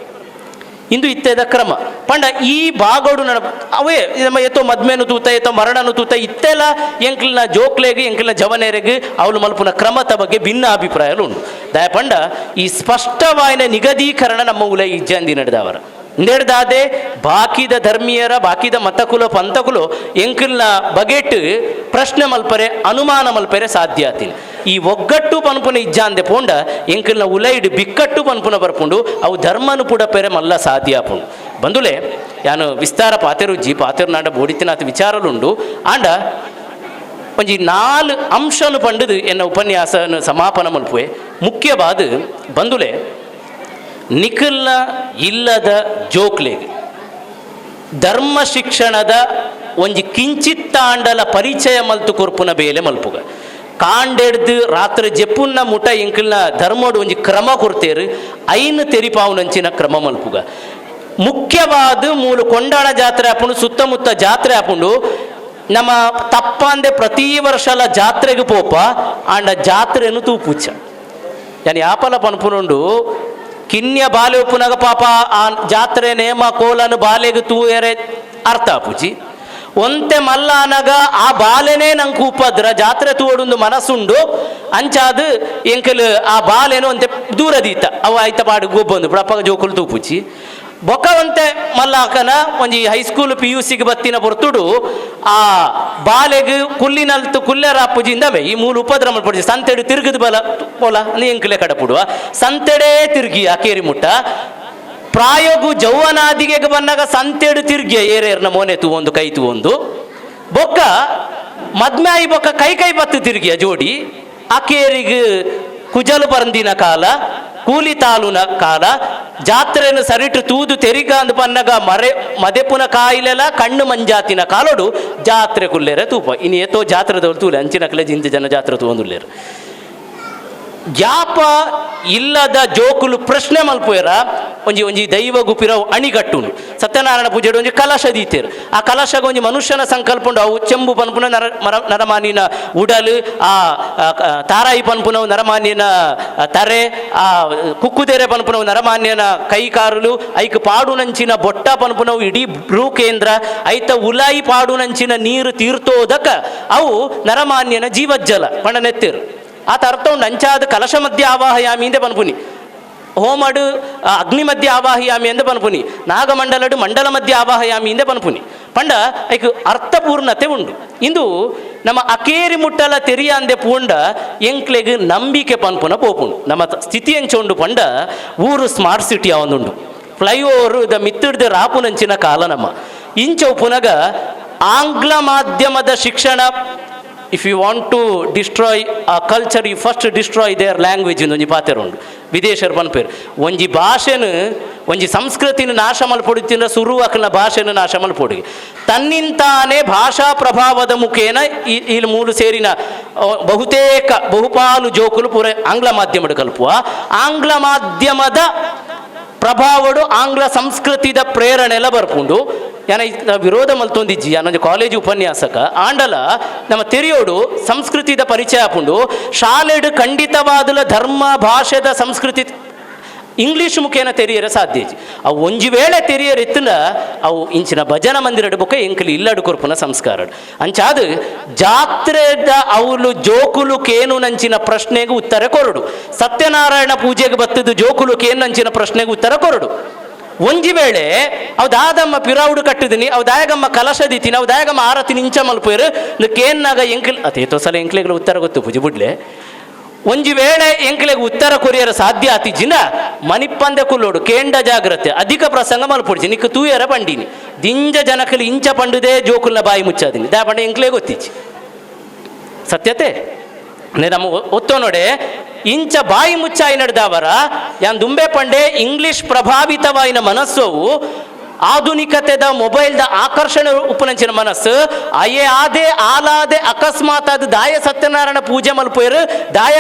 ಇಂದು ಇತ್ತೆದ ಕ್ರಮ ಪಂಡ ಈ ಭಾಗೋಡು ನಡ ಅವೇ ನಮ್ಮ ಏತೋ ಮದ್ಮೆನು ತೂತ ಏತೋ ಮರಣನು ತೂತ ಇತ್ತೆಲ್ಲ ಎಂಕ್ಲಿನ ಜೋಕ್ಲೆಗ್ ಎಂಕ್ಲಿನ ಜವನೇರೆಗ್ ಅವಳು ಮಲ್ಪುನ ಕ್ರಮದ ಬಗ್ಗೆ ಭಿನ್ನ ಅಭಿಪ್ರಾಯలు ಉಂಡು. ದಯಪಂಡ ಈ ಸ್ಪಷ್ಟವಾಯಿನ ನಿಗದೀಕರಣ ನಮ್ಮ ಉಲ ಇಜ್ಜಂದಿ ನಡೆದವರ ನೆಡ್ದಾದೆ ಬಾಕಿದ ಧರ್ಮೀಯರ ಬಾಕಿದ ಮತಕುಲ ಪಂತಕುಲು ಎಂಕಿಲ್ನ ಬಗೆಟ್ ಪ್ರಶ್ನೆ ಮಲ್ಪರೆ ಅನುಮಾನ ಮಲ್ಪರೆ ಸಾಧ್ಯ ಆತಿನ. ಈ ಒಗ್ಗಟ್ಟು ಪನ್ಪುನ ಇಜ್ಜಾಂದೆ ಪೋಂಡ ಎಂಕಿಲ್ನ ಉಲೈಡ್ ಬಿಕ್ಕಟ್ಟು ಪನ್ಪುನ ಬರ್ಪುಂಡು ಅವು ಧರ್ಮನು ಪುಡ ಪೆರೆ ಮಲ್ಲ ಸಾಧ್ಯ ಆಪುಂಡು. ಬಂದುಲೆ ಯಾನು ವಿಸ್ತಾರ ಪಾತೆರುಜ್ಜಿ ಪಾತೆರು ನಾಡ ಬೋಡಿತಿನಾಥ ವಿಚಾರಲುಂಡು. ಆಂಡ ಒಂಜಿ ನಾಲ್ ಅಂಶನು ಪಂಡುದು ಎನ್ನ ಉಪನ್ಯಾಸನ ಸಮಾಪನ ಮಲ್ಪುವೆ. ಮುಖ್ಯವಾದ ಬಂದುಲೆ ನಿಖಲ್ನ ಇಲ್ಲದ ಜೋಕ್ಲೆಗ್ ಧರ್ಮ ಶಿಕ್ಷಣದ ಒಂಜಿ ಕಿಂಚಿತ್ತಾಂಡಲ ಪರಿಚಯ ಮಲ್ತು ಕೊರ್ಪುನ ಬೇಲೆ ಮಲ್ಪುಗ. ಕಾಂಡೆಡ್ದು ರಾತ್ರಿ ಜೆಪ್ಪುನ್ನ ಮುಟ ಎಂಕಿಲ್ನ ಧರ್ಮೋಡು ಒಂಜಿ ಕ್ರಮ ಕೊರ್ತೇರು ಐನು ತೆರಿಪಾವುನಂಚಿನ ಕ್ರಮ ಮಲ್ಪುಗ. ಮುಖ್ಯವಾದ ಮೂಲು ಕೊಂಡಾಣ ಜಾತ್ರೆ ಆಪುಂಡು ಸುತ್ತಮುತ್ತ ಜಾತ್ರೆ ಆಪುಂಡು ನಮ್ಮ ತಪ್ಪಂದೆ ಪ್ರತಿ ವರ್ಷಲ ಜಾತ್ರೆಗೆ ಪೋಪ ಆಂಡ ಜಾತ್ರೆನು ತೂಪುಚ್ಚ. ಯಾನ್ ಯಾಪಲ ಪನ್ಪುನುಂಡು ಕಿನ್ಯ ಬಾಲೆ ಉಪ್ಪುನಗ ಪಾಪ ಆ ಜಾತ್ರೆ ನೇಮ ಕೋಲನು ಬಾಲೆಗೆ ತೂಯರೆ ಅರ್ಥ ಆಪುಜಿ. ಒಂತೆ ಮಲ್ಲ ಅನಗ ಆ ಬಾಲೆನೇ ನಂಗೆ ಉಪದ್ರ ಜಾತ್ರೆ ತೂವಡುಂದು ಮನಸ್ಸುಂಡು ಅಂಚಾದು ಎಂಕಲ್ ಆ ಬಾಲೆನು ಒಂತೆ ದೂರ ದೀತ ಅವು ಐತ ಪಾಡು ಗೊಬ್ಬೊಂದು ಅಪ್ಪಗ ಜೋಕುಲು ತೂಪುಚಿ. ಬೊಕ್ಕ ಒಂತೆ ಮಲ್ಲಾಕನ ಒಂಜಿ high school P U ಸಿಗೆ ಬತ್ತಿನ ಪೊರ್ತುಡು ಆ ಬಾಲೆಗ್ ಕುಲ್ಲಿನಲ್ತು ಕುಲ್ಲೆರಾಪುಜಿಂದಮೆ ಈ ಮೂಲು ಉಪದ್ರ ಮಲ್ಪೊಡ್ಚಿ ಸಂತೆಡು ತಿರುಗದು ಬಲ ಪೋಲ ಎಂಕಲೆ ಕಡಪುಡುವ ಸಂತೆಡೇ ತಿರುಗಿ ಆ ಕೇರಿ ಮುಟ್ಟ ಪ್ರಾಯೋಗು ಜೌವನಾದಿಗೆ ಬಂದಾಗ ಸಂತೆಡು ತಿರುಗಿಯ ಏರೇರ್ನ ಮೋನೆ ತೂವೊಂದು ಕೈ ತೂವೊಂದು ಬೊಕ್ಕ ಮದ್ಮ್ಯಾಯಿ ಬೊಕ್ಕ ಕೈ ಕೈ ಬತ್ತು ತಿರುಗಿಯ ಜೋಡಿ ಆ ಕೇರಿಗೆ ಕುಜಲು ಪರಂದಿನ ಕಾಲ ಕೂಲಿ ತಾಲುನ ಕಾಲ ಜಾತ್ರೆಯನ್ನು ಸರಿಟು ತೂದು ತೆರಿಗ ಅಂದ್ ಪನ್ನಗ ಮರೆ ಮದೆಪುನ ಕಾಯಿಲೆಲ ಕಣ್ಣು ಮಂಜಾತಿನ ಕಾಲೋಡು ಜಾತ್ರೆ ಕುಲ್ಲೇರೆ ತೂಪ ಇನ್ನು ಏತೋ ಜಾತ್ರೆದವ್ರು ತೂಲೆ ಅಂಚಿನಕಲೆ ಜಿಂತ ಜನ ಜಾತ್ರೆ ತೂವೊಂದುಲ್ಲೇರು. ಜಾಪ ಇಲ್ಲದ ಜೋಕುಲು ಪ್ರಶ್ನೆ ಮಲ್ಪುವೆರ ಒಂಜಿ ಒಂಜಿ ದೈವ ಗುಪಿರವು ಅಣಿಗಟ್ಟುನು ಸತ್ಯನಾರಾಯಣ ಪೂಜೆಡು ಒಂಜಿ ಕಲಶ ದೀತೇರು ಆ ಕಲಶಗ ಒಂಜಿ ಮನುಷ್ಯನ ಸಂಕಲ್ಪ ಉಂಡು ಅವು ಚೆಂಬು ಪನ್ಪುನ ನರ ಮರ ನರಮಾನಿನ ಉಡಲು ಆ ತಾರಾಯಿ ಪನ್ಪುನವು ನರಮಾನ್ಯನ ತರೆ ಆ ಕುಕ್ಕುದೆರೆ ಪನ್ಪುನವು ನರಮಾನ್ಯನ ಕೈ ಕಾರುಲು ಐಕ್ ಪಾಡುನಂಚಿನ ಬೊಟ್ಟ ಪನ್ಪುನವು ಇಡೀ ಭ್ರೂ ಕೇಂದ್ರ ಐತ ಉಲಾಯಿ ಪಾಡುನಂಚಿನ ನೀರು ತೀರ್ತೋದಕ ಅವು ನರಮಾನ್ಯನ ಜೀವಜ್ಜಲ ಪಂಡ ನೆತ್ತಿರು ಆತ ಅರ್ಥ ಉಂಡು. ಅಂಚಾದ ಕಲಶ ಮಧ್ಯ ಆವಾಹಯಾಮಿ ಇಂದೆ ಪನ್ಪುನಿ ಹೋಮಡು ಅಗ್ನಿ ಮಧ್ಯ ಆವಾಹಯಾಮಿ ಎಂದ ಪನ್ಪುನಿ ನಾಗಮಂಡಲಡು ಮಂಡಲ ಮಧ್ಯ ಆವಾಹಯಾಮಿ ಇಂದೆ ಪನ್ಪುನಿ ಪಂಡ ಐಕ್ ಅರ್ಥಪೂರ್ಣತೆ ಉಂಡು. ಇಂದು ನಮ್ಮ ಅಕೇರಿ ಮುಟ್ಟಲ ತೆರಿಯಾಂದೆ ಪೂಂಡ ಎಂಕ್ಲೆಗ್ ನಂಬಿಕೆ ಪನ್ಪುನ ಪೋಪುಂಡು. ನಮ್ಮ ಸ್ಥಿತಿ ಎಂಚ ಉಂಡು ಪಂಡ ಊರು ಸ್ಮಾರ್ಟ್ ಸಿಟಿ ಅವನುಂಡು ಫ್ಲೈಓವರ್ the ಮಿತ್ತಿಡ್ದು ರಾಪುನಂಚಿನ ಕಾಲ ನಮ್ಮ ಇಂಚ ಪುನಗ ಆಂಗ್ಲ ಮಾಧ್ಯಮದ ಶಿಕ್ಷಣ. If you want to destroy a culture, you first destroy their language ಒಂಜಿ ಪಾತೆರ ಉಂಡು. ವಿದೇಶರು ಪನ್ಪೇರು ಒಂಜಿ ಭಾಷೆನು ಒಂಜಿ ಸಂಸ್ಕೃತಿನ ನಾಶ ಮಲ್ಪೊಡುತ್ತಿನ ಸುರು ಅಕಲ್ನ ಭಾಷೆನು ನಾಶ ಮಲ್ಪೊಡು ತನ್ನಿಂತಾನೆ ಭಾಷಾ ಪ್ರಭಾವದ ಮುಖೇನ ಈ ಮೂಲು ಸೇರಿನ ಬಹುತೇಕ ಬಹುಪಾಲು ಜೋಕುಲು ಪೂರ ಆಂಗ್ಲ ಮಾಧ್ಯಮದ ಕಲ್ಪುವ ಆಂಗ್ಲ ಮಾಧ್ಯಮದ ಪ್ರಭಾವಡು ಆಂಗ್ಲ ಸಂಸ್ಕೃತಿದ ಪ್ರೇರಣೆ ಎಲ್ಲ ಬರ್ಪುಂಡು. ಯಾನ ವಿರೋಧ ಮಲ್ತೊಂದಿಜ್ಜಿ ಯಾನೊಂದು ಕಾಲೇಜು ಉಪನ್ಯಾಸಕ ಆಂಡಲ ನಮ್ಮ ತೆರಿಯೋಡು ಸಂಸ್ಕೃತಿದ ಪರಿಚಯ ಆಪುಂಡು. ಶಾಲೆಡು ಖಂಡಿತವಾದಲ ಧರ್ಮ ಭಾಷೆದ ಸಂಸ್ಕೃತಿ ಇಂಗ್ಲೀಷ್ ಮುಖೇನ ತೆರಿಯರ ಸಾಧ್ಯ ಇಜ್ಜಿ. ಅವು ಒಂಜಿ ವೇಳೆ ತೆರಿಯರ್ ಇತ್ತಂಡ ಅವು ಇಂಚಿನ ಭಜನಾ ಮಂದಿರಡು ಬೊಕ್ಕ ಎಂಕಲಿ ಇಲ್ಲಡು ಕೊರ್ಪುನ ಸಂಸ್ಕಾರ ಅಂಚಾದ ಜಾತ್ರೆದ ಅವಲು ಜೋಕುಲು ಕೇನು ನಂಚಿನ ಪ್ರಶ್ನೆಗೆ ಉತ್ತರ ಕೊರಡು. ಸತ್ಯನಾರಾಯಣ ಪೂಜೆಗೆ ಬತ್ತದು ಜೋಕುಲು ಕೇನು ನಂಚಿನ ಪ್ರಶ್ನೆಗೆ ಉತ್ತರ ಕೊರಡು. ಒಂಜಿ ವೇಳೆ ಅವು ದಾದಮ್ಮ ಪಿರಾವುಡು ಕಟ್ಟಿದಿನಿ, ಅವು ದಾಯಗಮ್ಮ ಕಲಶ ದಿತೀನಿ, ಅವು ದಾಯಗಮ್ಮ ಆರತಿ ನಿಂಚ ಮಲ್ಪೇರು ಕೇನ್ನಾಗ ಎಂಕಲ್ ಅತೇತೋ ಸಲ ಎಂಕ್ಲೆಗಳ ಉತ್ತರ ಗೊತ್ತು ಪೂಜೆ ಬುಡ್ಲೆ. ಒಂಜಿ ವೇಳೆ ಎಂಕ್ಲೆಗ್ ಉತ್ತರ ಕೊರಿಯರ ಸಾಧ್ಯ ಆತಿಜಿನ ಮನಿಪ್ಪಂದೆ ಕುಲ್ಲೋಡು ಕೇಂಡ ಜಾಗ್ರತೆ ಅಧಿಕ ಪ್ರಸಂಗ ಮಲ್ಪೊಡ್ಜಿ ನಿಕ್ಕ ತೂಯರ ಪಂಡಿನಿ ದಿಂಜ ಜನಕಲಿ ಇಂಚ ಪಂಡುದೇ ಜೋಕುಲ್ನ ಬಾಯಿ ಮುಚ್ಚಾದಿನಿ ದಾ ಪಂಡ ಎಂಕ್ಲೆ ಗೊತ್ತಿಚ್ಚಿ ಸತ್ಯತೆ ನಮ್ಮ ಒತ್ತೋ ನೋಡೆ ಇಂಚ ಬಾಯಿ ಮುಚ್ಚಾಯಿ ನಡೆದವರ ಯಾನ್ ದುಂಬೆ ಪಂಡೆ ಇಂಗ್ಲಿಷ್ ಪ್ರಭಾವಿತವಾಯಿನ ಮನಸ್ಸವು ಆಧುನಿಕತೆದ ಮೊಬೈಲ್ದ ಆಕರ್ಷಣೆ ಉಪನಂಚಿನ ಮನಸ್ಸು ಅಯ್ಯೇ ಆದೆ ಆಲಾದೆ ಅಕಸ್ಮಾತ್ ಅದು ದಾಯ ಸತ್ಯನಾರಾಯಣ ಪೂಜೆ ಮಲ್ಪೇರು ದಾಯ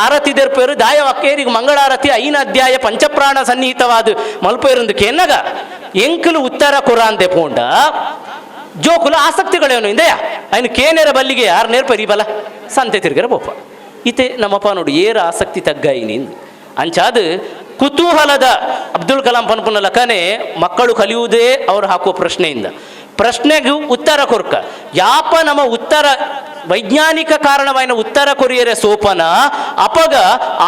ಆರತಿ ದೆರ್ಪೇರು ದಾಯ ಅಕ್ಕೇರಿಗೆ ಮಂಗಳಾರತಿ ಐನ ಅಧ್ಯಾಯ ಪಂಚಪ್ರಾಣ ಸನ್ನಿಹಿತವಾದ ಮಲ್ಪೇರಂದು ಕೆನ್ನಗ ಎಂಕಲು ಉತ್ತರ ಕುರಾಂದೆ ಪೋಂಡ ಜೋಕುಲು ಆಸಕ್ತಿಗಳೇನು ಇಂದೆಯ ಅಯ್ನ ಕೇನೇರ ಬಲ್ಲಿಗೆ ಯಾರು ನೇರ್ಪರಿ ಬಲ ಸಂತೆ ತಿರ್ಗರ ಬೋಪ ಇತೆ ನಮ್ಮಪ್ಪ ನೋಡು ಏರ ಆಸಕ್ತಿ ತಗ್ಗಾಯಿನಿ ಅಂಚಾದ ಕುತೂಹಲದ ಅಬ್ದುಲ್ ಕಲಾಂ ಪನ್ಪುನ ಲಖನೆ ಮಕ್ಕಳು ಕಲಿಯುವುದೇ ಅವರು ಹಾಕುವ ಪ್ರಶ್ನೆಯಿಂದ ಪ್ರಶ್ನೆಗೂ ಉತ್ತರ ಕೊರ್ಕ ಯಾಪ ನಮ್ಮ ಉತ್ತರ ವೈಜ್ಞಾನಿಕ ಕಾರಣವಾಯಿನ ಉತ್ತರ ಕೊರಿಯರೆ ಸೋಪನ ಅಪಗ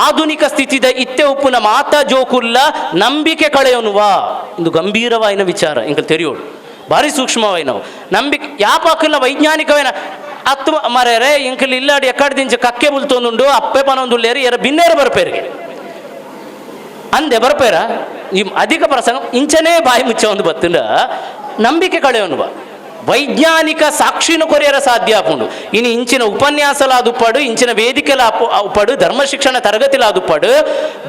ಆಧುನಿಕ ಸ್ಥಿತಿದ ಇತ್ತೆ ಉಪ್ಪುನ ಮಾತಾ ಜೋಕುಲ್ಲ ನಂಬಿಕೆ ಕಳೆಯನುವ ಇಂದು ಗಂಭೀರವಾಯಿನ ವಿಚಾರ ಇಂಕ ತೆರಿಯೋಡು ಭಾರಿ ಸೂಕ್ಷ್ಮವಾಯಿನವು ನಂಬಿಕೆ ಯಾಪಕ್ಕಿಲ್ಲ ವೈಜ್ಞಾನಿಕವಾಯಿನ ಅತ್ತು ಮರೇರೆ ಇಂಕಲ್ ಇಲ್ಲಾಡಿ ಎಕ್ಕಡ ದಿಂಚ ಕಕ್ಕೆ ಬುಲ್ತೊಂದುಂಡು ಅಪ್ಪೆ ಪನೊಂದುಲ್ಲೇರಿ ಎರ ಬಿನ್ನೇರ ಬರ್ಪೇರಿಗೆ ಅಂದೆ ಬರ್ಪೇರ ಈ ಅಧಿಕ ಪ್ರಸಂಗ ಇಂಚನೇ ಬಾಯಿ ಮುಚ್ಚ ಒಂದು ಬತ್ತುಂಡ ನಂಬಿಕೆ ಕಳೆಯೋನುವ ವೈಜ್ಞಾನಿಕ ಸಾಕ್ಷಿನ ಕೊರಿಯರ ಸಾಧ್ಯ ಆಪುಂಡು. ಇನ್ನು ಇಂಚಿನ ಉಪನ್ಯಾಸಲಾದುಪ್ಪಾಡು ಇಂಚಿನ ವೇದಿಕೆಲ ಉಪ್ಪಾಡು ಧರ್ಮ ಶಿಕ್ಷಣ ತರಗತಿಲಾದುಪ್ಪಾಡು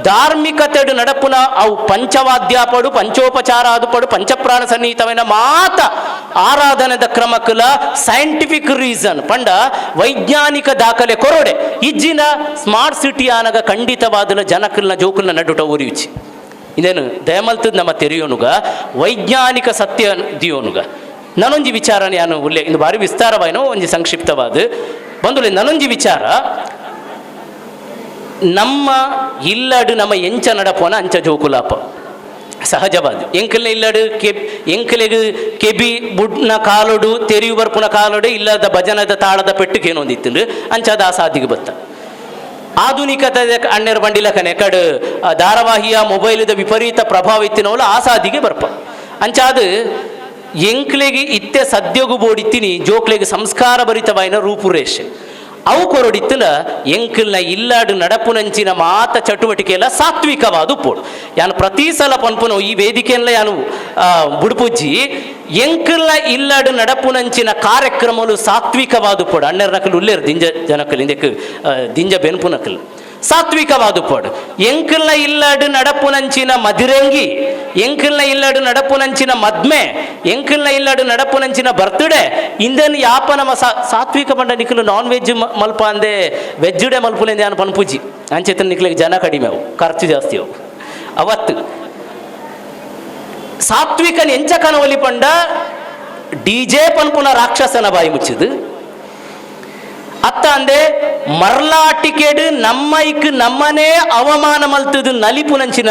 ಧಾರ್ಮಿಕತೆಡು ನಡಪುನ ಅವು ಪಂಚವಾದ್ಯಾಪಡು ಪಂಚೋಪಚಾರ ಆದುಪಡು ಪಂಚಪ್ರಾಣ ಸನ್ನಿಹಿತವೈನ ಮಾತ ಆರಾಧನೆದ ಕ್ರಮಕ್ಕಲ ಸೈಂಟಿಫಿಕ್ ರೀಸನ್ ಪಂಡ ವೈಜ್ಞಾನಿಕ ದಾಖಲೆ ಕೊರೋಡೆ ಇಜ್ಜಿನ ಸ್ಮಾರ್ಟ್ ಸಿಟಿ ಆನಗ ಖಂಡಿತವಾದಲ ಜನಕಲ್ನ ಜೋಕುಲ್ನ ನಡುಟ ಊರಿಯುಚಿ ಇದೇನು ದಯಮಲ್ತದ ನಮ್ಮ ತೆರೆಯೋನುಗ ವೈಜ್ಞಾನಿಕ ಸತ್ಯ ದಿಯೋನುಗ. ನಾನೊಂಜಿ ವಿಚಾರ ನಾನು ಉಲ್ಲೇಖ ಇದು ಭಾರಿ ವಿಸ್ತಾರವಾಯಿನೋ ಒಂಜಿ ಸಂಕ್ಷಿಪ್ತವಾದ ಬಂದು ನಾನೊಂಜಿ ವಿಚಾರ ನಮ್ಮ ಇಲ್ಲಡು ನಮ್ಮ ಎಂಚ ನಡಪೋನ ಅಂಚ ಜೋಕುಲಾಪ ಸಹಜವಾದ ಎಂಕಲ್ನ ಇಲ್ಲಡು ಕೆ ಎಂಕಲೆಗ್ ಕೆಬಿ ಬುಡ್ನ ಕಾಲೋಡು ತೆರಿಯು ಬರ್ಪುನ ಕಾಲೋಡು ಇಲ್ಲದ ಭಜನದ ತಾಳದ ಪೆಟ್ಟುಗೆ ಏನೊಂದಿತ್ತು ಅಂಚದ ಆ ಸಾಧಿಗೆ ಬತ್ತ ಆಧುನಿಕತೆ ಅಣ್ಣೆರ್ ಬಂಡಿಲಕನೆ ಕಡು ಧಾರಾವಾಹಿಯ ಮೊಬೈಲ್ದ ವಿಪರೀತ ಪ್ರಭಾವ ಇತ್ತಿನವಳು ಆ ಸಾಧಿಗೆ ಬರ್ಪ ಅಂಚಾದ ಎಂಕ್ಲೆಗೆ ಇತ್ತೆ ಸದ್ಯಗು ಬೋಡಿತ್ತೀನಿ ಜೋಕ್ಲೆಗೆ ಸಂಸ್ಕಾರ ಭರಿತವಾಯಿನ ರೂಪುರೇಷೆ ಅವು ಕೊರಡಿತ್ತಲ ಎಂಕಲ್ನ ಇಲ್ಲಾಡು ನಡಪುನಂಚಿನ ಮಾತ ಚಟುವಟಿಕೆ ಎಲ್ಲ ಸಾತ್ವಿಕವಾದ ಪೋಡು ಯಾನು ಪ್ರತಿ ಸಲ ಪನ್ಪುನ ಈ ವೇದಿಕೆಯಲ್ಲ ಯಾನು ಬುಡ್ಪುಜ್ಜಿ ಎಂಕಲ್ನ ಇಲ್ಲಾಡು ನಡಪುನಂಚಿನ ಕಾರ್ಯಕ್ರಮಲು ಸಾತ್ವಿಕವಾದ ಪೋಡು ಅಣ್ಣರ ನಕಲು ಉಲ್ಲೇರು ದಿಂಜ ಜನಕಲ್ ಇಂದಕ್ಕೆ ದಿಂಜ ಬೆನ್ಪು ನಕಲು ಸಾತ್ವಿಕವಾದ ಪೋಡು ಎಂಕಲ್ನ ಇಲ್ಲಾಡು ನಡಪುನಂಚಿನ ಮದಿರಂಗಿ ಎಂಕಲ್ನ ಇಲ್ಲಾಡು ನಡಪುನಂಚಿನ ಮದ್ಮೆ ಎಂಕಲ್ನ ಇಲ್ಲಾಡು ನಡಪುನಂಚಿನ ಬರ್ತ್ಡೇ ಇಂದನ್ ಯಾಪ ನಮ್ಮ ಸಾತ್ವಿಕ ಪಂಡ ನಿಖಲು ನಾನ್ ವೆಜ್ ಮಲ್ಪ ಅಂದೆ ವೆಜ್ಜುಡೆ ಮಲ್ಪುಲೆಂದೆ ಯಾನು ಪನ್ಪುಜಿ ಅಂಚೆತನ ನಿಖಲಿಗೆ ಜನ ಕಡಿಮೆ ಅವು ಖರ್ಚು ಜಾಸ್ತಿ ಅವು ಅವತ್ತು ಸಾತ್ವಿಕನ ಎಂಚ ಕನವಲಿ ಪಂಡ ಡಿಜೆ ಪನ್ಪುನ ರಾಕ್ಷಸನ ಬಾಯಿ ಮುಚ್ಚಿದು ಅತ್ತ ಅಂದೆ ಮರ್ಲಾಟಿಕೆಡು ನಮ್ಮೈಕ್ ನಮ್ಮನೇ ಅವಮಾನ ಮಲ್ತದು ನಲಿಪುನಂಚಿನ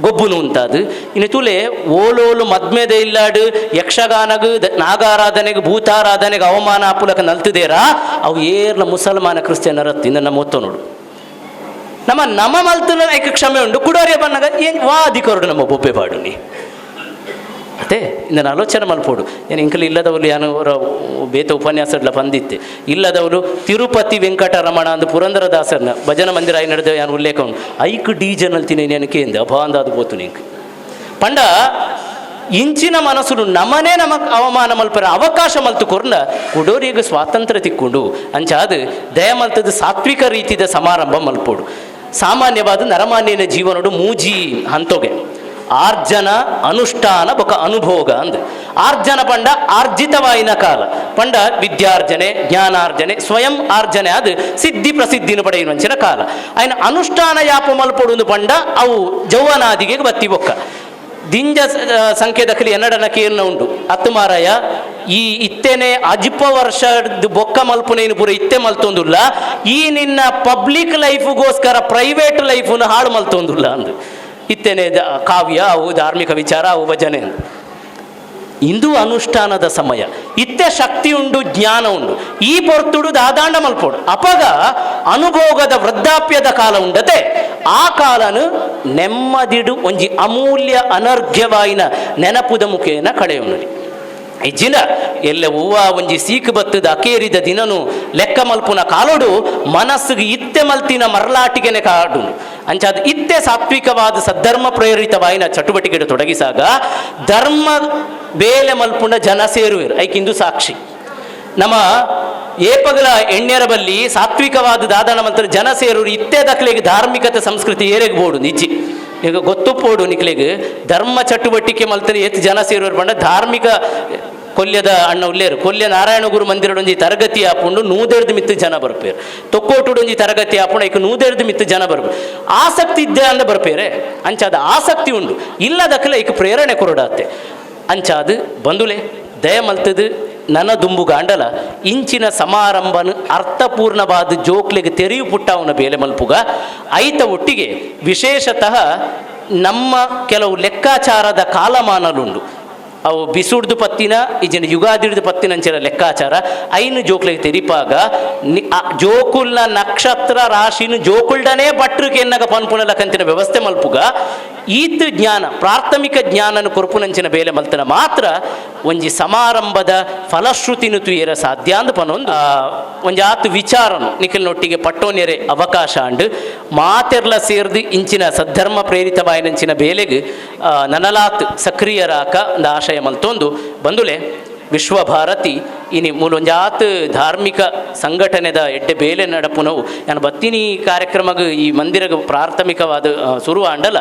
ಗೊಬ್ಬುನು ಉಂತಾದು ಇನ್ನು ತುಲೆ ಓಲೋಲು ಮದ್ಮೆದ ಇಲ್ಲಾಡು ಯಕ್ಷಗಾನಗು ನಾಗಾರಾಧನೆಗೆ ಭೂತಾರಾಧನೆಗೆ ಅವಮಾನ ಆಪುಲಕ ನಲ್ತದೇರಾ ಅವು ಏರ್ಲ ಮುಸಲ್ಮಾನ ಕ್ರಿಶ್ಚಿಯನ್ನರ ತಿಂದ ನಮ್ಮ ಒತ್ತ ನೋಡು ನಮ್ಮ ನಮ್ಮ ಮಲ್ತನ ಐಕ ಕ್ಷಮೆ ಉಂಡು ಕುಡೋರಿಯ ಬನ್ನಗ ಏನ್ ವಾದಿ ಕೊರಡು ನಮ್ಮ ಬೊಬ್ಬೆ ಪಾಡುನಿ ಅದೇ ಇಂದನ ಆಲೋಚನೆ ಮಲ್ಪೋಡು ಏನು ಇಂಕಲ್ ಇಲ್ಲದವರು ಯಾನು ಅವರ ಬೇತ ಉಪನ್ಯಾಸಡ್ಲ ಬಂದಿತ್ತೆ ಇಲ್ಲದವರು ತಿರುಪತಿ ವೆಂಕಟರಮಣ ಅಂದು ಪುರಂದರದಾಸರ್ನ ಭಜನ ಮಂದಿರ I ನಡೆದ ಯಾನು ಉಲ್ಲೇಖ ಉಂಡು ಐಕ್ ಡೀಜನ್ ಅಲ್ತೀನಿ ನೆನಕೆ ಎಂದೆ ಅಭಾಂದಾದು ಪೋತು ನಿಂಕ್ ಪಂಡ ಇಂಚಿನ ಮನಸ್ಸುನು ನಮನೇ ನಮ ಅವಮಾನ ಮಲ್ಪರ ಅವಕಾಶ ಮಲ್ತು ಕೊರ್ನ ಕುಡೋರಿಗೆ ಸ್ವಾತಂತ್ರ್ಯ ತಿಕ್ಕೊಂಡು ಅಂಚಾದ ದಯಮಲ್ತದ ಸಾತ್ವಿಕ ರೀತಿದ ಸಮಾರಂಭ ಮಲ್ಪೋಡು. ಸಾಮಾನ್ಯವಾದ ನರಮಾನ್ಯನ ಜೀವನಡು ಮೂಜಿ ಹಂತೋಗೆ ಆರ್ಜನ ಅನುಷ್ಠಾನ ಬೊಕ ಅನುಭೋಗ ಅಂದ್. ಆರ್ಜನ ಪಂಡ ಆರ್ಜಿತವಾಯಿನ ಕಾಲ ಪಂಡ ವಿದ್ಯಾರ್ಜನೆ ಜ್ಞಾನಾರ್ಜನೆ ಸ್ವಯಂ ಆರ್ಜನೆ ಅದು ಸಿದ್ಧಿ ಪ್ರಸಿದ್ಧಿನ ಪಡೆಯುವಂಚಿನ ಕಾಲ. ಆಯ್ನ ಅನುಷ್ಠಾನ ಯಾಪ ಮಲ್ಪೊಡುಂದು ಪಂಡ ಅವು ಜೌವನಾದಿಗೆ ಬತ್ತಿ ಬೊಕ್ಕ ದಿಂಜ ಸಂಖ್ಯೆದಕಲಿ ಎನ್ನಡನ ಕೇರ್ನ ಉಂಡು ಅತ್ತು ಮಾರಾಯ ಈ ಇತ್ತೇನೆ ಅಜಿಪ ವರ್ಷದ ಬೊಕ್ಕ ಮಲ್ಪುನೇನು ಪೂರ ಇತ್ತೆ ಮಲ್ತೊಂದುಲ್ಲ ಈ ನಿನ್ನ ಪಬ್ಲಿಕ್ ಲೈಫ್ಗೋಸ್ಕರ ಪ್ರೈವೇಟ್ ಲೈಫ್ನು ಹಾಳು ಮಲ್ತೊಂದುಲ್ಲ ಅಂದು ಇತ್ತೇನೆ ಕಾವ್ಯ ಅವು ಧಾರ್ಮಿಕ ವಿಚಾರ ಅವು ಭಜನೆ ಅಂದು. ಇಂದು ಅನುಷ್ಠಾನದ ಸಮಯ ಇತ್ತೆ ಶಕ್ತಿ ಉಂಡು ಜ್ಞಾನ ಉಂಡು ಈ ಪೊರ್ತುಡು ದಾದಾಂಡ ಮಲ್ಪೋಡು ಅಪಗ ಅನುಭೋಗದ ವೃದ್ಧಾಪ್ಯದ ಕಾಲ ಉಂಡತೆ ಆ ಕಾಲನು ನೆಮ್ಮದಿಡು ಒಂಜಿ ಅಮೂಲ್ಯ ಅನರ್ಘ್ಯವಾಯಿನ ನೆನಪುದ ಮುಖೇನ ಕಳೆಯುವನು. ಇಜ್ಜಿನ ಎಲ್ಲ ಹೂವ ಒಂಜಿ ಸೀಕ್ ಬತ್ತದ ಅಕೇರಿದ ದಿನನು ಲೆಕ್ಕ ಮಲ್ಪುನ ಕಾಲೋಡು ಮನಸ್ಸಿಗೆ ಇತ್ತೆ ಮಲ್ತಿನ ಮರಲಾಟಿಗೆನೆ ಕಾಡು ಅಂಚಾದ ಇತ್ತೆ ಸಾತ್ವಿಕವಾದ ಸದ್ಧರ್ಮ ಪ್ರೇರಿತವಾಯಿನ ಚಟುವಟಿಕೆ ತೊಡಗಿಸಾಗ ಧರ್ಮ ಬೇಲೆ ಮಲ್ಪುನ ಜನ ಸೇರುವೆರು ಐಕಿಂದು ಸಾಕ್ಷಿ. ನಮ್ಮ ಏಪಗಲ ಎಣ್ಣೆರ ಬಲ್ಲಿ ಸಾತ್ವಿಕವಾದ ದಾದನ ಮಂತ್ರ ಜನ ಸೇರೂರು ಇತ್ತೆ ದಕ್ಲೆಗೆ ಧಾರ್ಮಿಕತೆ ಸಂಸ್ಕೃತಿ ಏರೆಗ್ ಬೋಡು ನಿಜ್ಜಿ ಈಗ ಗೊತ್ತುಪೋಡು ನಿಕ್ಲೆಗ್ ಧರ್ಮ ಚಟುವಟಿಕೆ ಮಲ್ತನೆ ಏತ್ ಜನ ಸೇರುವರು ಪಂಡ ಧಾರ್ಮಿಕ ಕೊಲ್ಯದ ಅಣ್ಣ ಉಲ್ಲೇರು ಕೊಲ್ಯ ನಾರಾಯಣ ಗುರು ಮಂದಿರಡೊಂಜಿ ತರಗತಿ ಆಪುಂಡು ನೂದೆರ್ದು ಮಿತ್ತು ಜನ ಬರ್ಪೇರು ತೊಕ್ಕೋಟುಡೊಂಜಿ ತರಗತಿ ಆಪುಂಡು ಐಕ್ ನೂದೆರ್ದು ಮಿತ್ತು ಜನ ಬರ್ಪೇರು ಆಸಕ್ತಿ ಇದ್ದೆ ಅಂದ ಬರ್ಪೇರೆ ಅಂಚಾದ ಆಸಕ್ತಿ ಉಂಡು ಇಲ್ಲದಕ್ಕಲೆ ಐಕ್ ಪ್ರೇರಣೆ ಕೊರಡಾತೆ ಅಂಚಾದ ಬಂದುಲೆ ದಯ ಮಲ್ತದು ನನ ದುಂಬು ಗಾಂಡಲ ಇಂಚಿನ ಸಮಾರಂಭನ ಅರ್ಥಪೂರ್ಣವಾದ ಜೋಕ್ಲೆಗೆ ತೆರೆಯು ಪುಟ್ಟವನ ಬೇಲೆ ಮಲ್ಪುಗ ಐತ ಒಟ್ಟಿಗೆ ವಿಶೇಷತಃ ನಮ್ಮ ಕೆಲವು ಲೆಕ್ಕಾಚಾರದ ಕಾಲಮಾನಲುಂಡು ಅವು ಬಿಸುಡ್ದು ಪತ್ತಿನ ಇಜಿನ ಯುಗಾದಿಡ್ದು ಪತ್ತಿನಂಚಿನ ಲೆಕ್ಕಾಚಾರ ಐನು ಜೋಕ್ಲೆಗೆ ತೆರಿಪಾಗ ಜೋಕುಲ್ನ ನಕ್ಷತ್ರ ರಾಶಿನ ಜೋಕುಲ್ಡನೇ ಬಟ್ರುಗೆ ಎನ್ನಗ ಪನ್ಪುನಲ ಕಂತಿನ ವ್ಯವಸ್ಥೆ ಮಲ್ಪುಗ ಈತ್ ಜ್ಞಾನ ಪ್ರಾಥಮಿಕ ಜ್ಞಾನನ ಕೊರ್ಪುನಂಚಿನ ಬೇಲೆ ಮಲ್ತನ ಮಾತ್ರ ಒಂಜಿ ಸಮಾರಂಭದ ಫಲಶ್ರುತಿನು ತುಯರ ಸಾಧ್ಯ ಅಂದ್ ಪನೊಂದು ಒಂಜಿ ಆತು ವಿಚಾರನು ನಿಖಲ್ನೊಟ್ಟಿಗೆ ಪಟ್ಟೋನೆರೆ ಅವಕಾಶ ಅಂಡ್ ಮಾತೆರ್ಲ ಸೇರ್ದು ಇಂಚಿನ ಸದ್ಧರ್ಮ ಪ್ರೇರಿತವಾಯಿನಂಚಿನ ಬೇಲೆಗ್ ನನಲಾತ್ ಸಕ್ರಿಯರಾಕ ಒಂದು ಆಶಯ ಮಲ್ತೊಂದು ಬಂದುಲೆ ವಿಶ್ವಭಾರತಿ ಇನಿ ಮೂಲೊಂಜಾತ್ ಧಾರ್ಮಿಕ ಸಂಘಟನೆದ ಎಡ್ಡೆ ಬೇಲೆ ನಡಪುನವು ನಾನು ಬತ್ತಿನಿ ಕಾರ್ಯಕ್ರಮಗ್ ಈ ಮಂದಿರಗ್ ಪ್ರಾಥಮಿಕವಾದ ಸುರು ಆಂಡಲ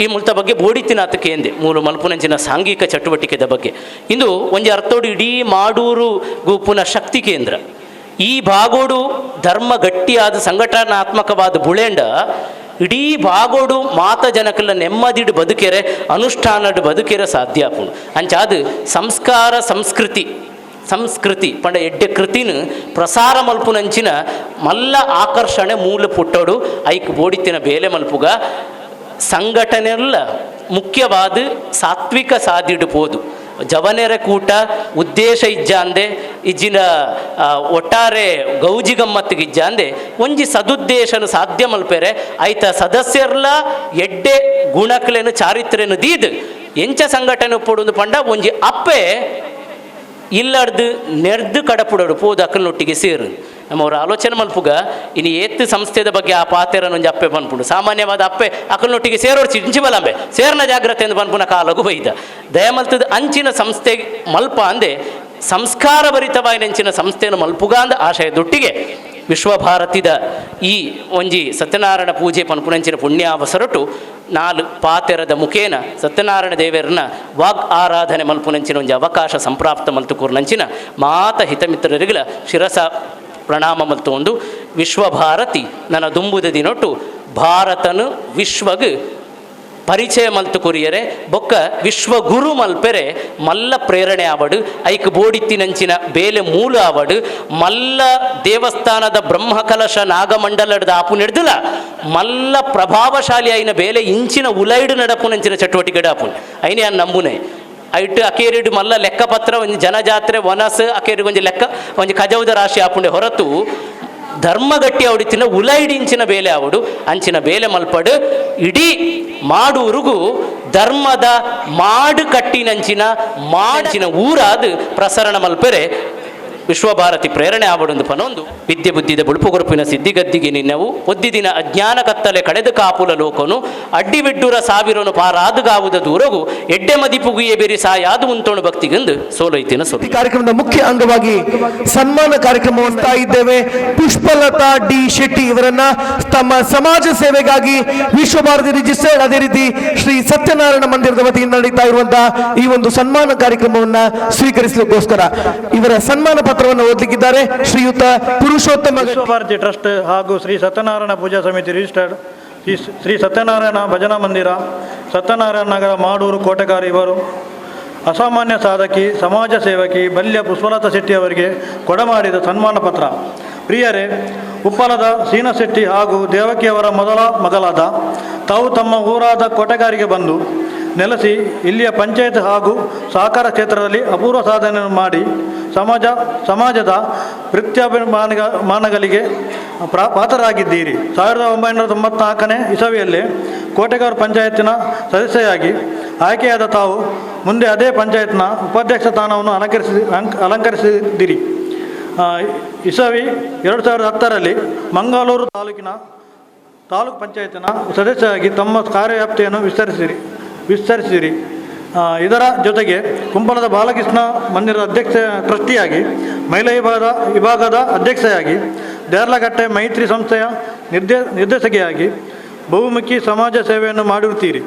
ಈ ಮುಲ್ತ ಬಗ್ಗೆ ಬೋಡಿತಿನಾತ ಕೇಂದೆ ಮೂಲು ಮಲ್ಪುನಂಚಿನ ಸಾಂಘಿಕ ಚಟುವಟಿಕೆದ ಬಗ್ಗೆ ಇಂದು ಒಂಜಿ ಅರ್ಥೋಡು ಇಡೀ ಮಾಡೂರು ಗುಂಪುನ ಶಕ್ತಿ ಕೇಂದ್ರ ಈ ಭಾಗೋಡು ಧರ್ಮ ಗಟ್ಟಿಯಾದ ಸಂಘಟನಾತ್ಮಕವಾದ ಬುಳೆಂಡ ಇಡೀ ಭಾಗೋಡು ಮಾತ ಜನಕಲ್ಲ ನೆಮ್ಮದಿಡು ಬದುಕೆರೆ ಅನುಷ್ಠಾನಡು ಬದುಕೆರೆ ಸಾಧ್ಯ ಆಪುಂಡು ಅಂಚಾದ ಸಂಸ್ಕಾರ ಸಂಸ್ಕೃತಿ ಸಂಸ್ಕೃತಿ ಪಂಡ ಎಡ್ಡೆ ಕೃತಿನ ಪ್ರಸಾರ ಮಲ್ಪುನಂಚಿನ ಮಲ್ಲ ಆಕರ್ಷಣೆ ಮೂಲ ಪುಟ್ಟೋಡು ಐಕ್ ಬೋಡಿತಿನ ಬೇಲೆ ಮಲ್ಪುಗ ಸಂಘಟನೆಲ್ಲ ಮುಖ್ಯವಾದ ಸಾತ್ವಿಕ ಸಾದಿಡು ಪೋದು ಜವನೆರ ಕೂಟ ಉದ್ದೇಶ ಇಜ್ಜಾಂದೆ ಇಜ್ಜಿನ ಒಟ್ಟಾರೆ ಗೌಜಿ ಗಮ್ಮತ್ತಿಗೆ ಇಜ್ಜಾಂದೆ ಒಂಜಿ ಸದುದ್ದೇಶನು ಸಾಧ್ಯ ಮಲ್ಪೆರೆ ಐತ ಸದಸ್ಯರ್ಲ ಎಡ್ಡೆ ಗುಣಕ್ಲೇನು ಚಾರಿತ್ರೆನು ದೀದ್ ಎಂಚ ಸಂಘಟನೆ ಪೊಡುಂದು ಪಂಡ ಒಂಜಿ ಅಪ್ಪೆ ಇಲ್ಲಡ್ದು ನೆರ್ದು ಕಡಪುಡೋಡು ಪೋದು ಅಕ್ಕನೊಟ್ಟಿಗೆ ಸೇರು ನಮ್ಮವರ ಆಲೋಚನೆ ಮಲ್ಪುಗ ಇನ್ನು ಏತ್ತು ಸಂಸ್ಥೆದ ಬಗ್ಗೆ ಆ ಪಾತೆರನ ಒಂಜಿ ಅಪ್ಪೆ ಪನ್ಪುಂಡು ಸಾಮಾನ್ಯವಾದ ಅಪ್ಪೆ ಅಕ್ಕನೊಟ್ಟಿಗೆ ಸೇರೋರು ಚಿಂಚಿ ಬಲಂಬೆ ಸೇರ್ನ ಜಾಗ್ರತೆ ಎಂದು ಪನ್ಪುನ ಕಾಲಗು ಬೈದ ದಯಮಲ್ತದ ಅಂಚಿನ ಸಂಸ್ಥೆ ಮಲ್ಪ ಅಂದೆ ಸಂಸ್ಕಾರ ಭರಿತವಾಯಿನಂಚಿನ ಸಂಸ್ಥೆಯನ್ನು ಮಲ್ಪುಗ ಅಂದ ಆಶಯದೊಟ್ಟಿಗೆ ವಿಶ್ವಭಾರತಿದ ಈ ಒಂಜಿ ಸತ್ಯನಾರಾಯಣ ಪೂಜೆ ಪನ್ಪುನಂಚಿನ ಪುಣ್ಯಾವಸರಟು ನಾಲ್ ಪಾತೆರದ ಮುಖೇನ ಸತ್ಯನಾರಾಯಣ ದೇವರನ್ನ ವಾಗ್ ಆರಾಧನೆ ಮಲ್ಪುನಂಚಿನ ಒಂಜಿ ಅವಕಾಶ ಸಂಪ್ರಾಪ್ತ ಮಲ್ತುಕೂರ್ನಂಚಿನ ಮಾತ ಹಿತಮಿತ್ರರಿಗಳ ಶಿರಸ ಪ್ರಣಾಮ ಮಲ್ತು ಒಂದು ವಿಶ್ವಭಾರತಿ ನನ್ನ ದುಂಬುದ ದಿನೊಟ್ಟು ಭಾರತನು ವಿಶ್ವಗ್ ಪರಿಚಯ ಮಲ್ತು ಕೊರಿಯರೆ ಬೊಕ್ಕ ವಿಶ್ವಗುರು ಮಲ್ಪೆರೆ ಮಲ್ಲ ಪ್ರೇರಣೆ ಆವಡು ಐಕ್ ಬೋಡಿತ್ತಿನಂಚಿನ ಬೇಲೆ ಮೂಲ ಆವಡು ಮಲ್ಲ ದೇವಸ್ಥಾನದ ಬ್ರಹ್ಮಕಲಶ ನಾಗಮಂಡಲದ ಆಪು ನೆಡ್ದುಲ ಮಲ್ಲ ಪ್ರಭಾವಶಾಲಿ అయిన ಬೇಲೆ ಇಂಚಿನ ಉಲೈಡು ನಡಪುನಂಚಿನ ಚಟುವಟಿಕೆ ಆಪುನ್ ಐನೆ ನಂಬುನೆ ಐಟ್ ಅಕೇರಿಡು ಮಲ್ಲ ಲೆಕ್ಕಪತ್ರ ಒಂಜಿ ಜನಜಾತ್ರೆ ವನಸ್ ಅಕೇರಿ ಒಂಜಿ ಲೆಕ್ಕ ಒಂಜಿ ಕಜೌದ ರಾಶಿ ಆಪುಂಡೆ ಹೊರತು ಧರ್ಮಗಟ್ಟಿ ಅವಡಿತಿನ ಉಲೈಡಿಂಚಿನ ಬೇಲೆ ಅವಡು ಅಂಚಿನ ಬೇಲೆ ಮಲ್ಪಡು ಇಡೀ ಮಾಡೂರುಗು ಧರ್ಮದ ಮಾಡು ಕಟ್ಟಿನಂಚಿನ ಮಾಡಿನ ಊರಾದ ಪ್ರಸರಣ ಮಲ್ಪೆರೆ. Vishwabharati ಪ್ರೇರಣೆ ಆವಡೊಂದು ಪನೊಂದು ವಿದ್ಯೆ ಬುದ್ಧಿದ ಬುಳುಪು ಕೊರಪಿನ ಸಿದ್ಧಿಗದ್ದಿಗೆ ನಿನ್ನವು ಒದ್ದಿದಿನ ಅಜ್ಞಾನ ಕತ್ತಲೆ ಕಳೆದು ಕಾಪುಲ ಲೋಕನು ಅಡ್ಡಿ ವಿಡ್ಡೂರ ಸಾವಿರನು ಪಾರಾದುಗಾವುದ ದೂರಗು ಎಡ್ಡೆ ಮದಿಪುಗಿಯೇ ಬೆರಿ ಸಾಯಾದು ಉಂತೋಣು ಭಕ್ತಿಗೆಂದು ಸೋಲೈತಿನ ಸೊಲ್ಲು. ಈ ಕಾರ್ಯಕ್ರಮದ ಮುಖ್ಯ ಅಂಗವಾಗಿ ಸನ್ಮಾನ ಕಾರ್ಯಕ್ರಮವನ್ನು ಇದ್ದೇವೆ. ಪುಷ್ಪಲತಾ ಡಿ ಶೆಟ್ಟಿ ಇವರನ್ನ ತಮ್ಮ ಸಮಾಜ ಸೇವೆಗಾಗಿ ವಿಶ್ವಭಾರತಿ ರಿಜಿಸ್ಟರ್ಡ್, ಅದೇ ರೀತಿ ಶ್ರೀ ಸತ್ಯನಾರಾಯಣ ಮಂದಿರದ ವತಿಯಿಂದ ನಡೀತಾ ಇರುವಂತಹ ಈ ಒಂದು ಸನ್ಮಾನ ಕಾರ್ಯಕ್ರಮವನ್ನ ಸ್ವೀಕರಿಸಲಿಕ್ಕೋಸ್ಕರ ಇವರ ಸನ್ಮಾನ ಪತ್ರವನ್ನು ಓದಲಿಕ್ಕಿದ್ದಾರೆ ಶ್ರೀಯುತ ಪುರುಷೋತ್ತಮ ವಿಶ್ವಭಾರತಿ ಟ್ರಸ್ಟ್ ಹಾಗೂ ಶ್ರೀ ಸತ್ಯನಾರಾಯಣ ಪೂಜಾ ಸಮಿತಿ ರಿಜಿಸ್ಟರ್ಡ್ ಶ್ರೀ ಶ್ರೀ ಸತ್ಯನಾರಾಯಣ ಭಜನಾ ಮಂದಿರ, ಸತ್ಯನಾರಾಯಣ ನಗರ, ಮಾಡೂರು, ಕೋಟೆಗಾರು ಇವರು ಅಸಾಮಾನ್ಯ ಸಾಧಕಿ, ಸಮಾಜ ಸೇವಕಿ ಬಲ್ಯ ಪುಷ್ಪಲತಾ ಶೆಟ್ಟಿ ಅವರಿಗೆ ಕೊಡಮಾಡಿದ ಸನ್ಮಾನ ಪತ್ರ. ಪ್ರಿಯರೇ, ಉಪ್ಪಲದ ಸೀನಶೆಟ್ಟಿ ಹಾಗೂ ದೇವಕಿಯವರ ಮೊದಲ ಮಗಲಾದ ತಾವು ತಮ್ಮ ಊರಾದ ಕೋಟೆಗಾರಿಗೆ ಬಂದು ನೆಲೆಸಿ ಇಲ್ಲಿಯ ಪಂಚಾಯತ್ ಹಾಗೂ ಸಹಕಾರ ಕ್ಷೇತ್ರದಲ್ಲಿ ಅಪೂರ್ವ ಸಾಧನೆಯನ್ನು ಮಾಡಿ ಸಮಾಜದ ವೃತ್ಯಾಭಿಮಾನಗಳಿಗೆ ಪಾತ್ರರಾಗಿದ್ದೀರಿ. 1994ನೇ ಇಸವಿಯಲ್ಲಿ ಕೋಟೆಗಾರು ಪಂಚಾಯತಿನ ಸದಸ್ಯೆಯಾಗಿ ಆಯ್ಕೆಯಾದ ತಾವು ಮುಂದೆ ಅದೇ ಪಂಚಾಯತ್ನ ಉಪಾಧ್ಯಕ್ಷ ಸ್ಥಾನವನ್ನು ಅಲಂಕರಿಸಿದ್ದೀರಿ. ಇಸವಿ 2010ರಲ್ಲಿ ಮಂಗಳೂರು ತಾಲೂಕು ಪಂಚಾಯತಿನ ಸದಸ್ಯರಾಗಿ ತಮ್ಮ ಕಾರ್ಯವ್ಯಾಪ್ತಿಯನ್ನು ವಿಸ್ತರಿಸಿರಿ. ಇದರ ಜೊತೆಗೆ ಕುಂಬಳದ ಬಾಲಕೃಷ್ಣ ಮಂದಿರದ ಅಧ್ಯಕ್ಷ ಟ್ರಸ್ಟಿಯಾಗಿ, ಮಹಿಳಾ ವಿಭಾಗದ ಅಧ್ಯಕ್ಷೆಯಾಗಿ, ದೇರ್ಲಕಟ್ಟೆ ಮೈತ್ರಿ ಸಂಸ್ಥೆಯ ನಿರ್ದೇಶಕಿಯಾಗಿ ಬಹುಮುಖಿ ಸಮಾಜ ಸೇವೆಯನ್ನು ಮಾಡಿರುತ್ತೀರಿ.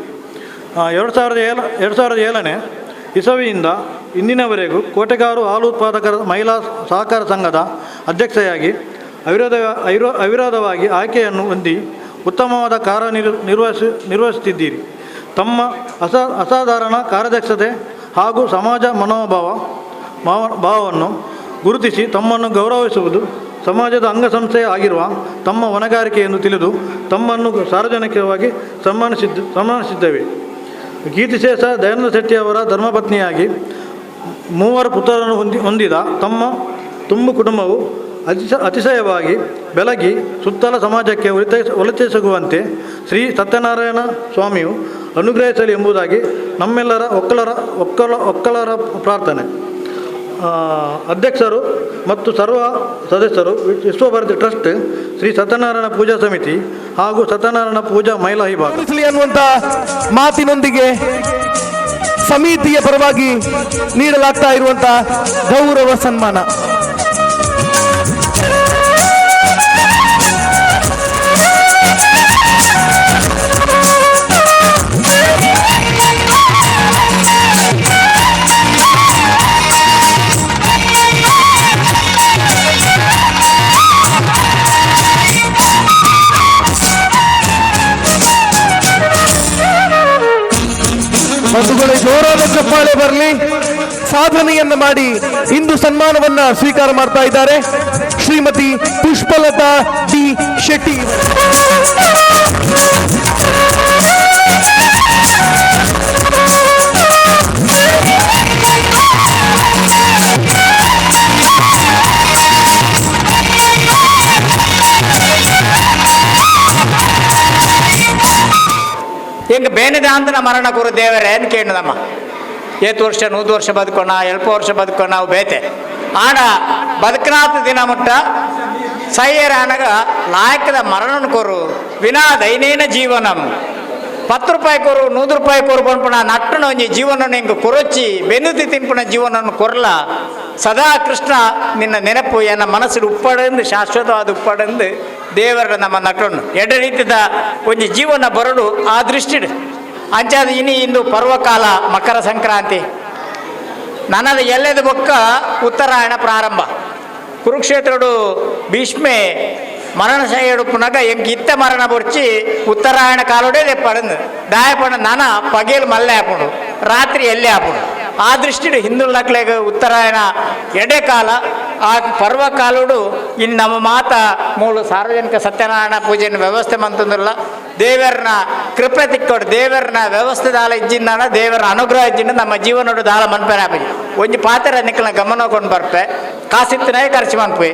2007ನೇ ಇಸವಿಯಿಂದ ಇಂದಿನವರೆಗೂ ಕೋಟೆಗಾರು ಹಾಲು ಉತ್ಪಾದಕರ ಮಹಿಳಾ ಸಹಕಾರ ಸಂಘದ ಅಧ್ಯಕ್ಷೆಯಾಗಿ ಅವಿರೋಧವಾಗಿ ಆಯ್ಕೆಯನ್ನು ಹೊಂದಿ ಉತ್ತಮವಾದ ಕಾರ್ಯ ನಿರ್ವಹಿಸುತ್ತಿದ್ದೀರಿ. ತಮ್ಮ ಅಸಾಧಾರಣ ಕಾರ್ಯದಕ್ಷತೆ ಹಾಗೂ ಸಮಾಜ ಭಾವವನ್ನು ಗುರುತಿಸಿ ತಮ್ಮನ್ನು ಗೌರವಿಸುವುದು ಸಮಾಜದ ಅಂಗಸಂಸ್ಥೆ ಆಗಿರುವ ತಮ್ಮ ಹೊಣೆಗಾರಿಕೆ ಎಂದು ತಿಳಿದು ತಮ್ಮನ್ನು ಸಾರ್ವಜನಿಕವಾಗಿ ಸನ್ಮಾನಿಸಿದ್ದೇವೆ. ಕೀರ್ತಿಶೇಷ ದಯಾನಂದ ಶೆಟ್ಟಿಯವರ ಧರ್ಮಪತ್ನಿಯಾಗಿ 3 ಪುತ್ರರನ್ನು ಹೊಂದಿದ ತಮ್ಮ ತುಂಬು ಕುಟುಂಬವು ಅತಿಶಯವಾಗಿ ಬೆಳಗಿ ಸುತ್ತಲ ಸಮಾಜಕ್ಕೆ ಒಲಿತೇಸಗುವಂತೆ ಶ್ರೀ ಸತ್ಯನಾರಾಯಣ ಸ್ವಾಮಿಯು ಅನುಗ್ರಹಿಸಲಿ ಎಂಬುದಾಗಿ ನಮ್ಮೆಲ್ಲರ ಒಕ್ಕಲರ ಪ್ರಾರ್ಥನೆ. ಅಧ್ಯಕ್ಷರು ಮತ್ತು ಸರ್ವ ಸದಸ್ಯರು, ವಿಶ್ವಭಾರತಿ ಟ್ರಸ್ಟ್, ಶ್ರೀ ಸತ್ಯನಾರಾಯಣ ಪೂಜಾ ಸಮಿತಿ ಹಾಗೂ ಸತ್ಯನಾರಾಯಣ ಪೂಜಾ ಮಹಿಳಾ ವಿಭಾಗ ಅನ್ನುವಂಥ ಮಾತಿನೊಂದಿಗೆ ಸಮಿತಿಯ ಪರವಾಗಿ ನೀಡಲಾಗ್ತಾ ಇರುವಂಥ ಗೌರವ ಸನ್ಮಾನ. ಬಂಧುಗಳೇ, ಜೋರಾದ ಚಪ್ಪಾಳೆ ಬರಲಿ. ಸಾಧನೆಯನ್ನ ಮಾಡಿ ಇಂದು ಸನ್ಮಾನವನ್ನ ಸ್ವೀಕಾರ ಮಾಡ್ತಾ ಇದ್ದಾರೆ ಶ್ರೀಮತಿ ಪುಷ್ಪಲತಾ ಡಿ ಶೆಟ್ಟಿ. ಎಂಗೆ ಬೇನೆದಾಂತನ ಮರಣ ಕುರು ದೇವರೇ ಅಂತ ಕೇಳಿದಮ್ಮ. ಏತು ವರ್ಷ 100 ವರ್ಷ ಬದುಕೋಣ, ಎಲ್ಪ ವರ್ಷ ಬದುಕೋಣ, ನಾವು ಬೇತೆ ಆಡ ಬದುಕನಾಥ ದಿನ ಮುಟ್ಟ ಸೈಯರ ಅನಗ ಲಾಯಕದ ಮರಣನ ಕೊರು ವಿನಾ ದೈನೇನ ಜೀವನಂ. 10 ರೂಪಾಯಿ ಕೊರು 100 ರೂಪಾಯಿ ಕೊರು ಪನ್ಪುಣ ನಟ್ಟನ ಒಂಜಿ ಜೀವನ ಎಂಗ್ ಕೊರೊಚ್ಚಿ ಬೆನ್ನುತಿ ತಿನ್ಪುಣ ಜೀವನನ್ನು ಕೊರ್ಲ. ಸದಾ ಕೃಷ್ಣ ನಿನ್ನ ನೆನಪು ಎನ್ನ ಮನಸ್ಸು ಉಪ್ಪಡೆಂದು ಶಾಶ್ವತವಾದ ಉಪ್ಪಡೆಂದು ದೇವರ ನಮ್ಮ ನಟನು ಎಡ ರೀತಿದ ಒಂಜಿ ಜೀವನ ಬರಡು ಆ ದೃಷ್ಟಿಡು ಅಂಚಾದ ಇನಿ ಇಂದು ಪರ್ವಕಾಲ ಮಕರ ಸಂಕ್ರಾಂತಿ ನನ್ನದು ಎಲ್ಲದ ಬೊಕ್ಕ ಉತ್ತರಾಯಣ ಪ್ರಾರಂಭ. ಕುರುಕ್ಷೇತ್ರಡು ಭೀಷ್ಮೆ ಮರಣ ಪುನಗ ಎಂಕ್ ಇತ್ತ ಮರಣ ಬೊರ್ಚಿ ಉತ್ತರಾಯಣ ಕಾಲೋಡೆ ಪಡಂದು ದಾಯಪಣ ನನ ಪಗೇಲ್ ಮಲ್ಲೆ ಆಪುಂಡು ರಾತ್ರಿ ಎಲ್ಲೇ ಆಪುಂಡು. ಆ ದೃಷ್ಟಿಡು ಹಿಂದುಳಕ್ಲೆಗ್ ಉತ್ತರಾಯಣ ಎಡೆಕಾಲ ಆ ಪರ್ವಕಾಲುಡು ಇನ್ನು ನಮ್ಮ ಮಾತ ಮೂಲು ಸಾರ್ವಜನಿಕ ಸತ್ಯನಾರಾಯಣ ಪೂಜೆಯನ್ನು ವ್ಯವಸ್ಥೆ ಮಂತಂದಿಲ್ಲ. ದೇವರನ ಕೃಪೆ ತಿಕ್ಕೋಡು ದೇವರನ ವ್ಯವಸ್ಥೆ ದಾಲ ಇಜ್ಜಿಂದಾನ ದೇವರ ಅನುಗ್ರಹ ಇಜ್ಜಿಂದ ನಮ್ಮ ಜೀವನೋಡು ದಾಲ ಮನ್ಪೆನ ಒಂಜಿ ಪಾತ್ರ ನಿಕ್ಕಲ್ನ ಗಮನ ಕೊಂಡು ಬರ್ಪೆ ಕಾಸಿತ್ತನೇ ಖರ್ಚು ಮನ್ಪೆ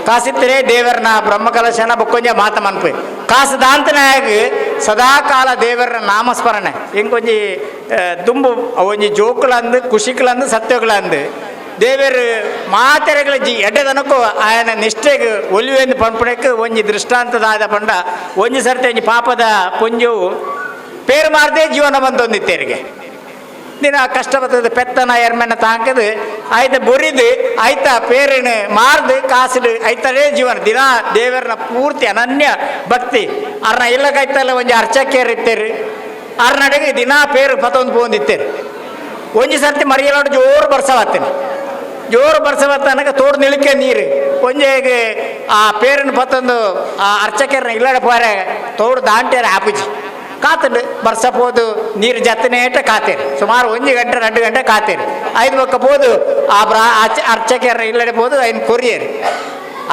ಕಾಸಿತ್ತನೇ ದೇವರನ ಬ್ರಹ್ಮಕಲಶನ ಬೊಕ್ಕೊಂಜ ಮಾತ ಮನ್ಪೆ ಕಾಸು ದಾಂತನಾಗ ಸದಾಕಾಲ ದೇವರನ ನಾಮಸ್ಮರಣೆ ಹಿಂಗೊಂಜಿ ದುಂಬು ಒಂಜಿ ಜೋಕುಲಂದು ಖುಷಿಕುಲಂದು ಸತ್ಯಗಳಂದು ದೇವೆರ್ ಮಾತೆರೆಗಳ ಜಿ ಎಡ್ಡೆದನಕ್ಕೂ ಆಯನ ನಿಷ್ಠೆಗೆ ಒಲಿವೆಂದು ಪಂಪಣಕ್ಕೆ ಒಂಜಿ ದೃಷ್ಟಾಂತದಾದ ಪಂಡ ಒಂಜಿ ಸರ್ತಿ ಒಂಜಿ ಪಾಪದ ಪುಂಜವು ಪೇರು ಮಾರದೆ ಜೀವನ ಬಂತೊಂದಿತ್ತೇರಿಗೆ ದಿನ ಕಷ್ಟ ಬರ್ತದೆ ಪೆತ್ತನ ಎರ್ಮೆನ ತಾಂಕದು ಆಯ್ತ ಬೊರಿದು ಆಯ್ತ ಪೇರಿನ ಮಾರ್ದು ಕಾಸಿಡು ಐತಲೇ ಜೀವನ ದಿನ ದೇವರನ ಪೂರ್ತಿ ಅನನ್ಯ ಭಕ್ತಿ ಅರ್ನ ಇಲ್ಲಕೈತಲ್ಲ ಒಂಜಿ ಅರ್ಚಕೇರ್ ಇತ್ತೇರು ಅರ್ನಡೆಗೆ ದಿನ ಪೇರು ಪತ್ತೊಂದು ಪೋಂದಿತ್ತೇರು ಒಂಜಿ ಸರ್ತಿ ಮರಿಯಲಾಡು ಜೋರು ಬರ್ಸವತ್ತೇನೆ ಜೋರು ಬರ್ಸವತ್ತನಕ ತೋಡು ನಿಳಿಕೆ ನೀರು ಒಂಜೆಗೆ ಆ ಪೇರಿನ ಪತ್ತೊಂದು ಆ ಅರ್ಚಕೇರ್ನ ಇಲ್ಲಡೆ ಪೋರೆ ತೋಡು ದಾಂಟೇರ ಆಪುಜಿ ಕಾತಂಡು ಬರ್ಸ ಪೋದು ನೀರು ಜತ್ತನೇಟ ಕಾತೇರಿ ಸುಮಾರು ಒಂಜಿ ಗಂಟೆ 2 ಗಂಟೆ ಕಾತೇರಿ ಐದು ಬೊಕ್ಕ ಪೋದು ಆ ಬ್ರಾ ಅರ್ಚಕೇರ್ನ ಇಲ್ಲಡೆ ಪೋದು ಐನ್ ಕೊರಿಯೇರಿ.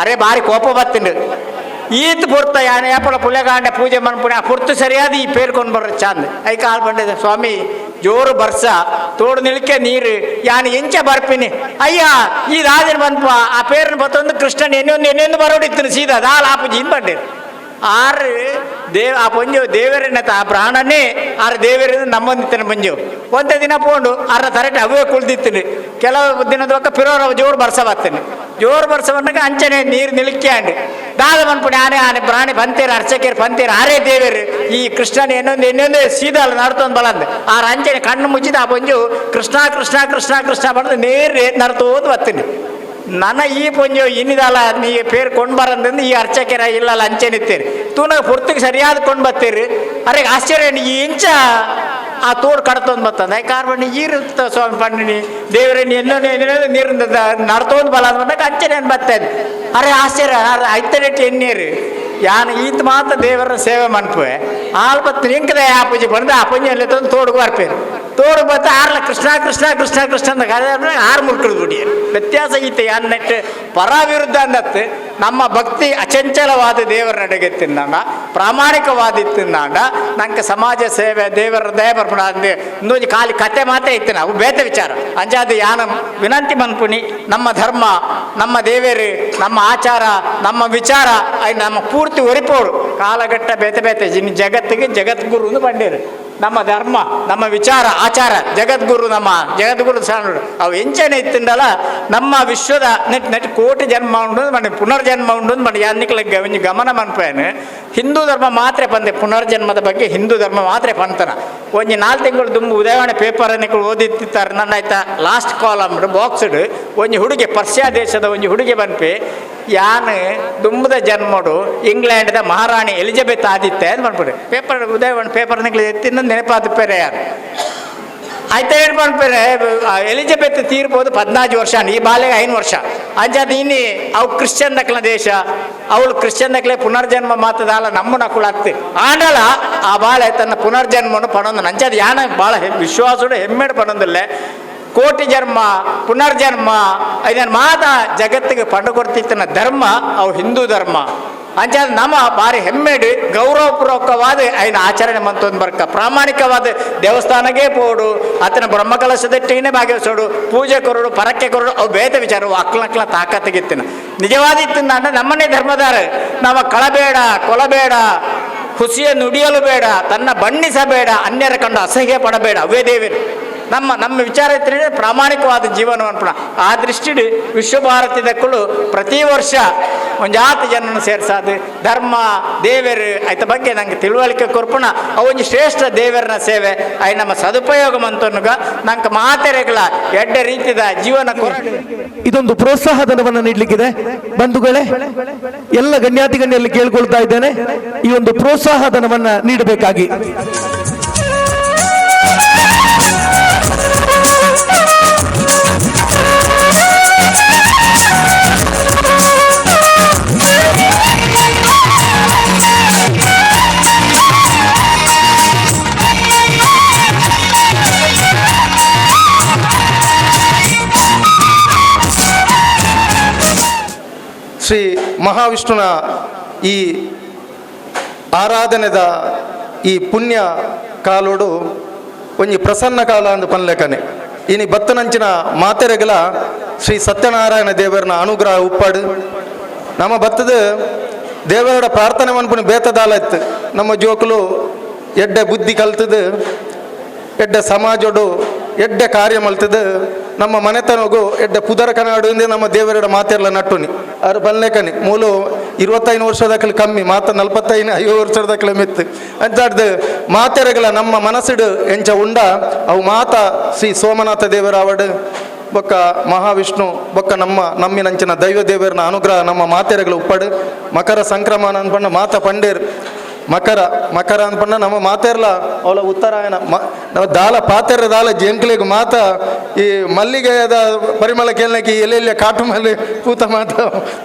ಅರೆ ಭಾರಿ ಕೋಪ ಬತ್ತಂಡು ಈತ್ ಪೊರ್ತ ಯಾನೆ ಯಾಪಲ ಪುಳ್ಯಗಾಂಡೆ ಪೂಜೆ ಮನ್ಪುಣೆ ಆ ಪೊರ್ತು ಸರಿಯಾದ ಈ ಪೇರು ಕೊಂಡು ಬರ್ರ ಚಂದ I ಕಾಲು ಬಂಡಿದೆ ಸ್ವಾಮಿ ಜೋರು ಬರ್ಸ ತೋಡು ನಿಲ್ಕೆ ನೀರು ಯಾನು ಎಂಚ ಬರ್ಪಿನಿ ಅಯ್ಯ ಈ ರಾಜನ ಬಂದ್ಪ ಆ ಪೇರನ್ನ ಬತ್ತೊಂದು ಕೃಷ್ಣನ್ ಎನ್ನೊಂದು ಎನ್ನೊಂದು ಬರೋಡಿತ್ತು ಸೀದಾ ದಾಲ್ ಆಪುಜಿ ಇನ್ ಬಂಡೇರು ಆರು ದೇವ ಆ ಪೊಂಜು ದೇವರನ್ನ ಆ ಪ್ರಾಣನೇ ಆರು ದೇವರಿಂದ ನಮ್ಮೊಂದಿತ್ತನ ಪಂಜು ಒಂದೇ ದಿನ ಪೋಂಡು ಅರ್ರ ತರಟೆ ಅವೇ ಕುಳ್ದಿತ್ತಿನಿ ಕೆಲವು ದಿನದ ಒಕ್ಕ ಪಿರೋರ ಜೋರು ಬರ್ಸ ಬರ್ತೇನೆ ಜೋರು ಬರ್ಸ ಬಂದಾಗ ಅಂಚನೆ ನೀರು ನಿಲ್ಕ್ಯಾಂಡು ದಾದ ಮನ್ಪುಣಿ ಆನೆ ಆನೆ ಪ್ರಾಣಿ ಬಂತೇರು ಅರ್ಚಕೇರು ಬಂತೇರು ಆರೇ ದೇವರು ಈ ಕೃಷ್ಣನ ಇನ್ನೊಂದು ಇನ್ನೊಂದು ಸೀದಾ ನಡ್ತೊಂದು ಬಲಂದ ಆರ ಅಂಚನೆ ಕಣ್ಣು ಮುಚ್ಚಿದ ಆ ಪೊಂಜು ಕೃಷ್ಣ ಕೃಷ್ಣ ಕೃಷ್ಣ ಕೃಷ್ಣ ಬಂದು ನೇರು ನಡ್ತೋದು ಬರ್ತೀನಿ. ನನ್ನ ಈ ಪೊಂಜು ಇನ್ನಿದಲ್ಲ ನೀ ಪೇರು ಕೊಂಡು ಬರಂದಂದು ಈ ಅರ್ಚಕರ ಇಲ್ಲಲ್ಲ ಅಂಚೆನಿತ್ತೀರಿ ತೂನಾಗ ಪುರ್ತಿಗೆ ಸರಿಯಾದ ಕೊಂಡು ಬರ್ತೀರಿ. ಅರೆ ಆಶ್ಚರ್ಯ ಈ ಇಂಚ ಆ ತೋಡು ಕಡ್ತೊಂದು ಬತ್ತಂದ ಕಾರ್ಬಣ್ಣಿ ಈರುತ್ತ ಸ್ವಾಮಿ ಪಂಡಿನಿ ದೇವರೇ ಎನ್ನೋ ನೀರು ನಡ್ತೊಂದು ಬಲ ಅಂದಾಗ ಅಂಚನೆ ಬರ್ತದೆ. ಅರೆ ಆಶ್ಚರ್ಯ ಐತರೇಟ್ ಎಣ್ಣೀರು ಯಾನ್ ಈತ ಮಾತ್ರ ದೇವರ ಸೇವೆ ಮನ್ಪುವೆ ಆಲ್ ಬತ್ತು ನಿಂಕದೆ ಆ ಪೂಜೆ ಬಂದು ಆ ಪುಂಜಲ್ಲಿ ತಂದು ತೋಡುಗೆ ಬರ್ಪೇರು ತೋಡು ಬತ್ತ ಆರ್ಲ ಕೃಷ್ಣ ಕೃಷ್ಣ ಕೃಷ್ಣ ಕೃಷ್ಣ ಅಂತ ಕರೆದ್ರೆ ಆರು ಮುರ್ಕಳು ಬಿಡಿಯರು ವ್ಯತ್ಯಾಸ ಈತ ಯಾನ್ ನೆಟ್ ಪರ ವಿರುದ್ಧ ಅಂದತ್ತು ನಮ್ಮ ಭಕ್ತಿ ಅಚಂಚಲವಾದ ದೇವರ ನಡೆಗೆ ತಿನ್ನಾಂಡ ಪ್ರಾಮಾಣಿಕವಾದ ತಿನ್ನಾಂಡ ನಂಗೆ ಸಮಾಜ ಸೇವೆ ದೇವರ ದಯ ಬರ್ಪಣ ಅಂದೆ ಇನ್ನೊಂದು ಖಾಲಿ ಕತೆ ಮಾತೇ ಇತ್ತು ನಾವು ಬೇತೆ ವಿಚಾರ ಅಂಜಾದ ಯಾನ ವಿನಂತಿ ಮನ್ಪುಣಿ ನಮ್ಮ ಧರ್ಮ ನಮ್ಮ ದೇವೇರು ನಮ್ಮ ಆಚಾರ ನಮ್ಮ ವಿಚಾರ I ನಮ್ಮ ಪೂರ್ತಿ ಒರಿಪೋಡು ಕಾಲಘಟ್ಟ ಬೇತೆ ಬೇತೆ ಜಗತ್ತಿಗೆ ಜಗದ್ಗುರು ಅಂತ ಬಂಡೇರು ನಮ್ಮ ಧರ್ಮ ನಮ್ಮ ವಿಚಾರ ಆಚಾರ ಜಗದ್ಗುರು ನಮ್ಮ ಜಗದ್ಗುರು ಸಣ್ಣ ಅವು ಎಂಚನೆ ಇತ್ತಿಂಡಲ್ಲ ನಮ್ಮ ವಿಶ್ವದ ನೆಟ್ ನೆಟ್ ಕೋಟಿ ಜನ್ಮ ಉಂಡು ಮನೆ ಪುನರ್ಜನ್ಮ ಉಂಡು ಮನೆ ಯಾನಿಕ್ಲ ಒಂಜಿ ಗಮನ ಮನ್ಪೇನು ಹಿಂದೂ ಧರ್ಮ ಮಾತ್ರ ಬಂದೆ ಪುನರ್ಜನ್ಮದ ಬಗ್ಗೆ ಹಿಂದೂ ಧರ್ಮ ಮಾತ್ರ ಪಂತನ ಒಂಜಿ 4 ತಿಂಗಳು ದುಂಬು ಉದಯವಾಣಿ ಪೇಪರ್ ನಿಕ್ಕಳು ಓದಿತ್ತಿತ್ತಾರೆ ನನ್ನ ಆಯ್ತಾ last column boxed ಒಂಜಿ ಹುಡುಗಿ ಪರ್ಷಿಯಾ ದೇಶದ ಒಂಜಿ ಹುಡುಗಿ ಬನ್ಪೆ ಯಾನ್ ದುಂಬದ ಜನ್ಮಡು ಇಂಗ್ಲೆಂಡ್ದ ಮಹಾರಾಣಿ ಎಲಿಜಬೆತ್ ಆದಿತ್ತೆ ಅಂತ ಬಂದ್ಬಿಡಿ ಪೇಪರ್ ಉದಯವಾಣಿ ಪೇಪರ್ ನಿಕ್ಲು ಎತ್ತಿನ ನೆನಪಾದ ಪೇರೆ ಯಾರು ಆಯ್ತಾ ಏನು ಪನ್ಪೇರೆ ಎಲಿಜಬೆತ್ ತೀರ್ಬೋದು 14 ವರ್ಷ ಈ ಬಾಲೆಗೆ 5 ವರ್ಷ ಅಂಜಾದ ಇನ್ನಿ ಅವು ಕ್ರಿಶ್ಚಿಯನ್ ದಕ್ಲ ದೇಶ ಅವಳು ಕ್ರಿಶ್ಚಿಯನ್ ದಕ್ಲೆ ಪುನರ್ಜನ್ಮ ಮಾತದಾಲ ನಮ್ಮ ನಕುಳು ಆಗ್ತಿ ಆಂಡಲ ಆ ಬಾಳೆ ತನ್ನ ಪುನರ್ಜನ್ಮನು ಪಣೊಂದು ನಂಜಾದ ಯಾನ ಭಾಳ ವಿಶ್ವಾಸಡು ಹೆಮ್ಮೆಡು ಪಣೊಂದಿಲ್ಲ ಕೋಟಿ ಜನ್ಮ ಪುನರ್ಜನ್ಮ ಇದನ್ನು ಮಾತ ಜಗತ್ತಿಗೆ ಪಂಡು ಕೊಡ್ತಿತ್ತನ ಧರ್ಮ ಅವು ಹಿಂದೂ ಧರ್ಮ ಅಂಚಾದ ನಮ್ಮ ಭಾರಿ ಹೆಮ್ಮೆಡು ಗೌರವಪೂರ್ವಕವಾದ ಐನ ಆಚರಣೆ ಮಂತೊಂದು ಬರ್ಕ ಪ್ರಾಮಾಣಿಕವಾದ ದೇವಸ್ಥಾನಕ್ಕೆ ಪೋಡು ಆತನ ಬ್ರಹ್ಮಕಲಶದಟ್ಟಿನೇ ಭಾಗವಹಿಸೋಡು ಪೂಜೆ ಕೊರಡು ಪರಕ್ಕೆ ಕೊರಡು ಅವು ಬೇತ ವಿಚಾರ ಅಕ್ಲಕ್ಲ ತಾಕತ್ತಿಗಿತ್ತಿನ ನಿಜವಾದ ಇತ್ತಿನ ಅಂದ್ರೆ ನಮ್ಮನ್ನೇ ಧರ್ಮದಾರ ನಮ್ಮ ಕಳಬೇಡ ಕೊಲಬೇಡ ಹುಸಿಯ ನುಡಿಯಲು ಬೇಡ ತನ್ನ ಬಣ್ಣಿಸಬೇಡ ಅನ್ಯರ ಕಂಡು ಅಸಹ್ಯ ಪಡಬೇಡ ಅವೇ ದೇವರು ನಮ್ಮ ನಮ್ಮ ವಿಚಾರ ಇತ್ತಂದ್ರೆ ಪ್ರಾಮಾಣಿಕವಾದ ಜೀವನವನ್ನು ಆ ದೃಷ್ಟಿಡು ವಿಶ್ವಭಾರತಿ ದಕ್ಕಳು ಪ್ರತಿ ವರ್ಷ ಒಂಜಾತಿ ಜನನ ಸೇರ್ಸಾದು ಧರ್ಮ ದೇವರು ಆಯ್ತ ಬಗ್ಗೆ ನಂಗೆ ತಿಳುವಳಿಕೆ ಕೊರ್ಪುಣ ಅವೊಂಜಿ ಶ್ರೇಷ್ಠ ದೇವರನ ಸೇವೆ I ನಮ್ಮ ಸದುಪಯೋಗ ಮಂತನುಗ ನಂಗೆ ಮಾತೆರೆಗಳ ಎಡ್ಡ ರೀತಿಯ ಜೀವನ ಕೊರಡು. ಇದೊಂದು ಪ್ರೋತ್ಸಾಹ ಧನವನ್ನು ನೀಡಲಿಕ್ಕಿದೆ ಬಂಧುಗಳೇ, ಎಲ್ಲ ಗಣ್ಯಾತಿ ಗಣ್ಯರಲ್ಲಿ ಕೇಳಿಕೊಳ್ತಾ ಇದ್ದೇನೆ ಈ ಒಂದು ಪ್ರೋತ್ಸಾಹ ಧನವನ್ನ ನೀಡಬೇಕಾಗಿ. ಶ್ರೀ ಮಹಾವಿಷ್ಣುನ ಈ ಆರಾಧನೆದ ಈ ಪುಣ್ಯ ಕಾಲೋಡು ಒಂಜಿ ಪ್ರಸನ್ನ ಕಾಲ ಅಂದು ಪನ್ಲೆಕನೆ ಇನಿ ಬತ್ತನಂಚಿನ ಮಾತೆರೆಗಲ ಶ್ರೀ ಸತ್ಯನಾರಾಯಣ ದೇವರನ ಅನುಗ್ರಹ ಉಪ್ಪಾಡು ನಮ್ಮ ಬತ್ತದ ದೇವರ ಪ್ರಾರ್ಥನೆ ಮನ್ಪುನ ಬೇತದಾಲ ಇತ್ತು ನಮ್ಮ ಜೋಕುಲು ಎಡ್ಡೆ ಬುದ್ಧಿ ಕಲ್ತದು ಎಡ್ಡೆ ಸಮಾಜೋಡು ಎಡ್ಡೆ ಕಾರ್ಯ ಮಲ್ತದು ನಮ್ಮ ಮನೆತನಗು ಎಡ್ಡ ಪುದರ ಕನಾಡು ಇಂದೇ ನಮ್ಮ ದೇವರ ಮಾತೆಲ್ಲ ನಟ್ಟುನಿ ಆರು ಬಲ್ಲೆಕನಿ ಮೂಲು 25 ವರ್ಷದಕಲು ಕಮ್ಮಿ ಮಾತ 45 50 ವರ್ಷದಕಲು ಮಿತ್ತು ಅಂಚಾಡ್ದು ಮಾತೆರಗಳ ನಮ್ಮ ಮನಸ್ಸಿಡು ಎಂಚ ಉಂಡ ಅವು ಮಾತ ಶ್ರೀ ಸೋಮನಾಥ ದೇವರ ಅವಡು ಬೊಕ್ಕ ಮಹಾವಿಷ್ಣು ಬೊಕ್ಕ ನಮ್ಮ ನಮ್ಮಿನಂಚಿನ ದೈವ ದೇವರನ ಅನುಗ್ರಹ ನಮ್ಮ ಮಾತೆರಗಳ ಉಪ್ಪಡು ಮಕರ ಸಂಕ್ರಮಣ ಅನ್ಪಂಡ ಮಾತ ಪಂಡೇರ್ ಮಕರ ಮಕರ ಅನ್ಪಂಡ ನಮ್ಮ ಮಾತೆರ್ಲ ಅವಳ ಉತ್ತರಾಯಣ ನಮ್ಮ ದಾಲ ಪಾತೆರ ದಾಲ ಜಂಕ್ಲಿಗೆ ಮಾತ ಈ ಮಲ್ಲಿಗೆಯದ ಪರಿಮಳ ಕೇಳಕ್ಕೆ ಎಲ್ಲೆಲ್ಲ ಕಾಟು ಮಲ್ಲಿ ಪೂತ ಮಾತ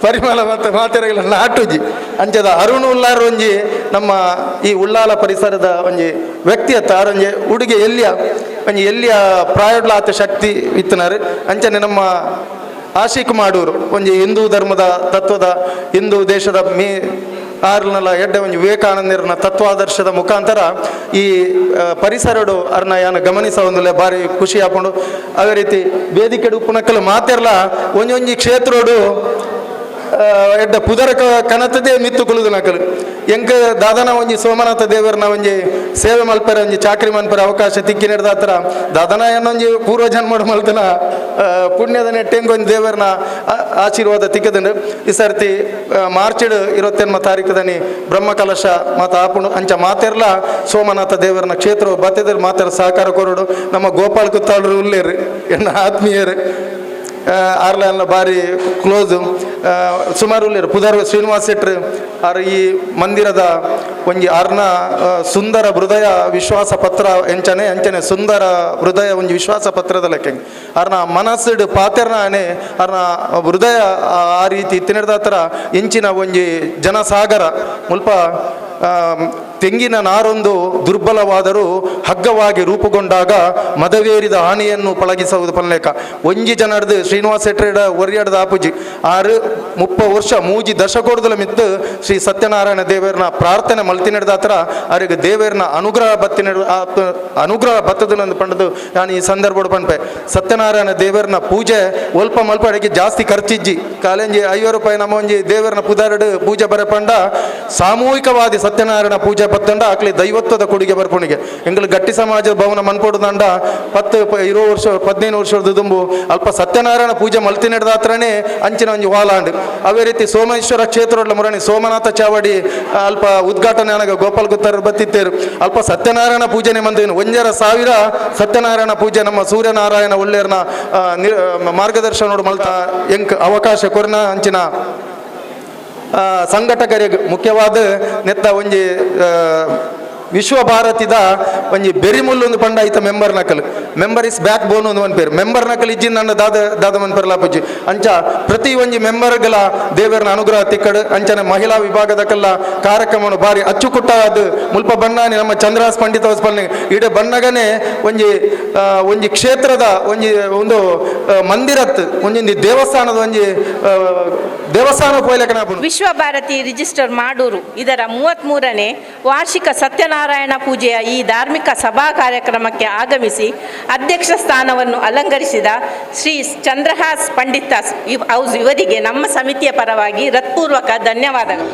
ಪರಿಮಳ ಮಾತ ಮಾತೆರಗಳ ನಾಟುಜಿ ಅಂಚದ ಅರುಣ್ ಉಲ್ಲಾರ್ ಒಂಜಿ ನಮ್ಮ ಈ ಉಳ್ಳಾಲ ಪರಿಸರದ ಒಂಜಿ ವ್ಯಕ್ತಿ ಅತ್ತ ಆರೊಂಜಿ ಉಡುಗೆ ಎಲ್ಲಿಯ ಒಂಜಿ ಎಲ್ಲಿಯ ಪ್ರಾಯಡ್ಲ ಆತ ಶಕ್ತಿ ಇತ್ತನಾರು ಅಂಚನೆ ನಮ್ಮ ಆಶಿಕ್ ಮಾಡೂರು ಒಂಜಿ ಹಿಂದೂ ಧರ್ಮದ ತತ್ವದ ಹಿಂದೂ ದೇಶದ ಮೇ ಆರ್ನಲ ಎಡ್ಡೆ ಒಂಜಿ ವಿವೇಕಾನಂದರನ ತತ್ವಾದರ್ಶದ ಮುಖಾಂತರ ಈ ಪರಿಸರಡು ಅರ್ನ ಯಾನ ಗಮನಿಸ ಒಂದುಲೆ ಭಾರಿ ಖುಷಿ ಆಪುಂಡು. ಅದೇ ರೀತಿ ವೇದಿಕೆ ಉಪ್ಪುನಕ್ಕಲು ಮಾತೆರ್ಲ ಒಂಜೊಂಜಿ ಕ್ಷೇತ್ರೋಡು ಎಡ್ಡ ಪುದರ ಕನತದೇ ಮಿತ್ತು ಕುಲುದು ನಕಲು ಎಂಕ ದಾದನ ಒಂಜಿ ಸೋಮನಾಥ ದೇವರನ ಒಂಜಿ ಸೇವೆ ಮಲ್ಪೆರ ಒಂಜಿ ಚಾಕ್ರಿ ಮನ್ಪೆರ ಅವಕಾಶ ತಿಕ್ಕಿ ನಡೆದಾತ್ರ ದಾದನ ಏನೊಂಜಿ ಪೂರ್ವ ಜನ್ಮಡು ಮಲ್ತನ ಪುಣ್ಯದ ನೆಟ್ಟೆಂಗ್ ಒಂಜಿ ದೇವರನ ಆಶೀರ್ವಾದ ತಿಕ್ಕದಂಡು. ಈ ಸರ್ತಿ ಮಾರ್ಚ್ 28 ತಾರೀಕುದನಿ ಬ್ರಹ್ಮಕಲಶ ಮಾತ ಆಪುಣು ಅಂಚ ಮಾತೆರ್ಲ ಸೋಮನಾಥ ದೇವರನ ಕ್ಷೇತ್ರ ಬತ್ತಿದ್ರೆ ಮಾತೆರ ಸಹಕಾರ ಕೊರಡು. ನಮ್ಮ ಗೋಪಾಲ್ ಕುತ್ತಾಳರು ಉಲ್ಲೇರು ಎನ್ನ ಆತ್ಮೀಯರು ಆರ್ಲ ಎಲ್ಲ ಭಾರಿ ಕ್ಲೋಸು ಸುಮಾರು ಉಲ್ಲೇರು ಪುದರ್ ಶ್ರೀನಿವಾಸ ಶೆಟ್ರು ಆರ್ ಈ ಮಂದಿರದ ಒಂಜಿ ಆರ್ನ ಸುಂದರ ಹೃದಯ ವಿಶ್ವಾಸ ಪತ್ರ ಎಂಚನೆ ಅಂಚನೆ ಸುಂದರ ಹೃದಯ ಒಂಜಿ ವಿಶ್ವಾಸ ಪತ್ರದ ಲೆಕ್ಕ ಆರ್ನ ಮನಸ್ಸುಡು ಪಾತೆರ್ನಾನೆ ಆರ್ನ ಹೃದಯ ಆ ರೀತಿ ತಿನ್ನದ ಇಂಚಿನ ಒಂಜಿ ಜನಸಾಗರ ಮುಲ್ಪ ತೆಂಗಿನ ನಾರೊಂದು ದುರ್ಬಲವಾದರೂ ಹಗ್ಗವಾಗಿ ರೂಪುಗೊಂಡಾಗ ಮದವೇರಿದ ಆನೆಯನ್ನು ಪಳಗಿಸುವುದು ಪಲ್ಲೇಕ ಒಂಜಿ ಜನರ್ದು ಶ್ರೀನಿವಾಸ ಶೆಟ್ಟರ ಒರಿಯಡ್ದ ಆಪುಜಿ 6 30 ವರ್ಷ ಮೂಜಿ ದಶಕೋಡ್ದಲ ಮಿತ್ತು ಶ್ರೀ ಸತ್ಯನಾರಾಯಣ ದೇವರನ ಪ್ರಾರ್ಥನೆ ಮಲ್ತಿನಡ್ದಾತ್ರ ಅವರಿಗೆ ದೇವರನ ಅನುಗ್ರಹ ಬತ್ತಿನ ಅನುಗ್ರಹ ಬತ್ತದನಂದು ಪಂಡದು ನಾನು ಈ ಸಂದರ್ಭಡು ಪನ್ಪೆ. ಸತ್ಯನಾರಾಯಣ ದೇವರನ ಪೂಜೆ ಒಲ್ಪ ಮಲ್ಪ ಅಡಿಗೆ ಜಾಸ್ತಿ ಖರ್ಚಿಜ್ಜಿ ಕಾಲೆಂಜಿ 50 ರೂಪಾಯಿ ನಮ್ಮ ಒಂಜಿ ದೇವರನ ಪುದಾರಡು ಪೂಜೆ ಬರಪಂಡ ಸಾಮೂಹಿಕವಾದಿ ಸತ್ಯನಾರಾಯಣ ಪೂಜೆ ಬತ್ತಂಡ ಆಕ್ಲಿ ದೈವತ್ವದ ಕೊಡುಗೆ ಬರ್ಪುಣಿಗೆ ಎಂಗಳು ಗಟ್ಟಿ ಸಮಾಜ ಭವನ ಮನ್ಪೊಡುದಂಡ 10 20 ವರ್ಷ 15 ವರ್ಷದ ದುಂಬು ಅಲ್ಪ ಸತ್ಯನಾರಾಯಣ ಪೂಜೆ ಮಲ್ತಿ ನಡೆದಾತ್ರನೇ ಅಂಚಿನ ಒಂಜಿ ವಾಲಾಂಡ್. ಅದೇ ರೀತಿ ಸೋಮೇಶ್ವರ ಕ್ಷೇತ್ರ ಮುರಣಿ ಸೋಮನಾಥ ಚಾವಡಿ ಅಲ್ಪ ಉದ್ಘಾಟನೆ ಅನಗ ಗೋಪಾಲ್ ಗುತ್ತಾರ ಬತ್ತಿತ್ತೇರು ಅಲ್ಪ ಸತ್ಯನಾರಾಯಣ ಪೂಜೆನೆ ಮಂದೇನು 1,500 ಸತ್ಯನಾರಾಯಣ ಪೂಜೆ ನಮ್ಮ ಸೂರ್ಯನಾರಾಯಣ ಒಳ್ಳೆಯರ್ನ ಮಾರ್ಗದರ್ಶನ ಮಲ್ತ ಎಂಕ್ ಅವಕಾಶ ಕೊರ್ನ ಅಂಚಿನ ಸಂಘಟಕರಿಗೆ ಮುಖ್ಯವಾದ ನೆತ್ತ ಒಂಜಿ ವಿಶ್ವ ಭಾರತಿದ ಒಂಜಿ ಬೆರಿಮುಲ್ಲು ಒಂದು ಪಂಡ ಐತ ಮೆಂಬರ್ ನಕಲ್ ಮೆಂಬರ್ is back ಬೋನ್ ಒಂದು ಒನ್ ಪೇರು ಮೆಂಬರ್ ನಕಲ್ ಇಜ್ಜಿ ನನ್ನ ದಾದ ದಾದ ಮನ್ಪೇರ್ಲ ಪೂಜಿ ಅಂಚ ಪ್ರತಿ ಒಂಜಿ ಮೆಂಬರ್ಗಳ ದೇವರನ ಅನುಗ್ರಹ ತಿಕ್ಕಡು. ಅಂಚನೆ ಮಹಿಳಾ ವಿಭಾಗದಕ್ಕೆಲ್ಲ ಕಾರ್ಯಕ್ರಮವನ್ನು ಭಾರಿ ಅಚ್ಚುಕುಟ್ಟಾದ ಮುಲ್ಪ ಬಣ್ಣಾನಿ ನಮ್ಮ ಚಂದ್ರಹಾಸ್ ಪಂಡಿತ ಪಲ್ಲೆ ಇಡೀ ಬಣ್ಣಗನೆ ಒಂಜಿ ಒಂಜಿ ಕ್ಷೇತ್ರದ ಒಂಜಿ ಒಂದು ಮಂದಿರತ್ ಒಂಜೊಂಜಿ ದೇವಸ್ಥಾನದ ಒಂಜಿ ದೇವಸ್ಥಾನ ಪೋಯ್ಲಕನ ವಿಶ್ವಭಾರತಿ ರಿಜಿಸ್ಟರ್ ಮಾಡೂರು ಇದರ 33ನೇ ವಾರ್ಷಿಕ ಸತ್ಯನಾರಾಯಣ ಪೂಜೆಯ ಈ ಧಾರ್ಮಿಕ ಸಭಾ ಕಾರ್ಯಕ್ರಮಕ್ಕೆ ಆಗಮಿಸಿ ಅಧ್ಯಕ್ಷ ಸ್ಥಾನವನ್ನು ಅಲಂಕರಿಸಿದ ಶ್ರೀ ಚಂದ್ರಹಾಸ್ ಪಂಡಿತ ಹೌಸ್ ಇವರಿಗೆ ನಮ್ಮ ಸಮಿತಿಯ ಪರವಾಗಿ ಹೃತ್ಪೂರ್ವಕ ಧನ್ಯವಾದಗಳು.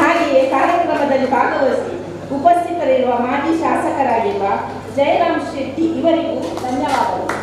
ಹಾಗೆಯೇ ಕಾರ್ಯಕ್ರಮದಲ್ಲಿ ಭಾಗವಹಿಸಿ ಉಪಸ್ಥಿತರಿರುವ ಮಾಜಿ ಶಾಸಕರಾಗಿರುವ ಜಯರಾಮ್ ಶೆಟ್ಟಿ ಇವರಿಗೂ ಧನ್ಯವಾದಗಳು.